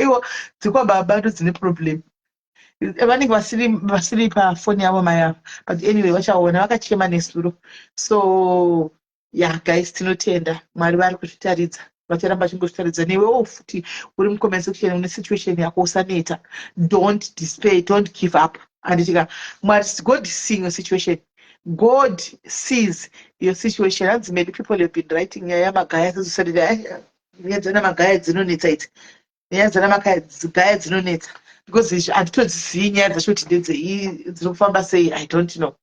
Iwo dzikwababa ndo dzine problem, vanenge vasiri pafoni yavo mai ava. But anyway, vachaona vakachema nesuro. So yeah, guys, tinotenda Mwari vari kuzvitaridza, vacharamba vachingozvitaridza. Newewo futi uri mucomment section une situation yako, usaneta. Don't despair, don't give up. Handitika Mwari, God is seeing your situation. God sees your situation. Hanzi many people have been writing nyaya yamagaya sezosadira. Nyaya dzana Magaya dzinonetsa idzi, nyaya dzana Magaya dzinonetsa because izvi handitodzizii nyaya dzacho kuti ndedzei, dziri kufamba sei, I don't know.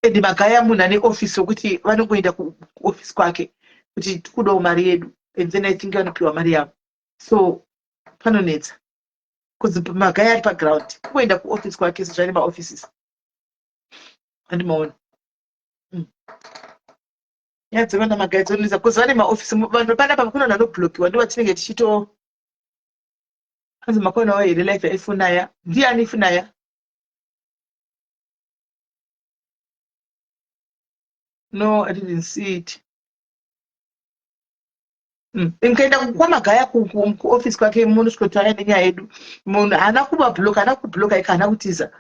And Magaya munhu ane ofisi yokuti vanongoenda kuofisi kwake kuti tikudawo mari yedu, and then I think vanopiwa mari yavo. So panonetsa because Magaya ari paground, kungoenda kuofisi kwake sezvo ane maoffices, handimaona. Nyaya dzevana Magaya dzinonetsa because vane maofisi. Vanhu panapa kuna vanhu vanoblokiwa, ndo vatinenge tichito. Hanzi makonawo here life yaifunaya? Ndiani ifunaya? No, I didn't see it. Nkaenda kwaMagaya kuofisi kwake, munosvikotaura nenyaya yedu. Munhu haana kuvabloka, haana kubloka ika, haana kutiza.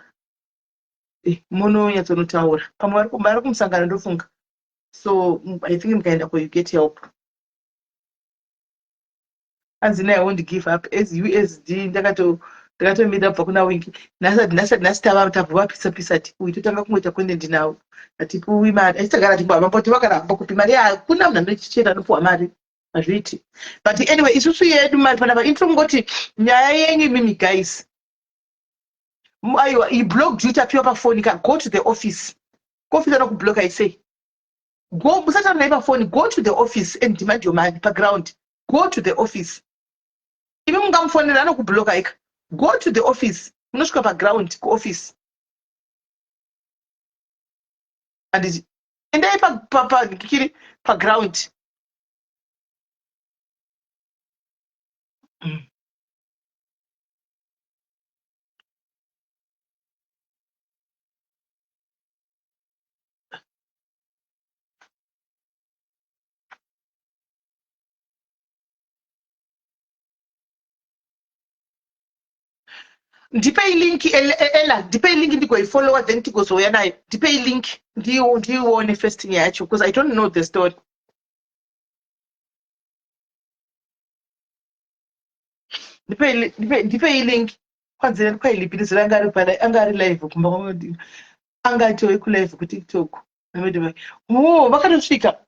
Munonyatsonotaura. Pamwe vari kumusangano, ndofunga. So I think mukaenda ko you get help. Hanzi I won't give up as USD ndakato ndakatomirira kubva kuna Winky. Nhasi nhasi nhasi tava tabva vapisa pisa tipuwi totanga kungoita content navo. Hatipuwi mari. Asi tagara tipuwa mamboti vakara hambokupi mari hakuna munhu anochichera anopuwa mari. Hazviiti. But anyway isusu yedu mari panapa intro kungoti nyaya yenyu imimi guys. Aiwa i blocked you tapiwa pafoni ka go to the office. Kuoffice anokubloka isei? Go musataura naye pafoni go to the office and demand your money paground. Go to the office. Imi mungamufonera anokubloka ika. Go to the office. Munosvika paground kuoffice. Handiti endai pa pa pa kiri paground. Ndipei link Ella, ndipei link ndigoifollowa then tigozouya nayo. Ndipei link ndiione first nyaya yacho because I don't know the story. Ndipei link. Kwanzi kwailipirizi anga ari pala anga ari live kumba kwamadi. Anga atove ku live ku TikTok. Namedi vai. Oh, vakatosvika.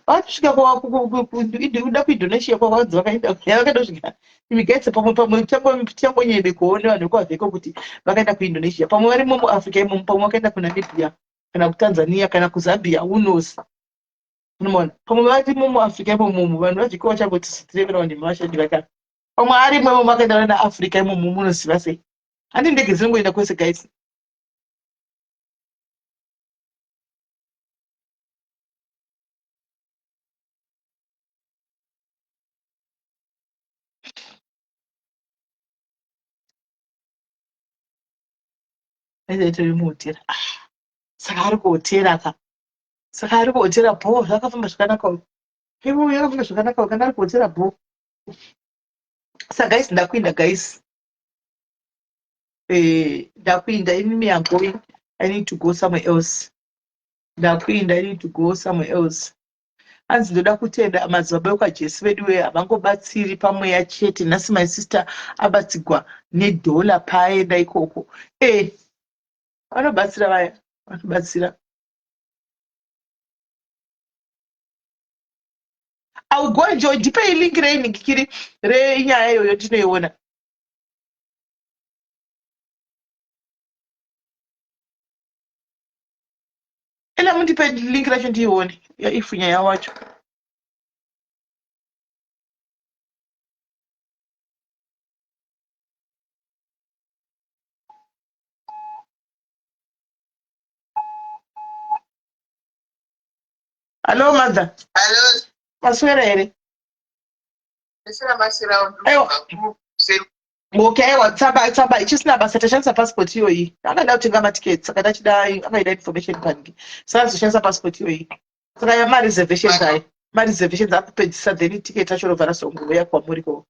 Vakatosvika kwa kuda kuIndonesia kwa kwanzi vakaenda vakatosvika. Imi guys pamwe pamwe tichangonyebe kuone vanhu vekwaVheko kuti vakaenda kuIndonesia. Pamwe varimo muAfrica imomo, pamwe vakaenda kuNamibia kana kuTanzania kana kuZambia, who knows. Unoona? Pamwe varimo muAfrica imomo, vanhu vaVheko vachangoti tirevera vanhu vashandi vakati. Pamwe arimo imomo akaenda naAfrica imomo munoziva sei. Handi ndege dzinongoenda kwese guys. Aitori muhotera. Ah, saka ari kuhotera ka. Saka ari kuhotera bho zvakafamba zvakanaka uyu. Ivo yakafamba zvakanaka uyu kana ari kuhotera bho. Saka guys ndakuinda guys. Eh, ndakuinda ini I'm going. I need to go somewhere else. Ndakuinda I need to go somewhere else. Hanzi ndoda kutenda madzibaba vekwaJesu veduwe havangobatsiri pamweya chete. Nhasi my sister abatsigwa nedollar paaenda ikoko. Eh, vanobatsira vaya, vanobatsira. I will go and join. Ndipei link reinhikiri renyaya iyoyo ndinoiona. Ela mundipe link racho ndiione if nyaya wacho. Hello mother. Hello. Maswera here? Maswera maswera. Aiwa. Okay, aiwa tsamba tsamba ichisina basa tashandisa passport iyoyi. Akada kutenga matickets saka tachida akaida information pangi. Saka tozoshandisa passport iyoyi. Saka ya ma reservations ayo. Ma reservations akupedzisa then ticket racho robva razongouya kwamuri ko.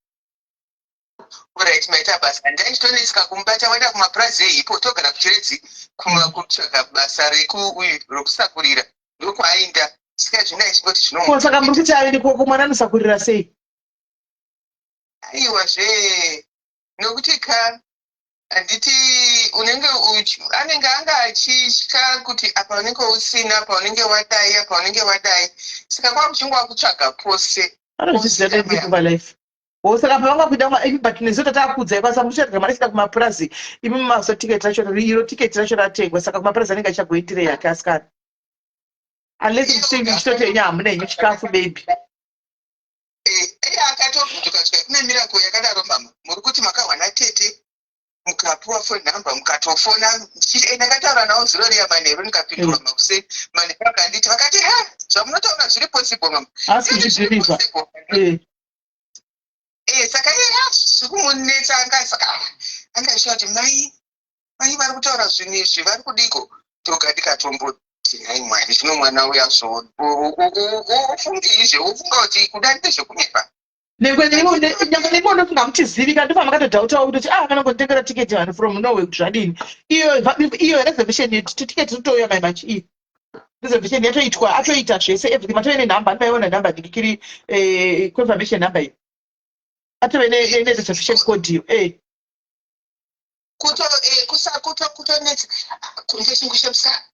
Alright, maita basa. Ndaichitonetseka kumubata waenda kumapurazi ehipo togara kuchiredzi kutsvaga basa reku uyu rokusakurira ndokwaainda saka zvino aichingoti zvino. Ko saka muri kuti aende koko mwana anosakurira sei? Aiwa zve nokuti ka handiti unenge anenge anga achitya kuti apa unenge usina apa unenge wadai apa unenge wadai saka kwakuchingwa kutsvaga pose. Anozviziva kuti life. Oh, saka pavanga kuita kuma imi but nesu tatakuudzai kwasa muchadya mari chida kumapurazi imi maso ticket racho iro ticket racho ratengwa saka kumapurazi anenge achagoitire yake asikana unless muchitenge muchitoti henyu hamuna henyu chikafu baby eh, iye akatovhunduka svika kune miracle yakadaro mama muri kuti makahwana tete mukapiwa phone number mukatofona ndichiti eh, ndakataura nawo zuro riya manheru ndikapindurwa makuseni manheru akanditi vakati ha zvamunotaura zviri possible mama asi kuchibhilivha eh. Eh, saka iye ah, zviri kumunetsa anga saka ah, anga achiona kuti mai mai vari kutaura zvinhu izvi vari kudiko toga ndikatomboti nhai mwari zvino mwana uya zvo ofungeizve ofunga kuti kuda ndezvekunyepa. Nengwe nyangwe nemi unofunga muchizivika, ndofa makatodhautawo kutoti, ah, vanongonditengera tiketi vanhu from nowhere, kuti zvadini? Iyo reservation, tiketi rotouya mai machi, iyi reservation yatoitwa, atoita zvese, everything, matove nenhamba, andimaiona nhamba ndikikiri, confirmation number iyi, atove nereservation code iyo. Kuto kusa kuto kutonetsa ndechingushamisa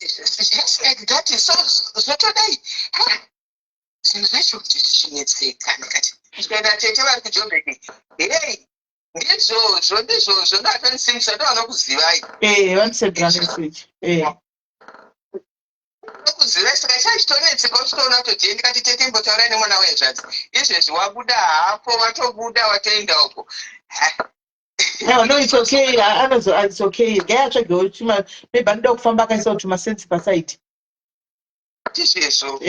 just like that. So zvotodai zvinhu zvacho kuti zvichinetseka. Ndikati ndikaenda, tete vari kuJobek, hei, ndizvozvo, ndizvozvo, ndoatonisimbisa, ndovanokuzivai. Vanisendera message. Nokuzivai, saka chachitonetseka uchitoona kutoti, ndikati, tete, imbotaurai nemwana wezvadzi, izvezvi wabuda hapo, watobuda, watoenda uko. No, it's okay, anozo, it's okay, gai atsvagewo chima, maybe anoda kufamba akaisawo tumasensi paside. Tizvezvo.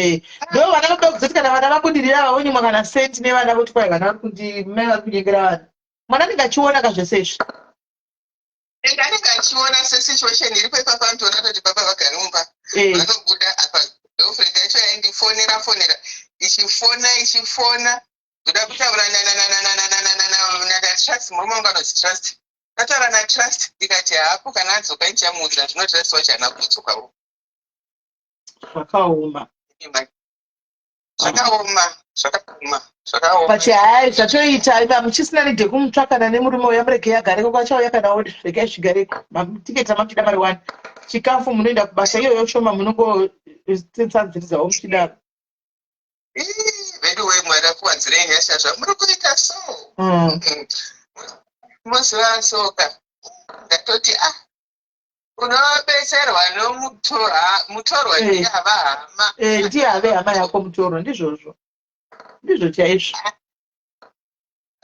Ndo vana vanoda kuzoti kana vana vabudirira, vavonyimwa kana senti nevana, voti kwai vana vari kundi, mai vari kunyengera vana. Mwana anenge achiona kazvese izvi. And anenge achiona sesituation iripo ipapa, anotoona toti baba vagari mumba, vanobuda apa. Girlfriend yacho yaindifonera fonera, ichifona, ichifona, ndoda kutaura naTrust, murume wangu anonzi Trust. Ndataura naTrust, ndikati hapo kana adzoka ndichamuudza. Zvino Trust wacho haana kudzokawo. Zvakaoma. Zvakaoma, zvakaoma, zvakaoma. But hai, zvatoita ika muchisina need yekumutsvakana nemurume uya, muregei agareko, kwachauya kana odi, regai zvigareko. Tiketi ramuchida mari one, chikafu, munoenda kubasa iyoyo shoma, munongotsanziridzawo muchidaro. Vedu wee, Mwari akuwanzirei nyasha zvamuri kuita so. Muziva soka, ndatoti, ah, unobetserwa nomutorwa, ndiye ava hama. Ndiye ave hama yako mutorwa, ndizvozvo, ndizvo chaizvo.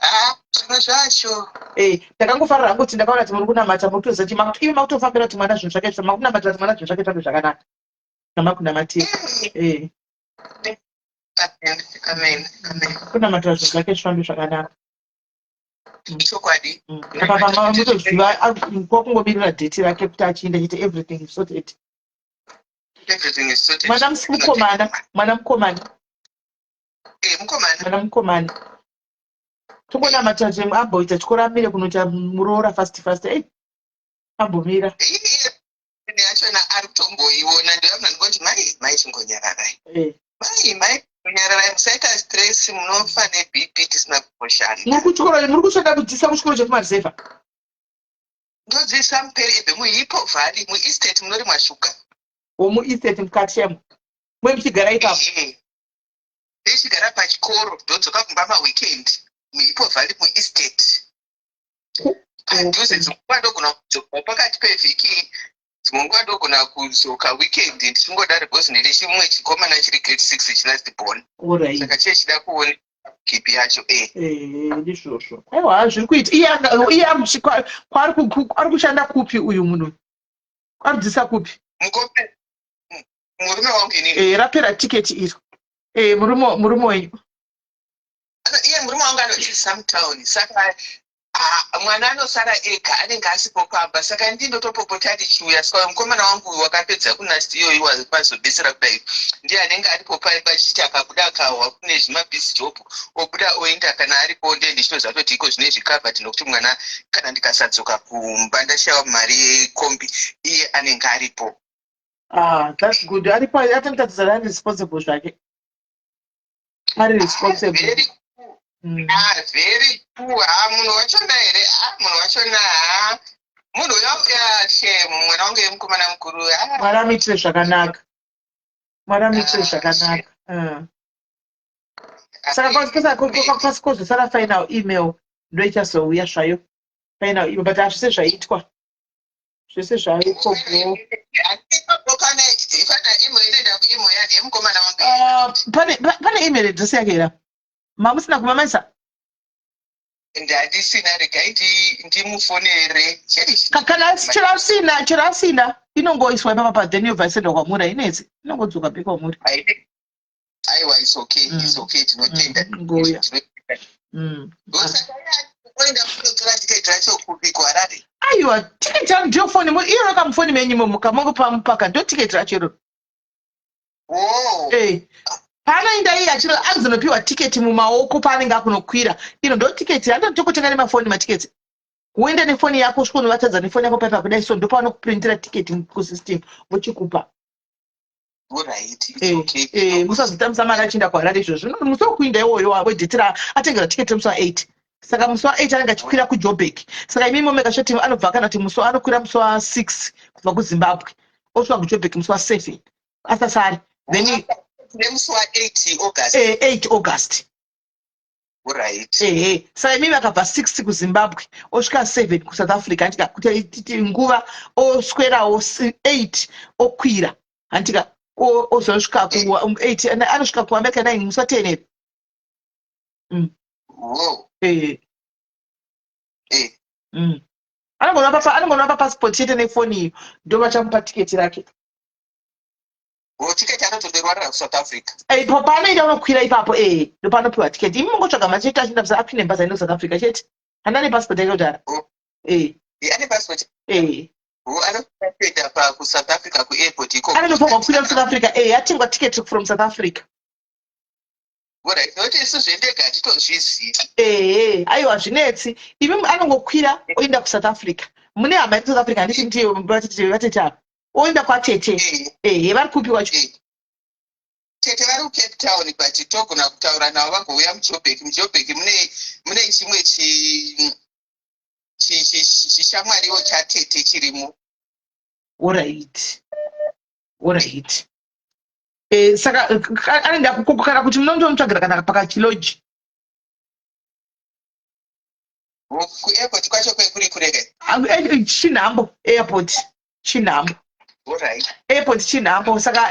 Ah, zvimwe zvacho. Ndakangofarira hangu kuti ndakaona kuti muri kunamata, muri kutoziva kuti ive makutofambira kuti mwana zvinhu zvake, makunamatira kuti mwana zvinhu zvake zvambe zvakanaka, namakunamatira. Amen, amen, amen. Kunamatira zvinhu zvake zvifambe zvakanaka. Chokwadi. Apa pama mutoziva kwakungomirira date rake kuti achienda chete, everything is sorted. Everything is sorted. Mwana mukomana, mwana mukomana. Mukomana. Mwana mukomana, tongonamatira kuti amboita chikoro, amire kunoita muroora fast fast, ei, ambomira. Iye yachona ari kutomboiona, ndoyamuna ndingoti, mai, mai, chingonyararai. Mai, mai, nyararai, musaita stress, munofa neBP tisina kumboshanda. Muri kuchikoro, muri kushanda kudzisa kuchikoro chekumareserva? Ndodziisa muPeribe, muHippo Valley, muestate munorimwa shuga. Womuestate mukati chemo mwe muchigara ipapo? Ndichigara pachikoro, ndodzoka kumba maweekend, muHippo Valley, muestate padhuze. Dzimwe nguva ndogona kudzoka pakati pevhiki, dzimwe nguva ndogona kudzoka weekend, ndichingodaro because ndine chimwe chikomana chiri grade 6 chilast born, saka chiye chida kuona kipi yacho. Ndizvozvo, aiwa, zviri kuita. Iye iye kwaari kushanda kupi uyu munhu, ari kudzisa kupi? Mukome, murume wangu inini? Rapera tiketi iro. Murume wenyu. Iye murume wangu anodzidzisa mutauni, saka, ah, mwana anosara ega, anenge asipo pamba, saka ndinotopopota ndichiuya. Saka uyu mukomana wangu uyu wakapedza kuNUST iyoyi, wazobetsera kudai, ndiye anenge aripo paipa, chichiti akabuda akahwa kune zvimabusy job, obuda oenda. Kana aripo, ndiye ndichitoziva kutoti iko zvine zvicovered, nokuti mwana kana ndikasadzoka kumba ndashayiwa mari yekombi, iye anenge aripo. Ah, that's good, aripo, atonotatidzana ari responsible zvake, ari responsible. Very. Ah, very poor. Ah, munhu wachona here? Ah, munhu wachona, ha, munhu uya, shame, mwana wangu yemukomana mukuru, ah. Mwari amuitire zvakanaka, Mwari amuitire Ah, zvakanaka. Saka kwasi kozosara final email, ndo ichazouya zvayo final email, but hazvise zvaitwa, zvese zvaiko bho. Ipapo pane email inoenda kuemail yake yemukomana wangu. Ah, pane email address yake here mamusina kumamaisa? Ndandisina, regai ndimufonere. Kana chero asina, chero asina, inongoiswa ipapa, then yobva isendwa kwamuri, inetsi, inongodzoka be kwamuri. Aiwa, it's okay. It's okay, tinotenda. Ngoya. Tinotenda. Saka oenda kunotora tiketi racho kupi, kuHarare? Aiwa, tiketi racho ndiyo foni iyo rakamufoni menyu imomo, kamongo pamupaka, ndo tiketi racho iro. Oh. Paanoenda iye achiro anozonopiwa tiketi mumaoko paanenge akunokwira. Ino ndo tiketi anotokutenga nemafoni matiketi. Woenda nefoni yako usvika unovatadza nefoni yako paipa kudai so ndopavanokuprintira tiketi kusystem vochikupa. Alright, it's okay. Musazotambisa mari achienda kuHarare izvozvo. Musi wekuinda iwoyo wedheti atengera tiketi remusi wa8. Saka musi wa8 anenge achikwira kuJoburg. Saka imi momeka shoti anobva kana kuti musi anokwira musi wa6 kubva kuZimbabwe. Osvika kuJoburg musi wa7. Asasari. Then nemusi wa8 August. 8 August. Alright. Ehe, saka imimi akabva 6 kuZimbabwe osvika 7 kuSouth Africa, handika? Kuti titi nguva oswerawo 8 okwira, handika? Ozosvika ku 8, anosvika kuAmerica 9 musi wa10 here? Wow. Anongonova passport chete nefoni iyo, ndo vachamupa tiketi rake. Oh, tiketi anotonderwarira kuSouth Africa. Paanoenda unokwira ipapo, ndo paanopiwa tiketi. Imi mungotsvaga machete achienda basa apinde basa ino South Africa chete. Hana nepassport yake kudhara. Oh. Ane passport. Oh, anotoenda pa kuSouth Africa kuairport ikoko. Anotofanirwa kukwira kuSouth Africa, atengwa tiketi from South Africa. Alright, nokuti isu zvendege hatitozvizivi. Ehe, aiwa, zvinetsi. Imi anongokwira oenda kuSouth Africa. Mune hama yekuSouth Africa, handiti? Ndiyo vatete ava, oenda kwatete. Ehe, vari kupi wacho? Tete vari kuCape Town, but togona kutaura navo vagouya muJoburg. MuJoburg mune chimwe chishamwariwo chatete chirimo. Alright. Saka anoenda kukoko kana kuti munondomutsvagira kana pakachilodge? Kuairport kwacho kwekuri kurege? Chinhambo, airport chinhambo. Alright. Airport chinhambo. Saka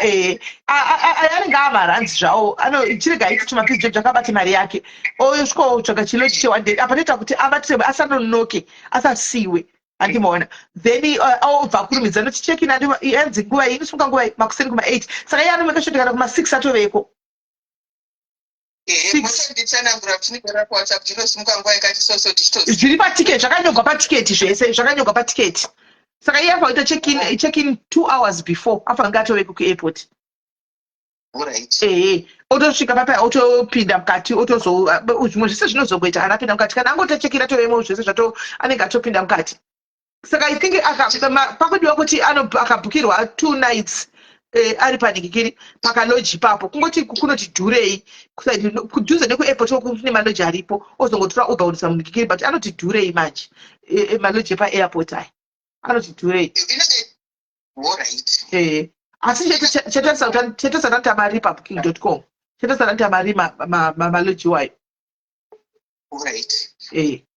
anenge amaranzi zvawo, chirega iti chimapizjo zvakabata mari yake, osvika otsvaga chilodge che1 day apa, toita kuti abatire asanonoke, asasiwe, handimaona? Then obva akurumidza noti check-in yanzi nguva iyi inosunga nguva iyi makuseni kuma8. Saka iye anomeka shoti kana kuma6 atoveko. Ehe. Six. Motonditsanangura kuti tinogara kuWhatsApp, tinosimuka nguva yakati so tichitoziva. Zviri patiketi, zvakanyorwa patiketi, zvese zvakanyorwa patiketi. Saka iye afanira kuita check-in 2 hours before, afanira kunge atoveko kuairport. Alright. Ehe, otosvika papa, otopinda mukati, otozo zvimwe zvese zvinozongoita kana apinda mukati. Kana angoita check-in atovemo, zvese zvato anenge atopinda mukati. Saka I think pakudiwa kuti akabhukirwa 2 nights ari panhikikiri pakalodge ipapo, kungoti kunoti dhurei kudhuze nekuairport kune malodge aripo, ozongotora Uber kuendesa munhikikiri, but anoti dhurei manje. Malodge epaairport aya anoti dhurei. Inenge alright. Asi chetarisa tanita mari pabooking.com, chetarisa tanita mari malodge iwayo. Alright.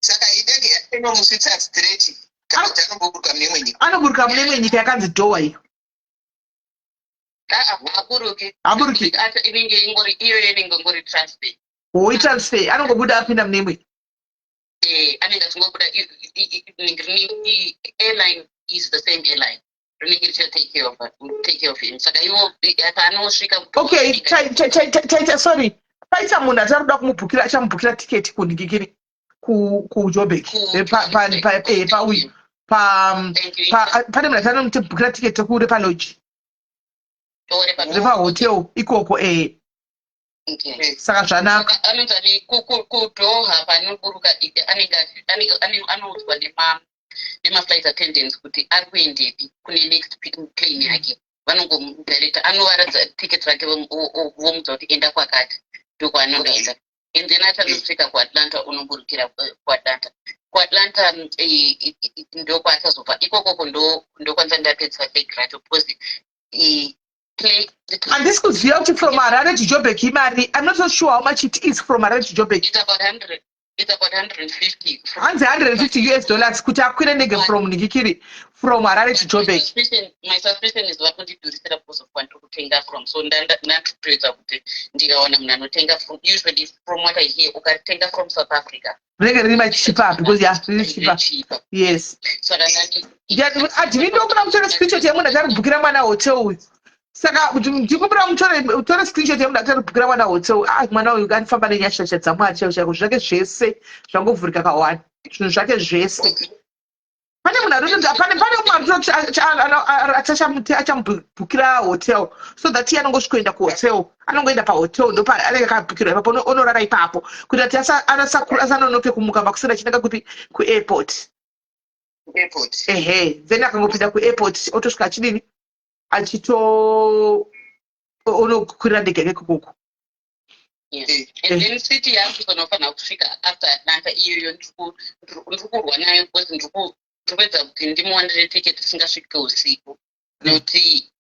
Saka indege yacho inomusvitsa straight kana kuti anomboburuka mune imwe nyika? Anoburuka mune imwe nyika yakanzi Doha iyo. Haburuki. Haburuki. Inenge ingori iyoyo, inenge ingori transfer. Hoi, transfer, anongobuda apinda mune imwe. Anenge achingobuda. Airline is the same airline rinenge richa take care of him. Saka iwo paanosvika. Okay, taita, sorry, paita munhu atari kuda kumubhukira, achamubhukira tiketi kunhikikiri kuJoburg, pauyu pane munhu achanomubhukira tiketi rekulodge, repahotel ikoko. Saka zvanaka. Anonzani, kuDoha panoburuka anenge anoudzwa nemaflight attendants kuti ari kuendepi kune next plane yake. Vanongomudirecta, anovaradza ticket rake, vomudza kuti enda kwakati, ndokwaanoenda. And then achanosvika kuAtlanta, unoburukira kuAtlanta. KuAtlanta ndokwaachazobva ikokoko, ndokwanisa ndapedzisa leg racho because Handisi kuziva kuti from Harare to Joburg imari. I'm not so sure how much it is from Harare to Joburg. It's about 100, it's about 150. Hanzi 150 US dollars kuti akwire ndege from nikikiri, from Harare to My Joburg. suspicion is vari kundidhurisira because of kwandiri kutenga from. So ndatoedza kuti ndikawana munhu anotenga from, usually from what I hear, ukatenga from South Africa Rinenge riri macheaper because ya riri cheaper. Cheaper. Yes. Saka ndandi Admin, ndokuda mutore screenshot yemunhu achari kubhukira mwana hotel uyu. Saka ndikumbira mutore utore screenshot yemunhu achari kubhukira mwana hotel. Ah, mwana uyu anofamba nenyasha dzaMwari chaiko chaiko. Zvake zvese zvangovhurika kawani, zvinhu zvake zvese. Pane munhu anototi, pane umwe anototi achamubhukira hotel so that iye anongosvikoenda kuhotel, anongoenda pahotel, ndopa anenge akabhukirwa ipapo, onorara ipapo kuitira kuti asanonoke kumuka makuseni achinanga kupi? Kuairport. Airport. Ehe, then akangopinda kuairport, otosvika achidini, achito onokwirira ndege yake ikoko. Yes. And then city yacho panofanira kusvika after Atlanta iyoyo, ndiri kurwa nayo because ndiri kuedza kuti ndimuwanire ticket isingasvike usiku, nekuti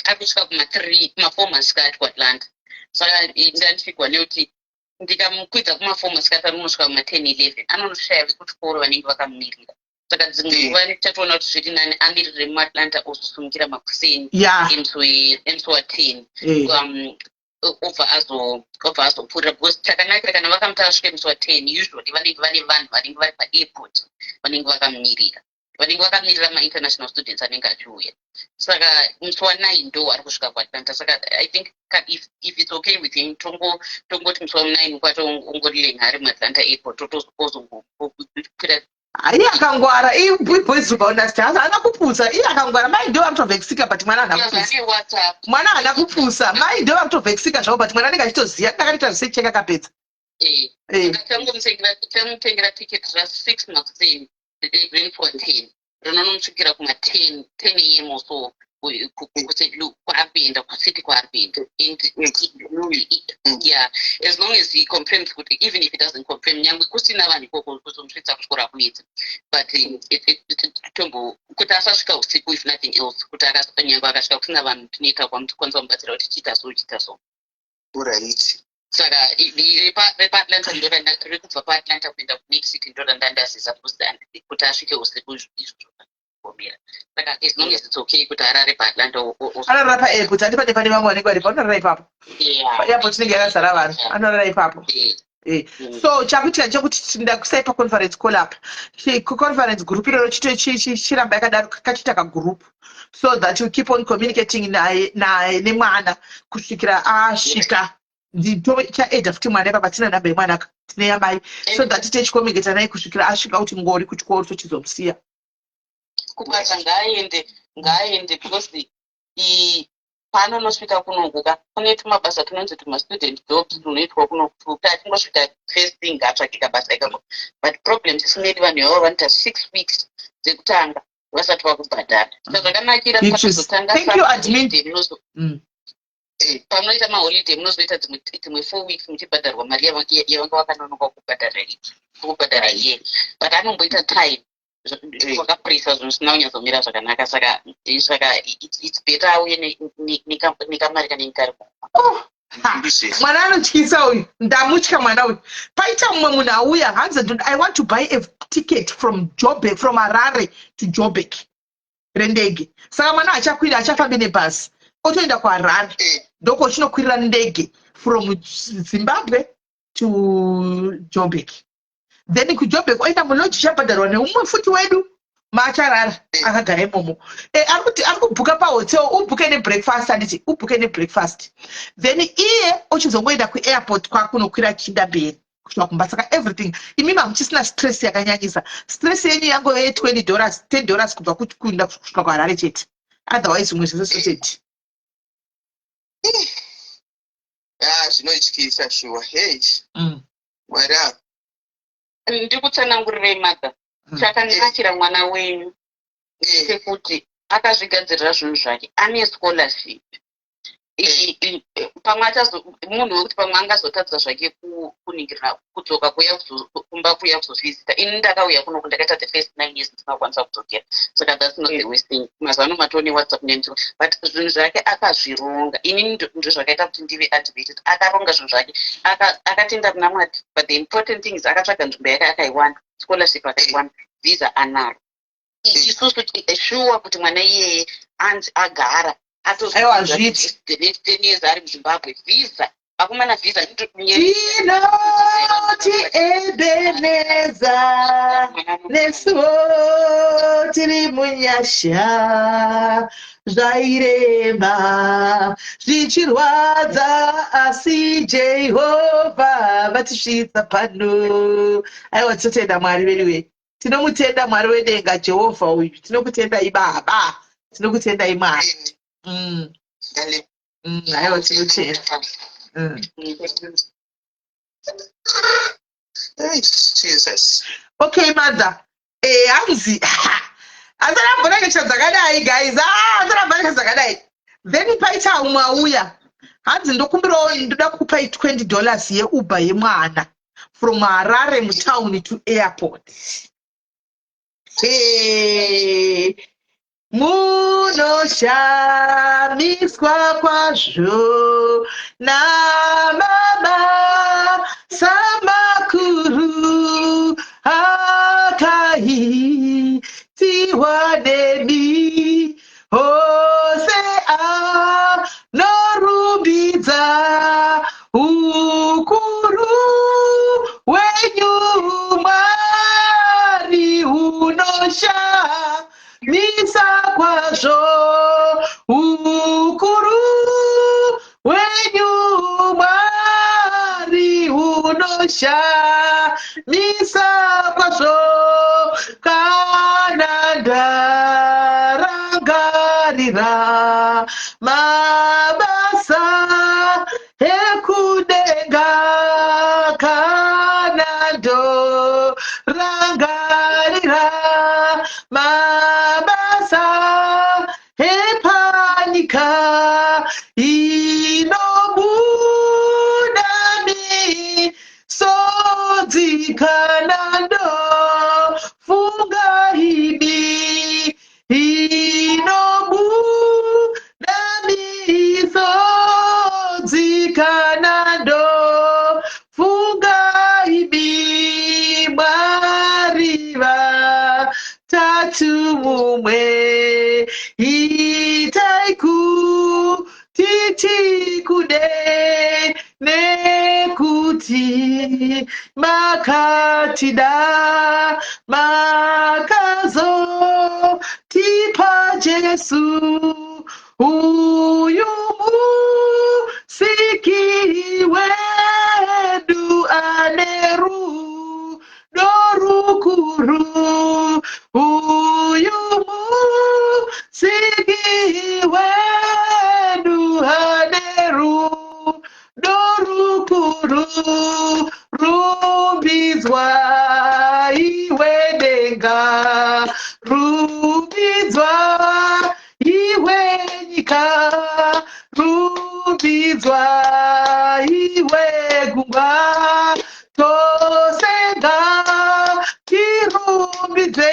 ari kusvika kuma3, kuma4 masikati kuAtlanta. Saka ndandifigwa nekuti ndikamukwidza kuma4 masikati, anonosvika kuma10, 11, anonoshaya vekuchikoro vanenge vakamumirira. Saka dzimwe nguva tichatoona kuti zviri nani amirire muAtlanta, ozosumukira makuseni emusi wa10, obva azopfuurira, because chakanakira kana vakamuti asvike musi wa10, usually vanenge vane vanhu vanenge vari paairport vanenge vakamumirira, vanenge vakamirira mainternational students anenge achiuya. Saka musi wa9 ndo ari kusvika kuAtlanta. Saka I think if it's okay with him, tongoti musi wa9 kwacho ongori ari muAtlanta airport, ozongokwira. Iye akangwara, iboys, haana kupusa. Iye akangwara. Mai ndo vakutovhexika, but mwana haana kupusa. Ane WhatsApp. Mwana haana kupusa. Mai ndo vakutovhexika zvavo, but mwana anenge achitoziva ndakatoita research yake, akapedza. Saka tamutengera ticket ra6 makuseni renfor 10, rinonomusvikira kuma10, 10 a.m. or so kuSt Louis kwaari kuenda, kucity kwaari kuenda. And yeah, as long as he confirms kuti, even if he doesn't confirm, nyangwe kusina vanhu ikoko, kuzomusvitsa kuchikoro hakunetsi, but tombo kuti asasvika usiku, if nothing else, kuti nyangwe akasvika kusina vanhu, tinoita kwamukwanisa kumubatsira kuti chiita so, chiita so. Saka repaAtlanta, rekubva paAtlanta kuenda kunext city, ndo randandazisa kuti asvike usiku, izvozvo gomera. Saka as long as it's okay kuti arare paAtlanta. Anorara paairport, handi pane vamwe vanenge varipo, anorara ipapo. Airport inenge yakazara vanhu, anorara ipapo. So chakuitika ndechekuti ndakusai paconference call apa. Conference group iroro chiramba yakadaro, kachiita kagroup so that you keep on communicating naye nemwana kusvikira asvika. Chaedha futi mwana ipapa, tina namba yemwana ka, tine yamai, so that tichicommunicata naye kusvikira asvika kuti ngori kuchikoro, tochizomusiya. Kubasa ngaaende, ngaaende, because paanonosvika kunoku ka, kune tumabasa tunonzi tumastudent jobs tunoitwa kunoku, kuti achingosvika, first thing ngaatsvake kabasa ikako. But problem tisinedi, vanhu ivavo vanoita 6 weeks dzekutanga vasati vakubhadhara. Saka zvakanakira pakazotanga, thank you, admin. Pamunoita maholiday, munozoita dzimwe 4 weeks muchibhadharwa mari yavanga vakanonoka kubhadhara, kubhadhara iye, but anomboita time wakaprisa zvinhu zvisina kunyatsomira zvakanaka. Saka it's better auye nekamari kanenge kari. Oh, mwana anotyisa uyu, ndamutya mwana uyu. Paita mumwe munhu auya, hanzi, "I want to buy a ticket from Joburg, from Harare to Joburg rendege." Saka mwana achakwira, achafambi nebhasi, otoenda kuHarare, ndokochinokwirira ndege from Zimbabwe to Joburg. Then kuJoburg oenda mulodge ichabhadharwa neumwe futi wedu, maacharara akagara imomo. Ari kuti ari kubhuka pahotel, ubhuke nebreakfast, handiti? Ubhuke nebreakfast, then iye ochizongoenda kuairport kwakunokwira achinda mberi kusvika kumba. Saka everything, imimi hamuchisina stress yakanyanyisa. Stress yenyu yangove ye$20, $10 kubva kuenda kusvika kuHarare chete. Otherwise zvimwe zvese sorted. Ya, zvinotyisa shuwa, hei. Mwari ava. Ndikutsanangurirei, madha. Chakanakira mwana wenyu chekuti akazvigadzirira zvinhu zvake, ane scholarship. Pamwe achazo munhu wekuti pamwe angazotadza zvake kuningirira kudzoka kuya kumba kuya kuzovhizita. Ini ndakauya kunoku, ndakaita the first 9 years ndisina kukwanisa kudzokera. Saka that's not the worst thing. Mazuva ano matone WhatsApp nenzvo, but zvinhu zvake akazvironga. Ini ndo zvakaita kuti ndive activated. Akaronga zvinhu zvake, akatenda kuna Mwari, but the important thing is akatsvaga nzvimbo yake, akaiwana, scholarship akaiwana, visa anaro. Isusu shuwa kuti mwana iyeye anzi agara Aiwa, hazviiti. the next 10 years ari muZimbabwe, visa akomana, visa. Tinoti Ebeneza, nesuwo tiri munyasha. Zvairema, zvichirwadza, asi Jehovha vatisvitsa pano. Aiwa, tinotenda Mwari veriwe. Tinomutenda Mwari wedenga, Jehovha uyu. Tinokutendai Baba, tinokutendai Mwari. Aiwa, tinotenda. Jesus. Okay, mother. Hanzi asati ambonakisha dzakadai, guys. Ah, asati ambonakisha dzakadai. Then paita umwe auya, hanzi, "Ndokumbirawo, ndoda kupai $20 yeUber yemwana from Harare mutown to airport." Hey, munoshamiswa kwazvo namabasa makuru akaitiwa nemi. Hose anorumbidza ukuru wenyu, Mwari, unoshamisa kwazvo ukuru wenyu, Mwari, unoshamisa kwazvo. Kana ndarangarira mabasa ekudenga, kana ndorangarira mabasa epanyika, inobuda misodzi kana ndofunga imi, inobuda misodzi kana ndofunga imi. Mwari vatatu mumwe, itai kuti tikude, nekuti makatida, makazotipa Jesu uyu Musiki wedu ane rudo rukuru, uyu Musiki wedu ane rudo rukuru. Rumbidzwa iwe denga, rumbidzwa iwe nyika, rumbidzwa iwe gungwa, tose ngatirumbidzwe.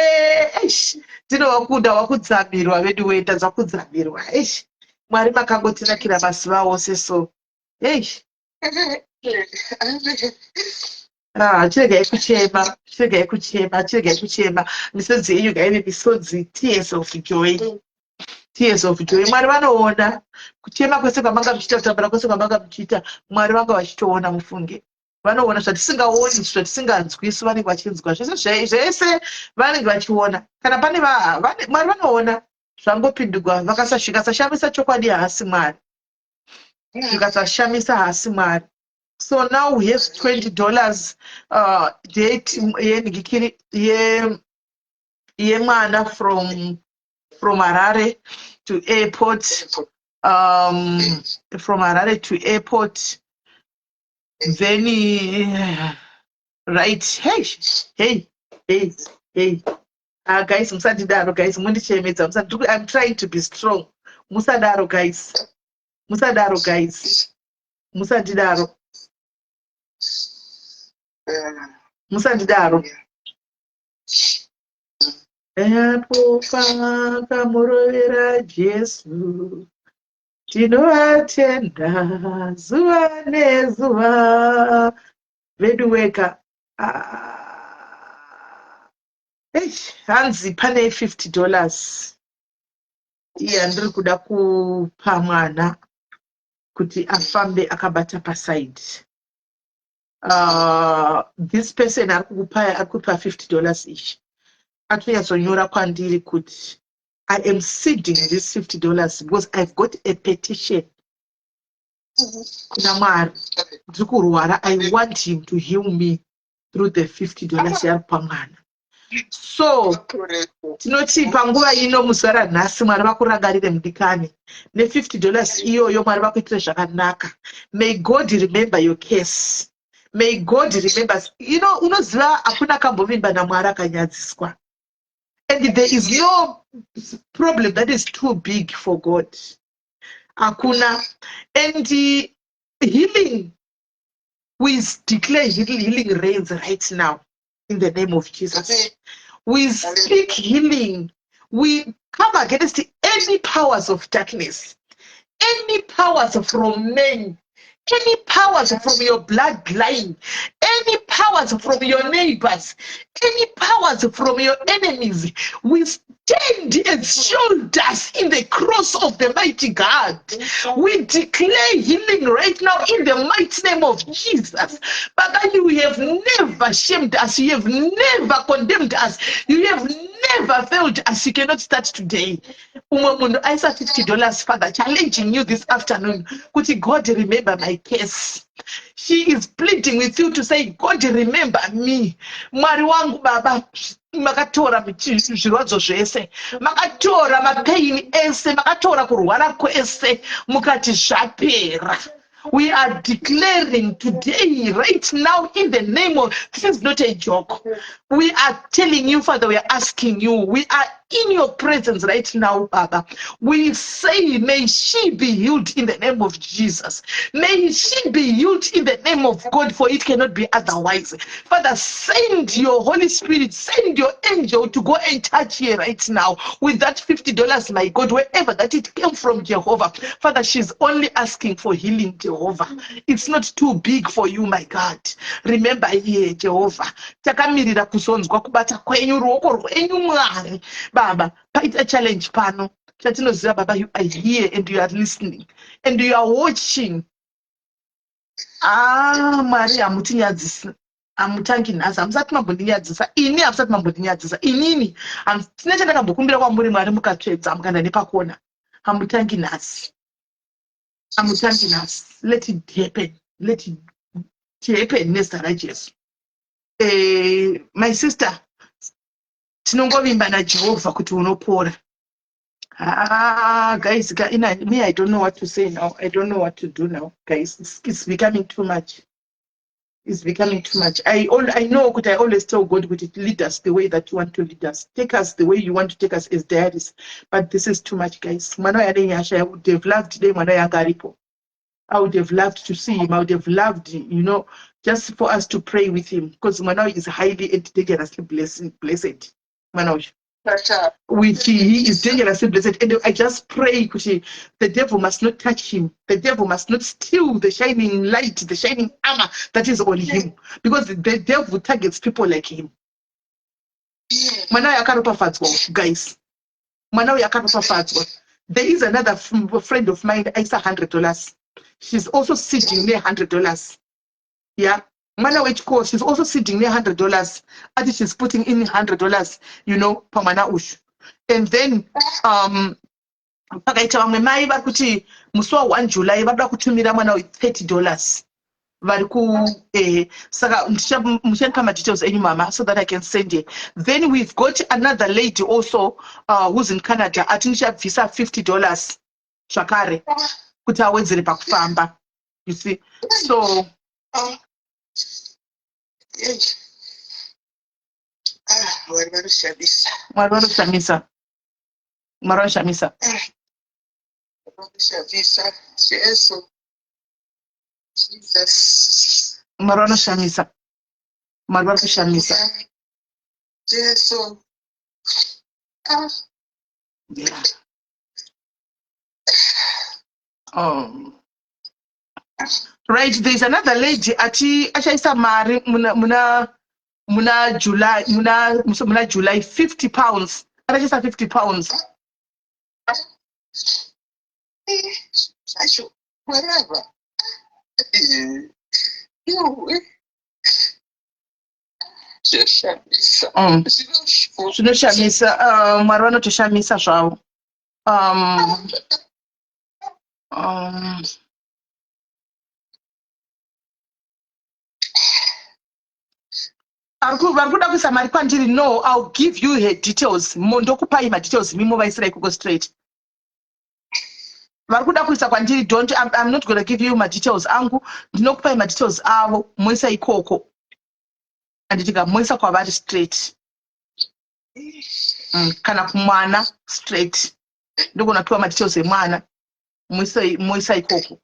Eish, ndinowakunda wakudzamirwa vedu wenda dzakudzamirwa. Eish, Mwari makangotinakira mazuva ose so. Eish. Ah, chiregai kuchema, chiregai kuchema, chiregai kuchema. Misodzi yenyu ngaive misodzi, tears of joy, tears of joy. Mwari vanoona kuchema kwese kwamanga muchiita, kutambura kwese kwamanga muchiita. Mwari vanga vachitoona, mufunge. Vanoona zvatisingaoni, zvatisinganzwi isu vanenge vachinzwa zvese, zvese vanenge vachiona. Kana pane Mwari vanoona zvangopindugwa zvikasashamisa, chokwadi haasi Mwari. Zvikasashamisa, haasi Mwari. So now we have $20 date yenhikikiri yemwana from Harare to airport, from Harare to airport. Then right, hey, hey, hey, hey. Ah, guys, musandidaro, guys, mundichemedza. I'm trying to be strong. Musadaro, guys, musadaro, guys, musandidaro, musandidaro. Apo pakamurovera Jesu, tinovatenda zuva nezuva vedu weka. Ah. Eish, hanzi pane $50 yandiri kuda kupa mwana kuti afambe akabata paside. This person ari kukupa, ari kupa $50 ichi, atonyatsonyora kwandiri kuti, "I am seeding this $50 because I've got a petition kuna Mwari. Ndiri kurwara. I want him to heal me through the $50 yari kupa mwana." So tinoti panguva ino, muzuva ranhasi, Mwari vakurangarire, mudikani, ne50 dollars iyoyo. Mwari vakuitire zvakanaka. May God remember your case. May God remember. Unoziva, hakuna kambovimba naMwari akanyadziswa, and there is no problem that is too big for God. Hakuna. And healing, we declare healing reigns right now in the name of Jesus. We speak healing. We come against any powers of darkness, any powers from men, any powers from your bloodline, any powers from your neighbors, any powers from your enemies. We stand as shoulders in the cross of the mighty God. We declare healing right now in the mighty name of Jesus. Baba, you have never shamed us. You have never condemned us. You have never failed us. You cannot start today. Umwe munhu aisa $50, Father, challenging you this afternoon kuti, "God, remember my case." She is pleading with you to say, "God, remember me." Mwari wangu, Baba, makatora zvirwadzo zvese, makatora mapain ese, makatora kurwara kwese, mukati zvapera. We are declaring today, right now, in the name of, this is not a joke. We are telling you, Father, we are asking you, we are in your presence right now, Baba. We say, may she be healed in the name of Jesus. May she be healed in the name of God, for it cannot be otherwise. Father, send your Holy Spirit, send your angel to go and touch her right now with that $50, my God, wherever that it came from, Jehovah. Father, she's only asking for healing, Jehovah. It's not too big for you, my God. Remember here, Jehovah. Takamirira kuzonzwa kubata kwenyu, ruoko rwenyu, Mwari. Baba, paita challenge pano. Chatinoziva, Baba, you are here and you are listening and you are watching. Ah, Mwari, hamutinyadzisi, hamutangi nhasi, hamusati mambondinyadzisa ini, hamusati mambondinyadzisa inini. Tine chandakambokumbira kwamuri, Mwari, mukatsvedza mukaenda nepakona. Hamutangi nhasi, hamutangi nhasi. Let it happen, let it happen nezita raJesu. My sister, tinongovimba naJehovha kuti unopora. Ah, guys, me, I don't know what to say now. I don't know what to do now, guys. It's becoming too much. It's becoming too much. I know kuti I always tell God kuti lead us the way that you want to lead us. Take us the way you want to take us as diaries. But this is too much, guys. Mwana uyu ane nyasha. I would have loved today mwana uyu anga aripo. I would have loved to see him. I would have loved, just for us to pray with him. Because mwana uyu is highly and dangerously blessed. Mwana uyu. Which he is dangerously blessed. And I just pray kuti the devil must not touch him. The devil must not steal the shining light, the shining armor that is on him. Because the devil targets people like him. Mwana uyu akaropafadzwa, guys. Mwana uyu akaropafadzwa. There is another friend of mine, aisa $100. She's also sitting near $100. Yeah. Mwana wechikoro, she's also sitting near $100. Ati she's putting in $100, pamwana uyu. And then pakaita vamwe mai vari kuti musi wa1 July varikuda kutumira mwana uyu $30, vari ku saka muchandipa madetails enyu, mama, so that I can send it. Then we've got another lady also who's in Canada, ati ndichabvisa $50 zvakare kuti awedzere pakufamba, you see. So Ei. Ah, Mwari vanoshamisa. Mwari vanoshamisa, Mwari vanoshamisa. Vanoshamisa. Jesu. Jesus. Mwari vanoshamisa, Mwari vari kushamisa. Jesu. Ah, Yeah. Right, there's another lady ati achaisa mari muna July, muna July, £50. Achaisa £50. Zvacho. Whatever. Iwe. Zvinoshamisa. Zvinoshamisa. Zvinoshamisa. Mwari vanotoshamisa zvavo. Vari kuda kuisa mari kwandiri. No, I'll give you her details. Ndokupai madetails, imi movaisira ikoko straight. Vari kuda kuisa kwandiri, don't. I'm not gonna give you madetails angu. Ndinokupai madetails avo, moisa ikoko, handitika? Moisa kwavari straight. Kana kumwana straight, ndogona kupiwa madetails emwana, moisa ikoko.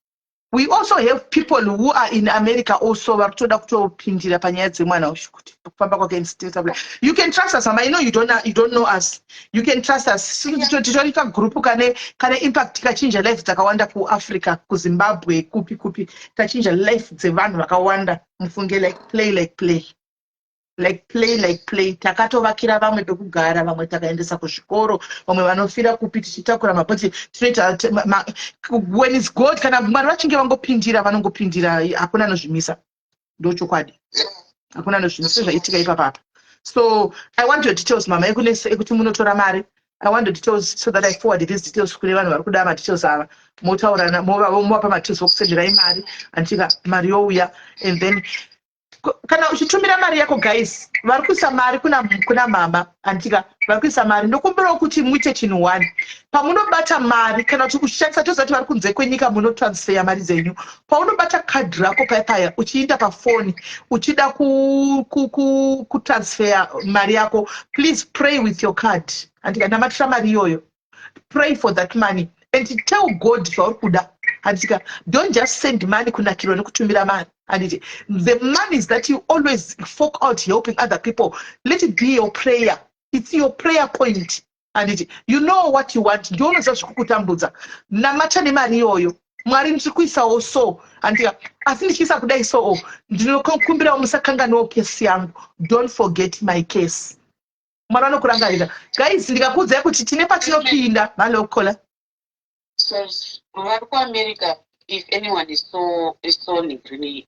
We also have people who are in America also vari kutoda kutopindira panyaya dzemwana uyu, kuti kufamba kwake in state of. You can trust us, mama. You know you don't know us. You can trust us. Titori kagroup kane impact, kachinja life dzakawanda kuAfrica, kuZimbabwe, kupi kupi. Tachinja life dzevanhu vakawanda, mufunge. Like play, like play, like play, like play. Takatovakira vamwe pekugara, vamwe takaendesa kuzvikoro, vamwe vanofira kupi tichitakura mabhoti. Tinoita when it's God. Kana Mwari vachinge vangopindira, vanongopindira, hakuna anozvimisa. Ndochokwadi, hakuna anozvimisa sezvaitika ipapapa. So I want your details, mama, ekuti munotora mari. I want the details so that I forward these details kune vanhu vari kuda madetails ava. Motaurana, movapa madetails, vokusenderai mari, anditika? Mari youya, and then kana uchitumira mari yako, guys, vari kuisa mari kuna mama, anditika? Vari kuisa mari, ndokumbirawo kuti muite chinhu one. Pamunobata mari, kana kuti uchishandisa, toziva kuti vari kunze kwenyika munotransferya mari dzenyu. Paunobata kadhi rako paya paya, uchiinda pafoni, uchida kutransferya mari yako, please pray with your card, handika? Namatira mari iyoyo. Pray for that money and tell God zvauri kuda, handika? Don't just send money kunakirwa nekutumira mari, handiti? The monies that you always fork out helping other people, let it be your prayer. It's your prayer point, handiti? You know what you want, ndionoziva zvekukutambudza. Namata nemari iyoyo. Mwari, ndiri kuisawo so, handika? Asi ndichiisa kudai, so ndinokumbirawo musakanganiwo kesi yangu. Don't forget my case. Mwari vanokurangarira. Guys, ndikakuudzai kuti tine patinopinda malokola. So vari kuAmerica, if anyone is so really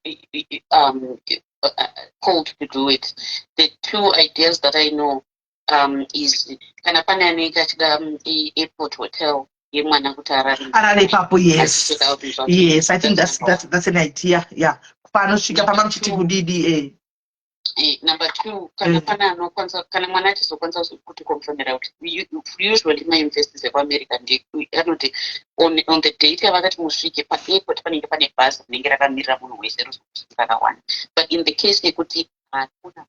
called to do it, the two ideas that I know is kana pane anenge achida airport hotel yemwana kuti arare. Arare ipapo, yes, I think that's an idea, yeah. Panosvika pamamuchiti kudidi. Number two, kana pane anokwanisa, kana mwana achizokwanisa kuti confirmera kuti usually mauniversities ekuAmerica anoti on the date yavakati musvike paairport, panenge pane bhazi rinenge rakamirira munhu wese rozokusvika rakawanda. But in the case yekuti hakuna,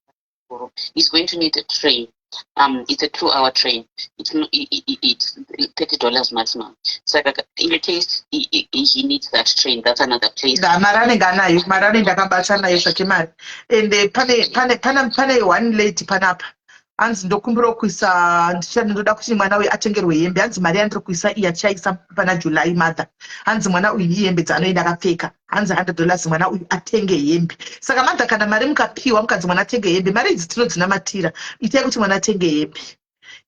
is going to need a train. It's a 2-hour train. It's, no, it's $30 maximum. Saka in case he needs that train, that's another place. Da, mari anenge anayo, mari anenge akabata nayo zvake mari. Ende pane one lady panapa, hanzi ndokumbira kuisa, ndoda kuti mwana uyu atengerwe hembe. Hanzi mari yandiri kuisa iyi achaisa pana July, mother. Hanzi mwana uyu ihembe dzaanoenda akapfeka. Hanzi $100, mwana uyu atenge hembe. Saka mother, kana mari mukapiwa, mukanzi mwana atenge hembe, mari idzi tinodzinamatira. Itai kuti mwana atenge hembe.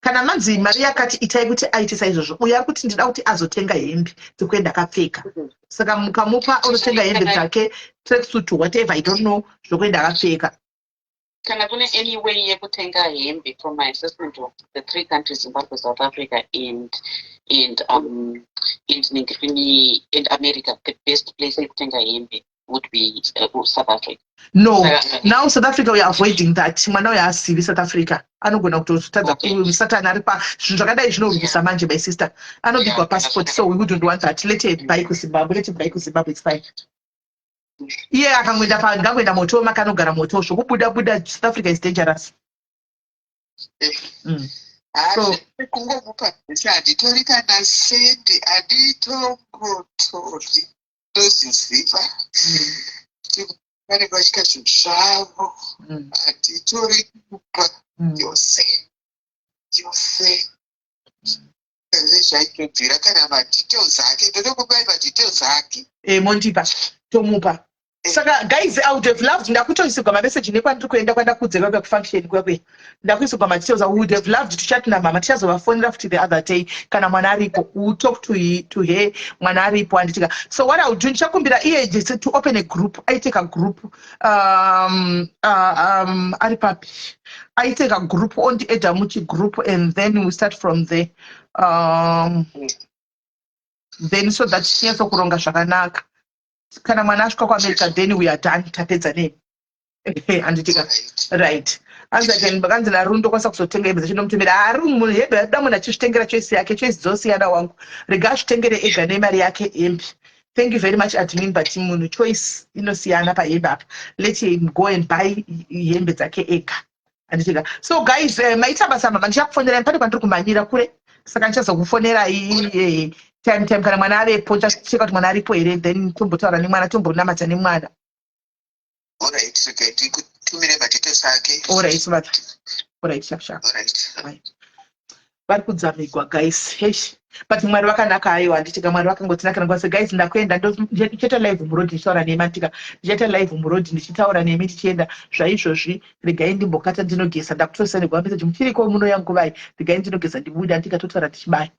Kana manzi mari yakati, itai kuti aite saizvozvo. Uyo ari kuti ndida kuti azotenga hembe dzekuenda akapfeka, saka mukamupa, unotenga hembe dzake, tracksuit, whatever, I don't know, zvokuenda akapfeka. Kana kune any way yekutenga hembe, from my assessment of the three countries, Zimbabwe, South Africa and America, the best place yekutenga hembe would be South Africa. No, now South Africa, we are avoiding that. Mwana uyo haazivi South Africa, anogona kutotadza. Satani ari pa zvinhu zvakadai zvinorwisa manje. My sister anobigwa passport, so we wouldn't want that. Let her buy kuZimbabwe, let her buy kuZimbabwe, it's fine. Iye akangoenda pa, ngangoenda moto make, anogara moto. Zvokubuda buda South Africa is dangerous. So kungomupa pesa, handitori kana sendi, handitongotori. Ndozviziva vanenge vachiita zvinhu zvavo. Handitori kupa yose yose zvaitobvira. Kana madetails ake, ndotokupai madetails ake. E, mondipa, tomupa. Saka guys, I would have loved, ndakutoisigwa mameseji nekwandiri kuenda, kwandakudze kwakwe kufunction kwakwe, ndakuisigwa madetails. I would have loved to chat namama. Tichazovafonera futi the other day kana mwana aripo. We will talk to her mwana aripo, handitika? So what I will do, ndichakumbira iye just to open a group, aite kagroup. Ari papi? Aite kagroup, ondiadda muchigroup, and then we start from there, then so that tinyatsokuronga zvakanaka. Kana mwana asvika kuAmerica, then we are done, tapedza nemi, handitika? Right. Hanzi akanzi naRu ndokwanisa kuzotenga hembe dzacho ndomutumira. Hari munhu hembe ada munhu achizvitengera choice yake, choice dzosiyana wangu. Rega azvitengere ega nemari yake hembe. Thank you very much, admin, but munhu choice inosiyana pahembe apa. Let him go and buy hembe dzake ega. Handitika. So guys, maita basa mama, ndichakufonerai pane kwandiri kumhanyira kure. Saka ndichazokufonerai time time kana mwana avepo, ndichacheka kuti mwana aripo here, then tombotaura nemwana, tombonamata nemwana. Alright, regai ndikutumire madetails ake. Alright, baba. Alright, sharp sharp. Alright. Vari kudzamigwa guys, hesh, but Mwari vakanaka. Aiwa, handitika, Mwari vakangotinakira nguva se. Guys, ndakuenda, ndichaita live muroad ndichitaura nemi. Andika ndichaita live muroad ndichitaura nemi tichienda zvaizvozvi. Regai ndimbokata ndinogesa, ndakutosenderwa message, muchiriko muno yanguvai. Regai ndinogeza ndibude, andika totaura tichibaya.